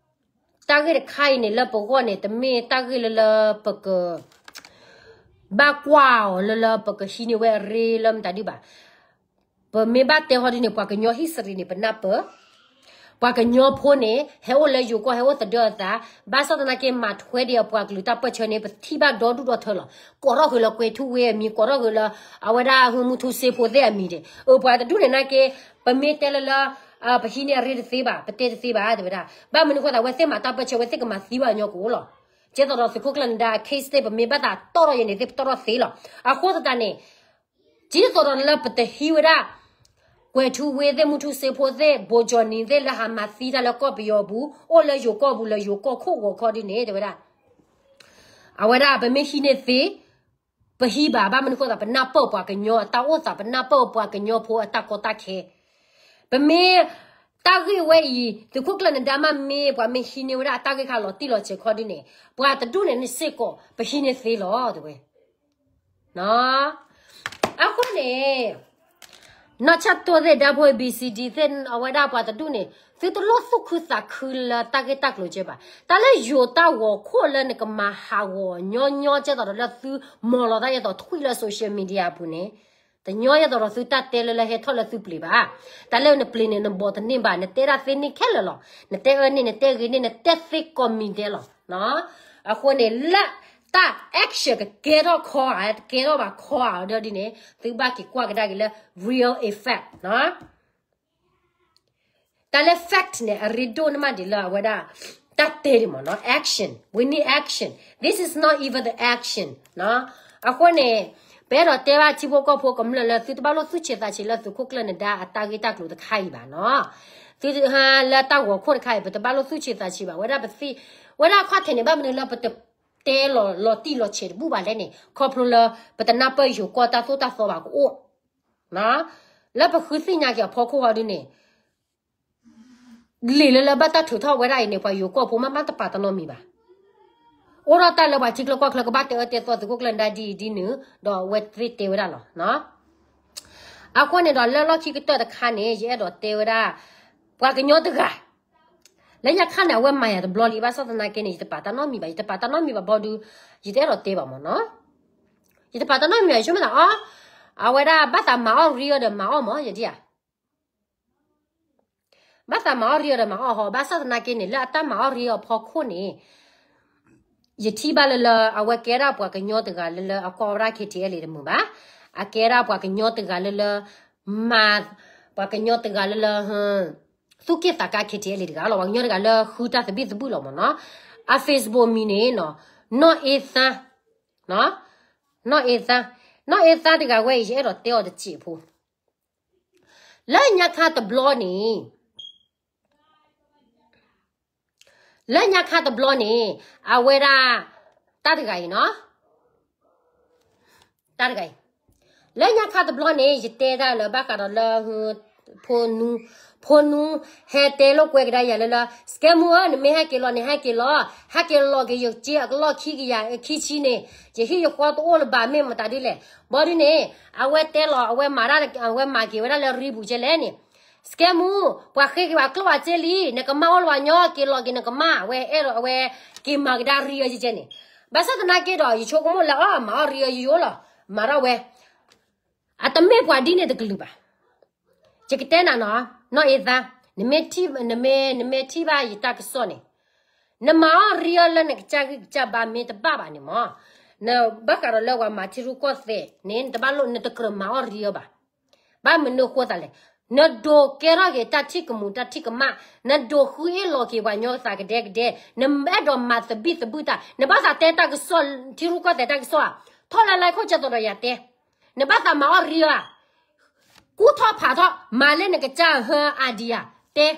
တၢ်ဂ့ၢ်တခါအံၤန့ၣ် လၢပဂီၢ်န့ၣ် တမ့ၢ်တၢ်ဂ့ၢ်လၢလၢပက ဘၣ်ကွၢ်အီၤလၢလၢပကဟံးန့ၢ်ဝဲအရ့လၢမတၤဒုဘၣ်. ပမ့ၢ်ဘၣ်တဲဟီဒ်န့ၣ် ပှၤကညီ history န့ၣ် ပနၢ်ပၢၢ်, ပှၤကညီဖိန့ၣ် ဟဲအိၣ်လၢယိၤကီၢ် ဟဲအိၣ်သဒၢအသး, ဘၣ်ဆၣ်သနာ်က့ မၤထွဲဒံးအပှၤကလုာ်တၢ်ပၢၢ်ဆၢန့ၣ် ပထံၣ်ဘၣ်ဒီဒူၣ်ဒီထၢလီၤ. ကိးထီၣ်ဃုာ်လၢကွဲၤထူဝ့အမံၤ, ကိးထီၣ်ဃုာ်လၢ အဝဲဒၣ်ဟူမူထူစ့ဖိသ့ၣ်အမံၤဒဲး, အပှၤတဒူၣ်န့ၣ်နာ်က့ ပမ့ၢ်တဲလၢလၢ ပဟံးန့ၢ်အရ့တသ့ဘၣ်, ပတဲတသ့ဘၣ် တဲဝဲဒၣ်. ဘၣ်မနုၤအဃိသတး အဝဲသ့ၣ်မၤတၢ်ပၢၢ်ဆၢ အဝဲသ့ၣ်ကမၤသံဘၣ်ညီကအိၣ်လီၤ. ကဲသိးဒီးသုးခိၣ်ကျၢၢ်နဒါ case သ့ၣ် ပမ့ၢ်ဘၣ်သးတီၣ်ထီၣ်ယဲန့ၣ်သ့ၣ် ပတီၣ်ထီၣ်သ့လီၤ. အဃိသတးန့ၣ် ကဲသိးဒီးလၢပတဟံးဝဲဒၣ် ကွဲၤထူဝ့သ့ၣ် မူထူစ့ဖိသ့ၣ် ဘိကၠီၣ်နံၤသ့ၣ် လၢဟးမၤသံတၢ်လၢကီၢ်ပယီၤပူၤ, အိၣ်လၢယိၤကီၢ်ပူၤ လၢယိၤကီၢ်ခိၣ်ဂီၤခီဒ်န့ၣ် တဲဝဲဒၣ်. အဝဲဒၣ် ပမ့ၢ်ဟံးန့ၢ်သ့ ပဟံးဘၣ်, ဘၣ်မနုၤအဃိသတး ပနၢ်ပၢၢ်ပှၤကညီအတၢ်အိၣ်သး, ပနၢ်ပၢၢ်ပှၤကညီဖိအတၢ်ကီတၢ်ခဲ. ပမ့ၢ် တၢ်ဂ့ၢ်ဝဲအံၤ သုးခိၣ်ကျၢၢ်နဒါမ့ၢ်မ့ၢ် ပှၤမ့ၢ်ဟံးန့ၢ်ဝဲဒၣ်အတၢ်ဂ့ၢ်ခါလီၤတံၢ်လီၤဆဲးခီဒ်န့ၣ် ပှၤတဒူၣ်န့ၣ်န့ၣ်စ့ၢ်ကီး ပဟံးန့ၢ်သ့လီၤ တဲဝဲ. အဃိန့ၣ် နီၢ်ဆၣ်တိသ့ၣ် ဓာတ်ပုံ B C D သ့ၣ် အဝဲဒၣ်ပှၤတဒူၣ်န့ၣ် သုတလိၣ်သူၣ်ခုသးခုလၢတၢ်ဂ့ၢ်တၢ်ကျိၤကဲဘၣ်. တၢ်လၢယိၤတၢ်ဂီၤခိၣ်လၢနကမၤဟးဂီၤညီညီ ကဲသိးဒီးလၢသုမီၤလီၤတၢ် ကဲသိးထွံၣ်လၢ social media အပူၤန့ၣ် တညီကဲသိးဒီးသုတၢ်တဲလၢလၢဟဲထီၣ်လၢသုပျ့ၤဘၣ်. တၢ်လၢနပျ့ၤန့ၣ် နဘီၣ်တန့ၢ်ဘၣ်, နတဲဒၣ်သ့န့ၢ်ခဲလၢာ်လီၤ. နတဲအၢန့ၢ် နတဲဂ့ၤန့ၢ် နတဲသ့ကိးမံၤဒဲးလီၤ. အဃိန့ၣ် လၢတၢ် action ကကဲထီၣ်ခီဧါ, တကဲထီၣ်ဘၣ်ခီဧါ ဒ်န့ၣ် သုဘၣ်က့ၤကွၢ်ကဒါက့ၤလၢ real effect နီၤ. တၢ်လၢ fact န့ၣ် အရ့ဒိၣ်န့ၢ်မးဒံးလၢအဝဲဒၣ် တၢ်တဲဒံးမ့ၢ်နီၤ. Action, we need action, this is not even the action နီၤ. အဃိန့ၣ် ပအဲၣ်ဒိးတဲဘၣ်ထံဖိကီၢ်ဖိကမျၢၢ်လၢ သုတဘၣ်လိၣ်သူၣ်ဆံးသးဆံးလၢ သုးခိၣ်ကျၢၢ်နဒါအတၢ်ဂ့ၢ်တၢ်ကျိၤတခါအံၤဘၣ်နီၤ. သုဟါလၢတၢ်ဂီၤခိၣ်တခါအံၤ ပတဘၣ်လိၣ်သူၣ်ဆံးသးဆံးဘၣ်. ဝဲဒၣ်ပသ့ၣ် ဝဲဒၣ်ခီၣ်ထံးန့ၣ် ဘၣ်မနုၤလၢပတတဲလီၤလီၤတံၢ်လီၤဆဲးတဘူၣ်ဘၣ်လဲၣ်န့ၣ် ခီဖျိလၢ ပတနၢ်ပၢၢ်ယိၤကီၢ်တၢ်သိၣ်တၢ်သီဘၣ်ကအိၣ် လၢပဃုသ့ၣ်ညါက့ၤအဖီခိၣ်ဟီဒ်န့ၣ် လံာ်လၢလၢဘၣ်တၢ်ထုးထီၣ်ဝဲဒၣ်အံၤန့ၣ် ပှၤယိၤကီၢ်ဖိမ့ၢ်မ့ၢ်တပာ်တနီတမံၤဘၣ်. အိၣ်ဒီးတၢ်လၢပှၤထံချၢကီၢ်ချၢကဘၣ်တဲအၢတဲသီသုးခိၣ်ကျၢၢ်နဒါဒ်အံၤဒ်နုၤ ဒီးအဝဲသ့ၣ်တဲဝဲဒၣ်လီၤ. အဃိန့ၣ်ဒီးလၢလီၢ်ခံကတၢၢ်တခါန့ၣ် ယအဲၣ်ဒိးတဲဝဲဒၣ် ပှၤကညီတဂၤ လၢညါခါန့ၣ် အဝဲမၤယၤတဘျီလံ ဘၣ်ဆၣ်သနာ်က့န့ၣ် ယတပာ်တၢ်နီတမံၤဘၣ်, ယတပာ်တၢ်နီတမံၤဘၣ်ဘီဒုး ယတအဲၣ်ဒိးတဲဘၣ်မ့ၢ်နီၤ. ယတပာ်တၢ်နီတမံၤဘၣ် ယဆိကမိၣ်သးအီၤ အဝဲဒၣ်ဘၣ်သးမၤအီၣ်ရံအီၤဒီးမၤအီၣ်မ့ၢ် ယဒ်ဧါ ဘၣ်သးမၤအီၣ်ရံအီၤဒီးမၤအီၣ်ဟီ ဘၣ်ဆၣ်သနာ်က့န့ၣ် လၢအတၢ်မၤအီၣ်ရံအီၤအဖီခိၣ်န့ၣ် ယထံၣ်ဘၣ်လၢလၢ အဝဲကဲဒၣ်ပှၤကညီတဂၤလၢလၢ အကိးဝဲဒၣ် K T L A တမုာ်ဘၣ်. အကဲဒၣ်ပှၤကညီတဂၤလၢလၢ မၤ ပှၤကညီတဂၤလၢလၢ သူၣ်က့ၣ်သးကါ ခ့ထံအဲလံ တဂၤလီၤ, ပှၤကညီတဂၤလၢဃုတၢ်သဘံၣ်သဘုၣ်လီၤမ့ၢ်နီၤ. အ Facebook မံၤန့ၣ်နီၤ, နီၢ်အ့သါ, နီၢ်အ့သါ, နီၢ်အ့သါတဂၤဝဲအံၤ ယအဲၣ်ဒိးတဲအီၤတစဲးဖိ, လၢညါခါတဘျီန့ၣ် လၢညါခါတဘျီန့ၣ် အဝဲဒၣ် တၢ်တဂၤအံၤနီၤ, တၢ်တဂၤအံၤ, လၢညါခါတဘျီန့ၣ် ယတဲဒၣ်လၢဘၣ်ဃးဒီးလၢ ဖိနူ, ဖိနူ ဟဲတဲလိာ်ကွဲကဒါယၤလၢလၢ စကဲမူဧၢ, နမ့ၢ်ဟဲက့ၤလီၤန့ၣ် ဟဲက့ၤလီၤ, ဟဲက့ၤလီၤက့ၤယစ့အကလီၢ်ခံကယၤခံဆံန့ၣ်, ယဟံၣ်ယဃီတအိၣ်လၢၤဘၣ် မ့ၢ်မတၤဒ်လဲၣ်. ဘီဒ်န့ၣ် အဝဲတဲလီၤ အဝဲမၤဒၣ် အဝဲမၤက့ၤဝဲဒၣ်လၢရံပူၤကဲလဲၣ်န့ၣ် စကဲမူ, ပှၤဃ့က့ၤပှၤကျိၣ်ဝဲစ့လံ, နကမၢ်အိၣ်လၢပှၤညီ က့ၤလီၤက့ၤနကမၢ်, အဝဲအဲၣ်ဒိးအဝဲ က့ၤမၤကဒါရံအီၤကဲန့ၣ်. ဘၣ်ဆၣ်သနာ်က့ဒီး ယဆိကမိၣ်လၢအီၤ မၤအီၣ်ရံအီၤယိယိလီၤ, မၤထီၣ်ဝဲ, အတမ့ၢ်ပှၤဒ်န့ၣ်တကလုာ်ဘၣ်. ယကတဲနၤနီၤ, နီၢ်အ့သါ, နမ့ၢ်ထံၣ်, နမ့ၢ်, နမ့ၢ်ထံၣ်ဘၣ်ယတၢ်ကစီၣ်န့ၣ်, နမၤအီၣ်ရံအီၤလၢနကစၢ်ဂံၢ်ကစၢ်ဘါမ့ၢ်တဘၣ်ဘၣ်န့ၣ်မ့ၢ်, နဘၣ်ဃးဒီးလၢပှၤမၤထံရူၢ်ကီၢ်သဲးန့ၣ် နတဘၣ်လိၣ် နတကြၢးမၤအီၣ်ရံအီၤဘၣ်. ဘၣ်မနုၤအဃိသးလဲၣ်, နဒိးကဲထီၣ်က့ၤတၢ်ထံၣ်ကမူၤတၢ်ထံၣ်ကမၣ်, နဒိးဃုအ့ၣ်လီၤက့ၤပှၤကညီသးကဒဲကဒဲ, နအဲၣ်ဒိးမၤသဘံၣ်သဘုၣ်တၢ်, နဘၣ်သးတဲတၢ်ကစီၣ် ထံရူၢ်ကီၢ်သဲးတၢ်ကစီၣ်ဧါ, ထီၣ်လၢလၢခိၣ်ကၠဲသိးဒီးယၤတဲ, နဘၣ်သးမၤအီၣ်ရံအီၤဧါ, ကူၣ်ထီၣ်ဖးထီၣ် မၤလၢနကစၢ်ဟၢအါဒံဧါ, တဲ,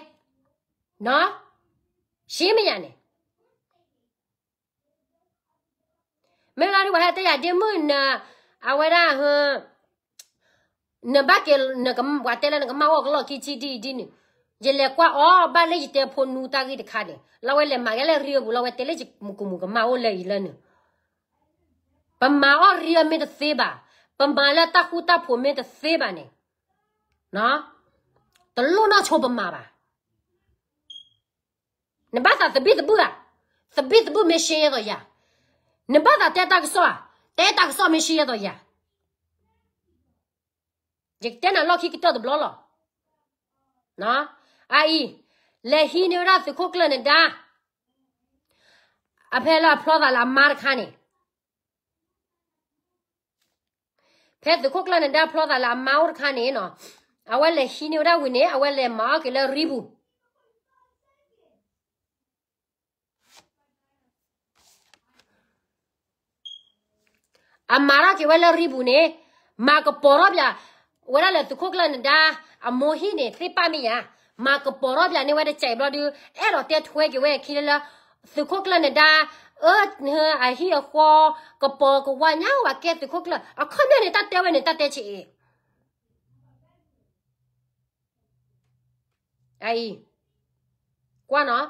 နီၤ, ရှဲမ့ၢ်ယၤန့ၣ် မ့ၢ်လီၤဒ်ပှၤဟဲတဲယၤ ဒ့မုၣ်န, အဝဲဒၣ်, နဘၣ်က့ၤ, နက, ပှၤတဲလၢနကမၢ်အိၣ်ကလီၢ်ခံဆံဒ်အံၤဒ်န့ၣ်, ယလဲၤကွၢ်အီၤ ဘၣ်လၢယတဲဖိနူတၢ်ဂ့ၢ်တခါန့ၣ် လၢဝဲလဲၤမၤကဲလၢရံအပူၤ လၢဝဲတဲလၢယကမူၤကမၣ်အိၣ်လၢအံၤလၢန့ၣ်, ပမၤအီၣ်ရံအီၤမ့ၢ်တသ့ဘၣ်, ပမၤလၢတၢ်ဃူတၢ်ဖိးမ့ၢ်တသ့ဘၣ်န့ၣ်, တလိၣ်နီၢ်ဆိပမၤဘၣ်. နဘၣ်သးသဘံၣ်သဘုၣ်ဧါ, သဘံၣ်သဘုၣ်မ့ၢ်ရှဲယဲသိးယၤ, နဘၣ်သးတဲတၢ်ကစီၣ်ဧါ, တဲတၢ်ကစီၣ်မ့ၢ်ရှဲယဲသိးယၤ, ယကတဲနၤလီၢ်ခံကတၢၢ်တဘျီလီၤ. အအံၤ, လဲၤဟံးန့ၢ်ဝဲဒၣ်သုးခိၣ်ကျၢၢ်နဒါ, အဖဲလၢအဖျီသးလၢအမါတခါန့ၣ် ဖဲသုးခိၣ်ကျၢၢ်နဒါဖျီသးလၢအမါအိၣ်တခါန့ၣ်နီၤ, အဝဲလဲၤဟံးန့ၢ်ဝဲဒၣ်ဝံၤန့ၣ် အဝဲလဲၤမၤအီၣ်က့ၤလၢရံပူၤ, အမၤထီၣ်က့ၤဝဲလၢရံပူၤန့ၣ်, မၤကပီၤထီၣ်ပၠးဝဲဒၣ်လၢသုးခိၣ်ကျၢၢ်နဒါ အမိၢ်ဟံၣ်န့ၣ် သ့ၣ်ပၣ်မ့ၢ်ယၤ, မၤကပီၤထီၣ်ပၠးန့ၢ်ဝဲတစဲးဘျီဒုး အဲၣ်ဒိးတဲထွဲက့ၤဝဲအခံလၢလၢ သုးခိၣ်ကျၢၢ်နဒါ, အၢ, အဟံၣ်အဃီ, ကပီၤကဝါညါဝဲကဲသုးခိၣ်ကျၢၢ်, အခီပညီန့ၣ် တၢ်တဲဝဲန့ၣ် တၢ်တဲဆံးအံၤ အံၤ, ကွၢ်နီၤ,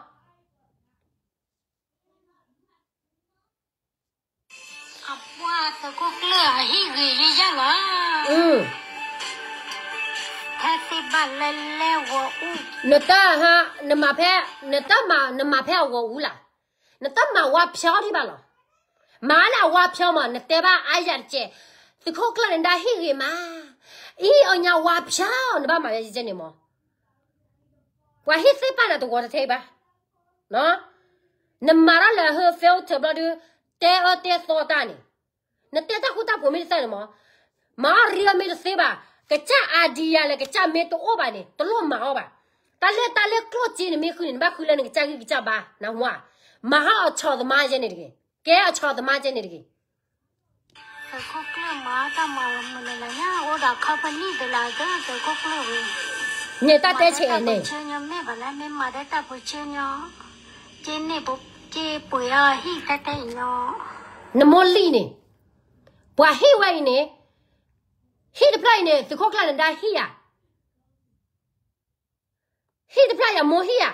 အပှၤသုးခိၣ်ကျၢၢ်အဟံၣ်ဂ့ၤယဲၢ်ယဲၢ်လီၤ, ဖဲသ့ၣ်ဘၣ်လဲလဲဂီၤအူ, နတၢ်, နမၤဖဲ, နတၢ်မၤ, နမၤဖဲအဂီၤအူလၢ်, နတၢ်မၤဝါဖျါထံၣ်ဘၣ်လီၤ, မၤလၢအဝါဖျါမး နတဲဘၣ်အါယၤတကဲး, သုးခိၣ်ကျၢၢ်နဒါဟံၣ်ဂ့ၤမး, အံၤအီၤညါဝါဖျါ, နဘၣ်မၤဝဲယဲန့ၣ်မး, ပှၤဟံၣ်သ့ၣ်ပာ်နၤတဂီၤတထဲအံၤဘၣ် နမၤတၢ်လၢဟၢ filter ဘျီဒုး, တဲအၢတဲသီတၢ်န့ၣ်, နတဲတၢ်ဃူတၢ်ဖိးမ့ၢ်တသ့န့ၣ်မး, မၤအီၣ်ရံအီၤမ့ၢ်တသ့ဘၣ်, ကစၢ် idea လၢကစၢ်မ့ၢ်တအိၣ်ဘၣ်န့ၣ် တလိၣ်မၤအီၣ်ဘၣ်, တၢ်လၢတၢ်လၢကျိၣ်စ့နမ့ၢ်ဃုန့ၣ် နဘၣ်ဃုလၢနကစၢ်ဂံၢ်ကစၢ်ဘါ, နဟါ, မၤဟီၣ်အဆီၣ်သမါကဲန့ၣ်တဂ့ၤ, ကဲအဆီၣ်သမါကဲန့ၣ်တဂ့ၤ သုးခိၣ်ကျၢၢ်မၤတၢ်မၤလၢမနုၤလဲၣ်ညါ အိၣ်ဒီး company တလၢသုးခိၣ်ကျၢၢ်ဝံၤ, န့ၣ်တၢ်တဲဆံးန့ၣ်, မ့ၢ်ဘၣ်လၢမ့ၢ်မၤဒီးတၢ်ပူၤဆ့ညီ, က့န့ၣ်, က့ပှ့ၤအီၤဟံၣ်တၢ်တဲအံၤညီ, နမိၢ်လံၢ်န့ၣ်, ပှၤဟံၣ်ဝဲအံၤန့ၣ်, ဟံၣ်တဖျၢၣ်အံၤန့ၣ် သုးခိၣ်ကျၢၢ်နဒါဟံၣ်ဧါ ဟံၣ်တဖျၢၣ်ယမိၢ်ဟံၣ်ဧါ,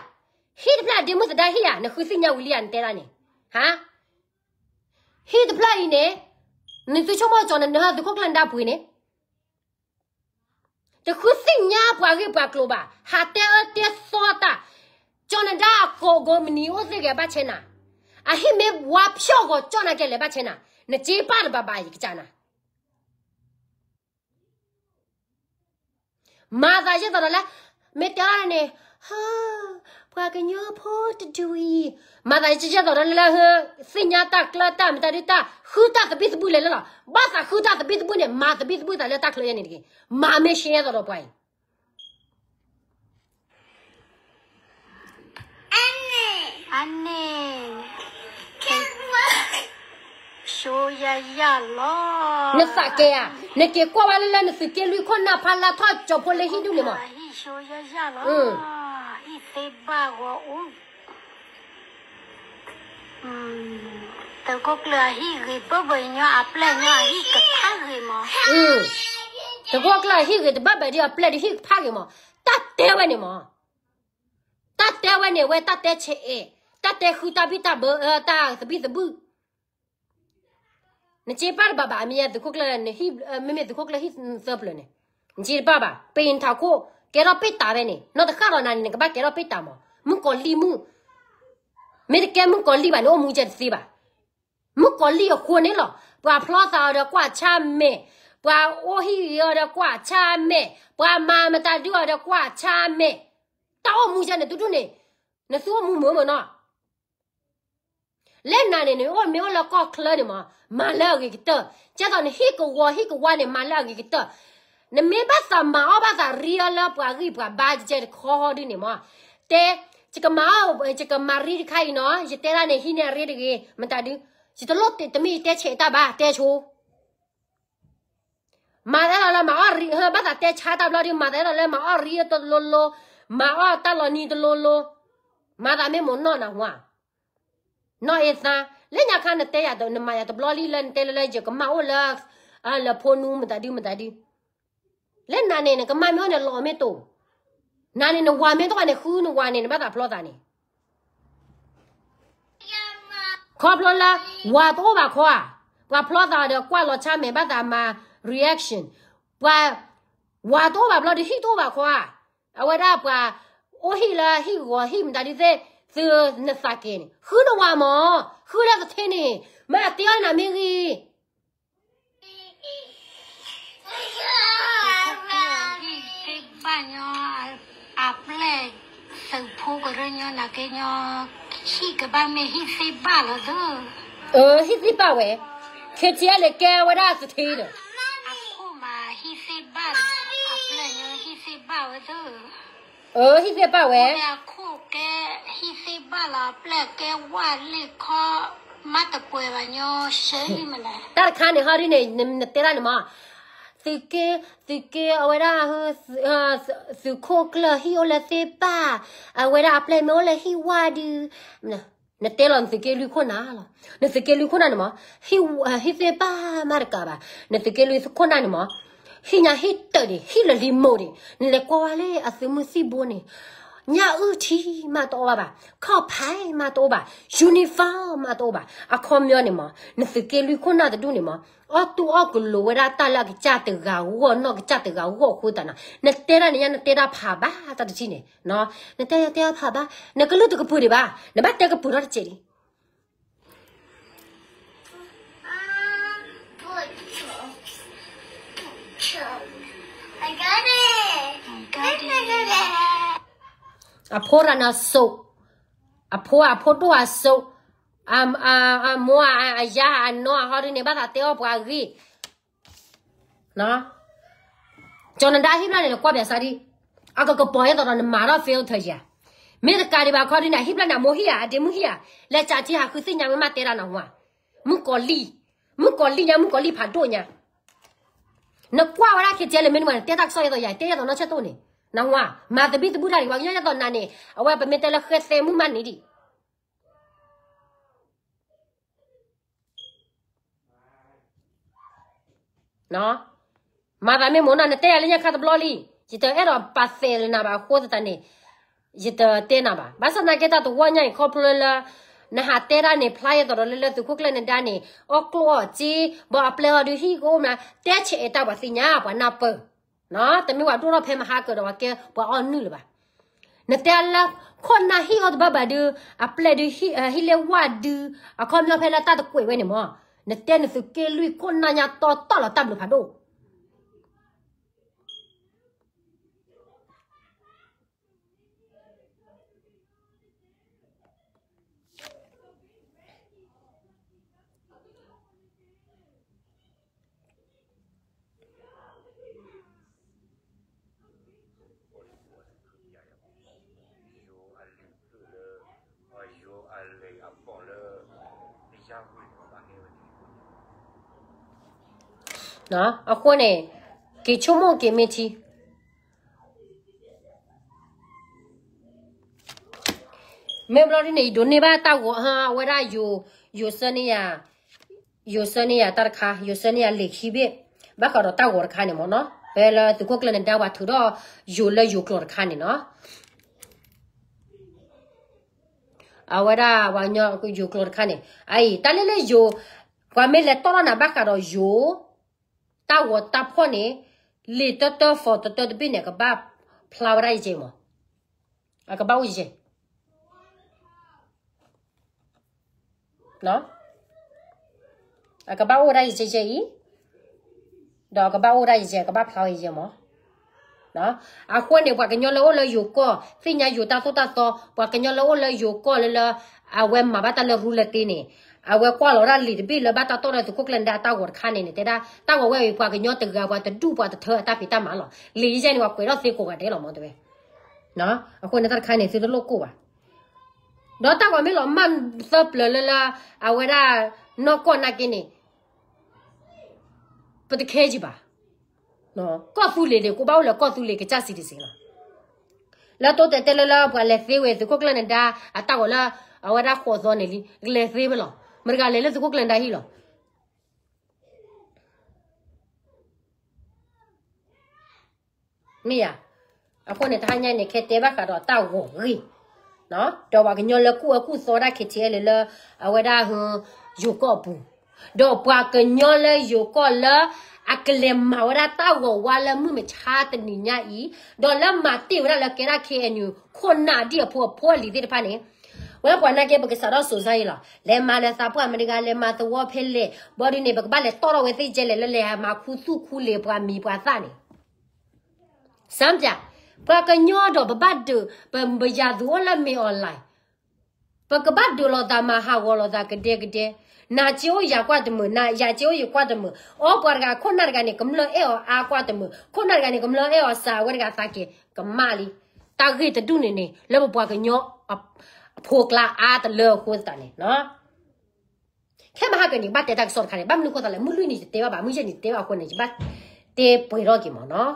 ဟံၣ်တဖျၢၣ်ဒ့မုၣ်သဒါဟံၣ်ဧါ, နဃုသ့ၣ်ညါဝံၤလံဧါ နတဲဒၣ်န့ၣ်, ဟါ, ဟံၣ်တဖျၢၣ်အံၤန့ၣ်, နသုဆိကမိၣ်ကၠီၤနဟၢသုးခိၣ်ကျၢၢ်နဒါပှ့ၤန့ၣ်, တဃုသ့ၣ်ညါပှၤဂ့ၢ်ပှၤကျိၤဘၣ်, ဟးတဲအၢတဲသီတၢ်, ကၠီၤနဒါအကိးကိးမနံၤအိၣ်သ့ၣ်ဂ့ၤဘၣ်ဆဲနၤ, အဟံၣ်မ့ၢ်ဝါဖျါဂီၤကၠီၤနၤကဲလဲၣ်ဘၣ်ဆဲနၤ, နစ့ပၢ်တဘၣ်ဘၣ်ယကစၢ်နၤ မၤသးယဲၢ်သိးဒီးလၢ, မ့ၢ်တဲအီၤန့ၣ်, ဟၢ, ပှၤကညီဖိတဒူအံၤ, မၤသးယဲၢ်သိးဒီးလၢဟၢ, သ့ၣ်ညါတၢ်ကျၢတၢ်မတၤဒုတၢ်, ဃုတၢ်သဘံၣ်သဘုၣ်လဲၣ်လၢလီၤ, ဘၣ်သးဃုတၢ်သဘံၣ်သဘုၣ်န့ၣ် မၤသဘံၣ်သဘုၣ်သးလၢတၢ်ချၢယဲၢ်န့ၣ်တဂ့ၤ, မၤမ့ၢ်ရှဲသိးဒီးပှၤအံၤ အန့ၣ် ကဲ ဆိယၤယၤလီၤ. နသးကဲဧါ, နက့ၤကွၢ်ဝဲလၢလၢနသုးက့လွံၢ်ခိၣ်နၢ်ဖးလၢထီၣ် ကၠီၤဖိလၢဟံၣ်ဒူၣ်န့ၣ်မး, ဟံၣ်ဆိယၤယၤလီၤ, ဟံၣ်သ့ဘၣ်ဂီၤအူ သုးခိၣ်ကျၢၢ်အဟံၣ်ဂ့ၤဘၢဘၢအညီ အပျဲၢ်ညီအဟံၣ်ကဖးဂ့ၤမး, သုးခိၣ်ကျၢၢ်အဟံၣ်ဂ့ၤတဘၢဘၢဒီးအပျဲၢ်ဒီးဟံၣ်ကဖးဂ့ၤမး, တၢ်တဲဝဲန့ၣ်မး, တၢ်တဲဝဲန့ၣ် ဝဲတၢ်တဲဆဲးအဲး, တၢ်တဲဃုတၢ်ဘံၣ်တၢ်ဘၢ တၢ်သဘံၣ်သဘုၣ် နစ့ပၢ်တဘၣ်ဘၣ် အမ့ၢ်သုးခိၣ်ကျၢၢ်, မ့မ့ၢ်သုးခိၣ်ကျၢၢ်ဟံၣ်သၢပျၢၤန့ၣ်, နစ့တဘၣ်ဘၣ်, ပ့ၤထးခိၣ် ကဲထီၣ်ပ့ၢ်တၢ်ဝဲန့ၣ်, နီၢ်တဃၣ်ဒီးနၤန့ၣ် နကဘၣ်ကဲထီၣ်ပ့ၢ်တၢ်မး, မုၣ်ကီၤလံၢ်မုၣ်, မ့ၢ်တကဲမုၣ်ကီၤလံၢ်ဘၣ်န့ၣ် အိၣ်မူကဲတသ့ဘၣ်, မုၣ်ကီၤလံၢ်အဃိန့ၣ်လီၤ, ပှၤဖျီသးအီၤဒီးကွၢ်ဆၣ်မဲာ်, ပှၤအိၣ်ဟံၣ်ဂ့ၤအီၤဒီးကွၢ်ဆၣ်မဲာ်, ပှၤမၤမတၤဒုအီၤဒီးကွၢ်ဆၣ်မဲာ်, တၢ်အိၣ်မူကဲန့ၣ် တဒူၣ်န့ၣ်, နသူအိၣ်မူမုာ်မုာ်နီၤ လၢနၤန့ၣ် နမ့ၢ်အိၣ်လၢကီၢ်ချၢန့ၣ်မး မၤလၢအဂ့ၤကတၢၢ်, ကဲသိးနဟံၣ်ကဝီၤဟံၣ်ကဝါန့ၣ် မၤလၢအဂ့ၤကတၢၢ်, နမ့ၢ်ဘၣ်သးမၤအီၣ်ဘၣ်သးရံအီၤလၢပှၤဂံၢ်ပှၤဘါကဲတခီဟီဒုန့ၣ်မး, တဲ, ယကမၤအီၣ် ယကမၤရံတခါအံၤနီၤ, ယတဲဒၣ်န့ၣ် ဟံးန့ၢ်အရ့တဂ့ၤ မတၤဒု, ယတလိၣ်တမ့ၢ်ယတဲဆဲးတၢ်ဘၣ် တဲဆိ မၤသးအဲၣ်ဒိးလၢမၤအီၣ်ရံ ဘၣ်သးတဲဆါတၢ်ဘျီဒု မၤသးအဲၣ်ဒိးလၢမၤအီၣ်ရံတလိၤလိၤ, မၤအီၣ်တၢ်လီၤနံၤတလိၤလိၤ, မၤသးမ့ၢ်မိၢ်နီၢ်နၢ်ဟူဧါ, နီၢ်အ့သါ, လၢညါခါနတဲယၤ နမၤယၤတဘျီလံလၢနတဲလၢလၢယကမၢ်အိၣ်လၢ လၢဖိနူမတၤဒုမတၤဒု, လၢနၤန့ၣ် နကမၢ်မ့ၢ်အိၣ်န့ၣ်လီၤမ့ၢ်တိၢ်, နၤန့ၣ် နဝၤမ့ၢ်တအိၣ်ဘၣ်န့ၣ် ဃုနဝၤန့ၣ် နဘၣ်သးဖျီသးန့ၣ် ခီဖျိလၢ ဝၤတအိၣ်ဘၣ်ခီဧါ, ပှၤဖျီသးဒီးကွၢ်လီၤဆါမဲာ်ဘၣ်သးမၤ reaction, ပှၤ ဝၤတအိၣ်ဘၣ်ဘျီဒီးဟံၣ်တအိၣ်ဘၣ်ခီဧါ, အဝဲဒၣ်ပှၤ အိၣ်ဟံၣ်လၢဟံၣ်ဂီၤဟံၣ်မတၤဒုသ့ၣ် သုနသးကဲန့ၣ် ဃုနဝၤမး, ဃုလၢသထ့န့ၣ် မ့ၢ်အတ့အီၣ်နၤမ့ၢ်ဂ့ၤ ဟံၣ်သ့ၣ်ဘၣ်ညီ, အပျဲၢ်သုးဖိကရၢညီနၤက့ညီ, ဟံၣ်ကဘၣ်မ့ၢ်ဟံၣ်သ့ၣ်ဘၣ်လီၤသၢ, အၢ ဟံၣ်သ့ၣ်ဘၣ်ဝဲ, ခဲဆံးအါလဲၣ်ကဲဝဲဒၣ်သထ့ဒီး, အခိၣ်မးဟံၣ်သ့ၣ်ဘၣ်လီၤ, အပျဲၢ်ညီဟံၣ်သ့ၣ်ဘၣ်ဝဲသၢ အၢ ဟံၣ်သ့ၣ်ဘၣ်ဝဲ, အခိၣ်ကဲ ဟံၣ်သ့ၣ်ဘၣ်လီၤ အပျဲၢ်ကဲဝါလ့ၣ်ခီ, မ့ၢ်တပှဲၤဘၣ်ညီ ရှဲလံမလဲၣ်, တၢ်တခါန့ၣ်ဟီဒ်န့ၣ် နတဲဒၣ်န့ၣ်မး, သုးက့, သုးက့အဝဲဒၣ်, သုးခိၣ်ကျၢၢ်ဟံၣ်အိၣ်လၢသ့ၣ်ဘၣ်, အဝဲဒၣ်အပျဲၢ်မ့ၢ်အိၣ်လၢဟံၣ်ဝါဒုး နတဲလီၤနသုးက့လွံၢ်ခိၣ်နၢ်လီၤ, နသုးက့လွံၢ်ခိၣ်နၢ်န့ၣ်မး, ဟံၣ်သ့ၣ်ဘၣ်မးတကးဘၣ်, နသုးက့လွံၢ်ခိၣ်နၢ်န့ၣ်မး, ဟံၣ်ညါဟံၣ်တၢၢ်ဒံး ဟံၣ်လၢလံၤမိၢ်ဒံး နလဲၤကွၢ်ဝဲလၢအသုးမုၢ်သံၣ်ဘိန့ၣ်, ညၣ်အုၣ်ထံမးတအိၣ်ဘၣ်ဘၣ်, ခီၣ်ဖးမးတအိၣ်ဘၣ်, uniform မးတအိၣ်ဘၣ်, အခီပညီန့ၣ်မး, နသုးက့လွံၢ်ခိၣ်နၢ်တဒူၣ်န့ၣ်မး, အီၣ်တူၢ်အီၣ်ကလိၤဝဲဒၣ်တၢ်လၢအကစၢ်တဂၤဂီၢ်နီၢ်ကစၢ်တဂၤဂီၢ်အဃိသတးနီၤ, နတဲဒၣ်န့ၣ်ညါ နတဲဒၣ်ဖးဘၣ်တၢ်တထံၣ်န့ၣ်, နတဲယတဲဖးဘၣ်, နကလုၢ်တကပုာ်ဒံးဘၣ်, နဘၣ်တဲကပုာ်ထီၣ်တစဲးလံ အဖိရၤနၤစိး, အဖိအဖိဒိၣ်အစိး, အမိၢ်အယါအနီၢ်အဟီဒ်န့ၣ် ဘၣ်သးတဲအီၣ်ပှၤအဂ့ၢ် ကၠီနဒါဟံၣ်ဖျၢၣ်န့ၣ် နကွၢ်ပၠးစၢ်ဒံး, အကကပီၤယဲသိးဒီးနမၤထီၣ် filter ယၤ, မ့ၢ်တကးဒံးဘၣ်ခီဒ်န့ၣ် ဟံၣ်ဖျၢၣ်န့ၣ် အမိၢ်ဟံၣ်ဧါ အဒ့မုၣ်ဟံၣ်ဧါ, လဲၤစးထံဟးဃုသ့ၣ်ညါဝဲမးတဲဒၣ်နဟူဧါ, မုၣ်ကီၤလံၢ်, မုၣ်ကီၤလံၢ်ညါ မုၣ်ကီၤလံၢ်ဖးဒိၣ်ညါ, နကွၢ်ဝဲဒၣ်ခဲကဲလၢမ့ၢ်နမၤန့ၣ် တဲတၢ်ကစီၣ်ယဲသိးယၤ တဲယဲသိးနီၢ်ဆဲးတိၣ်န့ၣ်, နဟူဧါ, မၤသဘံၣ်သဘုၣ်တၢ်ဒံး ပှၤကညီယဲသိးနၤန့ၣ် အဝဲပမ့ၢ်တဲလၢဃဲသဲမုၣ်မးန့ၣ်ဒံး မၤသးမ့ၢ်မိၢ်နီၢ် နတဲယၤလၢညါခါတဘျီလံ, ယတအဲၣ်ဒိးပာ်သဲးလၢနၤဘၣ်အဃိသတးန့ၣ်, ယတတဲနၤဘၣ်. ဘၣ်ဆၣ်သနာ်က့တၢ်တဝီညါအံၤခီဖျိလၢ နဟးတဲဒၣ်န့ၣ် ဖျါယဲသိးဒီးလၢလၢသုးခိၣ်ကျၢၢ်နဒါန့ၣ် အီၣ်ကျိၣ်အီၣ်စ့ ဘၣ်အပျဲၢ်အီၤဒုးဟံၣ်ကအိၣ်မနုၤ တဲဆဲးအဲးတၢ်ပှၤသ့ၣ်ညါ ပှၤနၢ်ပၢၢ် တမ့ၢ်ပှၤဒိၣ်ထီၣ်ဖဲမဟါကၢၤဒီးပှၤကဲပှၤအီၣ်နုၢ်လၢၤဘၣ်. နတဲလၢ ခိၣ်နၢ်ဟံၣ်အီၣ်တဘၣ်ဘၣ်ဒုး အပျဲၢ်ဒုး ဟံၣ်လဲၤဝါဒုး အခီပညီဖဲလၢတၢ်တကွဲးဝဲန့ၣ်မး နတဲနသုးက့လွံၢ်ခိၣ်နၢ်ညါတီတီလီၤတၢ်ဘျုးဖးဒိၣ် အဃိန့ၣ် က့ၤဆိကမိၣ်က့ၤမ့ၢ်ထံ မ့ၢ်ဘျီဒ်န့ၣ် ယဒိးန့ၢ်ဘၣ်တၢ်ဂီၤ အဝဲဒၣ် ယိၤဆှၢန့ၢ်ယၤ ယိၤဆှၢန့ၢ်ယၤတၢ်တခါ ယိၤဆှၢန့ၢ်ယၤလံာ်ခံဘ့ၣ် ဘၣ်ဃးဒီးတၢ်ဂီၤတခါန့ၣ်မ့ၢ်နီၤ ဖဲလၢသုးခိၣ်ကျၢၢ်နဒါပှၤထုးထီၣ် ယိၤလၢယိၤကျိာ်တခါန့ၣ်နီၤ အဝဲဒၣ်ပှၤကညီယိၤကျိာ်တခါန့ၣ် အအံၤ တၢ်လၢလၢယိၤ ပှၤမ့ၢ်လဲၤတီၢ်ထီၣ်နၤဘၣ်ဃးဒီးယိၤ တၢ်ဂီၤတၢ်ဖီၣ်န့ၣ် လံာ်တၢတၢ form တၢတၢတဘ့ၣ်န့ၣ် အကဘၣ်ဖျါဝဲဒၣ်ယဲမး အကဘၣ်အိၣ်ယဲ အကဘၣ်အိၣ်ဝဲဒၣ်ယဲယဲအံၤ ဒီးအကဘၣ်အိၣ်ဝဲဒၣ်ယဲ အကဘၣ်ဖျါဝဲယဲမး အဃိန့ၣ် ပှၤကညီလၢအိၣ်လၢယိၤကီၢ် သ့ၣ်ညါယိၤတၢ်သိၣ်တၢ်သီ ပှၤကညီလၢအိၣ်လၢယိၤကီၢ်လၢလၢ အဝဲမၤဘၣ်တၢ်လၢရူလၢတ့န့ၣ် အဝဲကွၢ်လီၤဒၣ်လံာ်တဘ့ၣ်လၢဘၣ်တၢ်တီၢ်ဒီးသုးခိၣ်ကျၢၢ်နဒါအတၢ်ဂီၤတခါန့ၣ်န့ၣ် တဲဒၣ် တၢ်ဂီၤဝဲအံၤ ပှၤကညီတဂၤပှၤတဒူၣ်ပှၤတထၢအတၢ်ဖံးတၢ်မၤလီၤ လံာ်ယဲန့ၣ် ပှၤကွဲးထီၣ်သ့ကိးဂၤဒဲးလီၤမးတဲဝဲ အဃိန့ၣ်တၢ်တခါန့ၣ် သုတလိၣ်ကိၢ်ဘၣ် ဒီးတၢ်ဂီၤမ့ၢ်လီၤမၢ် သၢပျၢၤလၢလၢ အဝဲဒၣ် နီၢ်ကီၢ်နာ်က့န့ၣ် ပတခဲကံဘၣ် ကီၢ်သူလ့ၤန့ၣ် ကဘၣ်အိၣ်လၢကီၢ်သူလ့ၤကစၢ် citizen လီၤ လၢတိတဲတဲလၢလၢပှၤလဲၤသ့ဝဲသုးခိၣ်ကျၢၢ်နဒါ အတၢ်ဂီၤလၢ အဝဲဒၣ်ဃိးသီန့ၣ်လံ လဲၤသ့ဝဲလီၤ မတဂၤလဲၤလၢသုးခိၣ်ကျၢၢ်နဒါဟံၣ်လီၤ မ့ၢ်ယၤ အဃိန့ၣ် တဟါညါန့ၣ် ခဲတဲဘၣ်ဃးဒီးတၢ်ဂီၤဂ့ၢ် ဒီးပှၤကညီလၢကူၣ်အၢကူၣ်သီဒၣ် KTLA လၢ အဝဲဒၣ် ယိၤကီၢ်အပူၤ ဒီးပှၤကညီလၢယိၤကီၢ်လၢ အကလဲၤမၤဝဲဒၣ်တၢ်ဂီၤဝါလၢမုၢ်မဆါတနံၤညါအံၤ ဒီးလၢမၤတ့ၢ်ဝဲဒၣ်လၢကဲဒၣ် KNU ခိၣ်နၢ်ဒ်အဖိအဖိအလံၤသ့ၣ်တဖၣ်န့ၣ် ဝဲပှၤနာ်က့ ပကစးထီၣ်စိၤစါအံၤလီၤ လဲၤမၤလၢသးပှၢ်မတဂၤ လဲၤမၤသဝီဖဲလဲၣ် ဘၣ်ဒ်န့ၣ် ပကဘၣ်လဲၤတီၢ်ထီၣ်ဝဲသ့ၣ်ကဲလဲၣ် လၢလဲၤမၤခူသူၣ်ခူလ့ၤပှၤမံၤပှၤသၣ်န့ၣ် စၢ်ပၠး ပှၤကညီဒီးပဘၣ်ဒုး ပ ပယၤသူအိၣ်လၢမ့ၢ် online ပကဘၣ်ဒုးလိာ်သးမၤဟးဂီၤလိာ်သးကဒဲကဒဲ နၤစ့အိၣ်ယၤကွၢ်တမုာ် နၤယၤစ့အိၣ်ယကွၢ်တမုာ် အီပှၤတဂၤခိၣ်နၢ်တဂၤန့ၣ် ကမျၢၢ်အဲၣ်အီၤအါကွၢ်တမုာ် ခိၣ်နၢ်တဂၤန့ၣ် ကမျၢၢ်အဲၣ်အီၤစှၤဝဲတဂၤသးက့ၤ ကမၣ်လံ တၢ်ဂ့ၢ်တဒူၣ်န့ၣ်န့ၣ် လၢပပှၤကညီ အဖိအကျါအါတလၢအဃိသတးန့ၣ် ခဲမဟါကန့ၣ် ဘၣ်တဲတၢ်ကစီၣ်တခါန့ၣ် ဘၣ်မနုၤဃိသးလဲၣ် မုၢ်လွံၢ်နံၤယတဲဘၣ်ဘၣ် မုၢ်ယဲၢ်နံၤတဲဘၣ်အဃိန့ၣ် ယဘၣ်တဲပှဲၤထီၣ်က့ၤမးနီၤ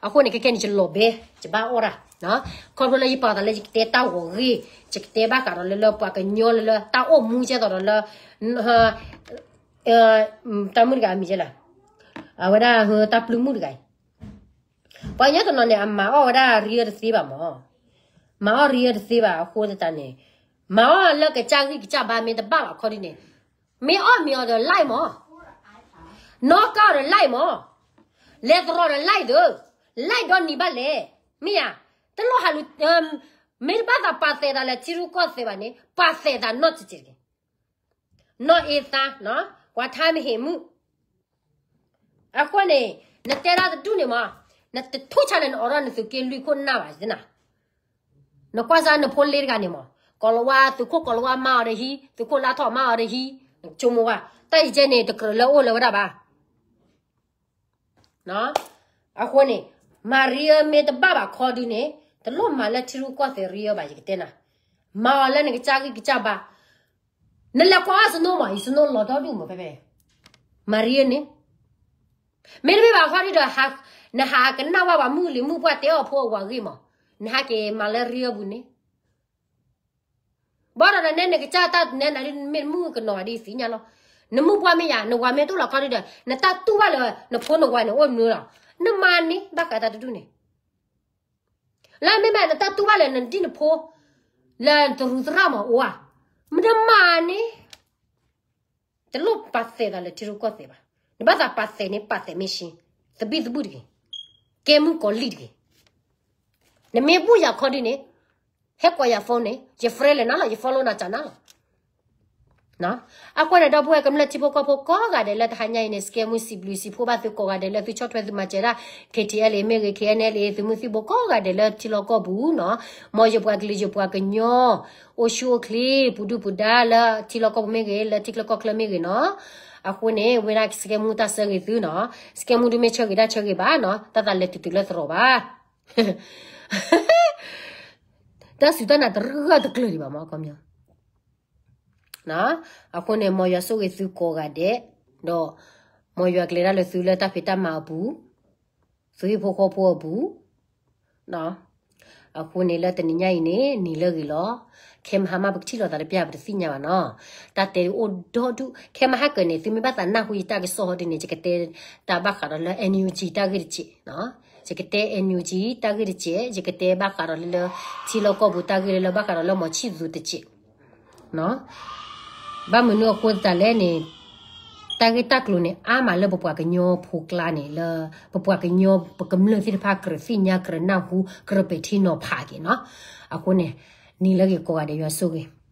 အဃိန့ၣ် ခဲကဲန့ၣ် ယလီၤဘဲ ယဘၣ်အီၣ်တၢ် ခီဖျိလၢယပာ်သးလၢယကတဲတၢ်ဂီၤဂ့ၢ် ယကတဲဘၣ်ဃးဒီးလၢလၢပှၤကညီလၢလၢ တၢ်အိၣ်မူကဲသိးဒီးလၢ တၢ်မုၣ်တဂၤအမံၤကဲလၢ အဝဲဒၣ်တၢ်ပျုၢ်မုၣ်တဂၤအံၤ ပှၤကညီတနီၤန့ၣ် အမၤအီၣ်ဝဲဒၣ်ရံအၢတသ့ဘၣ်မး မၤအီၣ်ရံအၢတသ့ဘၣ်အဃိသတးန့ၣ် မၤအီၣ်လၢကစၢ်ဂံၢ်ကစၢ်ဘါမ့ၢ်တဘၣ်ဘၣ်ခီဒ်န့ၣ် မ့ၢ်အီၣ်မ့ၤအီၤဒီး like မး နီၣ်ကါအီၤဒီး like မး လဲၤသရိာ်ဒီး like ဒီး like ဒီးနံၤဘၣ်လဲၣ် မ့ၢ်ဧါ တလိၣ်ဟးလူၤ မ့ၢ်တဘၣ်သးပာ်သဲးသးလၢထံရူၢ်ကီၢ်သဲးဘၣ်န့ၣ် ပာ်သဲးသးနီၢ်စဲးစဲးတက့ၢ် နီၢ်အ့သါ ပှၤထါမ့ၢ်ဟ့ၣ်မုၣ် အဃိန့ၣ် နတဲဒၣ်တဒူၣ်န့ၣ်မး နတထူၣ်ဆါန့ၣ် နအိးထီၣ်နသုးက့လွံၢ်ခိၣ်နၢ်ဘၣ်သ့နၤ နကွၢ်စၢ်နဖိလ့တဂၤန့ၣ်မး ကီၤလၤဝါ သုးခိၣ်ကီၤလၤဝါမၤအီၤဒီးဟံး သုးခိၣ်လါထီၣ်မၤအီၤဒီးဟံး နဆိကမိၣ်ဝဲ တၢ်အံၤကဲန့ၣ် တကြၢးလၢအိၣ်လၢဝဲဒၣ်ဘၣ် အဃိန့ၣ် မၤရံအၢမ့ၢ်တဘၣ်ဘၣ်ခီဒုန့ၣ် တလိၣ်မၤလၢထံရူၢ်ကီၢ်သဲးရံအၢဘၣ် ယကတဲနၤ မၤအီၤလၢနကစၢ်ဂံၢ်ကစၢ်ဘါ နလဲၤကွၢ်အီၤ snow မး ယ snow လီၤဒီဒူၣ်မးဖဲဖဲ မၤရံအၢန့ၣ် မ့တမ့ၢ်ဘၣ်ခီဒုဒီး နဟးကနၣ်ဝဲပှၤမုၢ်လံၤမုၢ်ပှၢ်တဲအီၤဖိအဝၤဂ့ၢ်မး နဟးက့ၤမၤလၢရံအၢပူၤန့ၣ် ဘၣ်ဒီးနနဲနကစၢ်တၢ်နဲနၤဒ်မ့ၢ်မုၣ်ကနီၤဒ်သ့ၣ်ညါလီၤ နမုၢ်ပှၢ်မ့ၢ်ယၤ နဝၤမ့ၢ်တအိၣ်လီၤခီဒုဒီး နတၢ်တူၢ်ဘၣ်လၢနဖိနဝၤန့ၣ် အိၣ်မနုၤလီၤ နမၤန့ၢ် ဘၣ်ဃးတၢ်တဒူၣ်န့ၣ် လၢမ့မ့ၢ်နတၢ်တူၢ်ဘၣ်လၢနဒ်နဖိ လၢနတရူးသရၣ်မးအိၣ်ဧါ မတမၤန့ၣ် တလိၣ်ပာ်သဲးသးလၢထံရူၢ်ကီၢ်သဲးဘၣ် နဘၣ်သးပာ်သဲးန့ၣ် ပာ်သဲးမ့ၢ်ရှ့ သဘံၣ်သဘုၣ်တဂ့ၤ ကဲမုၢ်ကီၤလံၢ်တဂ့ၤ နမ့ၢ်ဘူၣ်ယၤခီဒုန့ၣ် ဟဲကိးယၤ phone န့ၣ် ယ friend လဲၣ်နၤလီၤ ယ follow နၤစၢ်နၤလီၤ အဃိန့ၣ် ဒီပုၢ်ဝဲၢ်ကမျၢၢ်ထံဖိကီၢ်ဖိကိးဂၤဒဲးလၢတဟါညါအံၤန့ၣ် စကဲမူစံးဘျုးစံးဖှိၣ်ဘၣ်သုကိးဂၤဒဲးလၢသုဆီၣ်ထွဲသုမၤစၢၤဒၣ် KTLA မ့ၢ်ဂ့ၤ KNLA သုးမုၢ်သံၣ်ဘိကိးဂၤဒဲးလၢထံလီၢ်ကီၢ်ပူၤနီၤ မ်ယပှၤကလုာ်ယပှၤကညီ အိၣ်ဆူၣ်အိၣ်ချ့ ပူၤဒုၣ်ပူၤဒါလၢထံလီၢ်ကီၢ်ပူၤမ့ၢ်ဂ့ၤ လၢထံချၢကီၢ်ချၢမ့ၢ်ဂ့ၤနီၤ အဃိန့ၣ် ဝဲဒၣ်စကဲမူတၢ်ဆၢဂ့ၤသုနီၤ စကဲမူဒုမ့ၢ်ဆၢဂ့ၤဒၣ်ဆၢဂ့ၤဘၣ်နီၤ တၢ်သးလဲၤတုၤတုၤလၢသရိာ်ဘၣ် တၢ်စူၢ်တၢ်နာ်တရၢၢ်တကျၢၤဒံးဘၣ်မး အခီပညီ အဃိန့ၣ် မ်ယွၤဆိၣ်ဂ့ၤသုကိးဂၤဒဲး ဒီး မ်ယွၤကလဲၤတၢ်လၢသုလၢတၢ်ဖံးတၢ်မၤအပူၤ, သုဟံၣ်ဖိဃီဖိအပူၤ, အဃိန့ၣ်လၢတနံၤညါအံၤန့ၣ် နံၤလၢဂ့ၤလီၤ. ခဲမဟါမးပကထံၣ်လိာ်သးတပျၢ် ပတသ့ၣ်ညါဘၣ်နီၤ. တၢ်တဲအိၣ်ဒီဒူၣ် ခဲမဟါကၢၤန့ၣ် သုမ့ၢ်ဘၣ်သးနၢ်ဟူယတၢ်ကစီၣ်ဟီဒ်န့ၣ် ယကတဲတၢ်ဘၣ်ဃးဒီးလၢ NUG တၢ်ဂ့ၢ်တစဲး, ယကတဲ NUG တၢ်ဂ့ၢ်တစဲး, ယကတဲဘၣ်ဃးဒီးလၢ ထံလီၢ်ကီၢ်ပူၤတၢ်ဂ့ၢ်လၢ လၢဘၣ်ဃးဒီးလၢမီၤဆံၣ်သူးတစဲး ဘၣ်မနုၤအဃိသတးလဲၣ်န့ၣ်, တၢ်ဂ့ၢ်တၢ်ကျိၤန့ၣ် အါမးလၢပပှၤကညီဖိကျါန့ၣ် လၢပပှၤကညီပကမျၢၢ်သ့ၣ်တဖၣ် ကြၢးသ့ၣ်ညါ ကြၢးနၢ်ဟူ ကြၢးပဲာ်ထံနီၤဖးက့ၤနီၤ. အဃိန့ၣ် နံၤလၢဂ့ၤကိးဂၤဒဲး ယွၤဆိၣ်ဂ့ၤ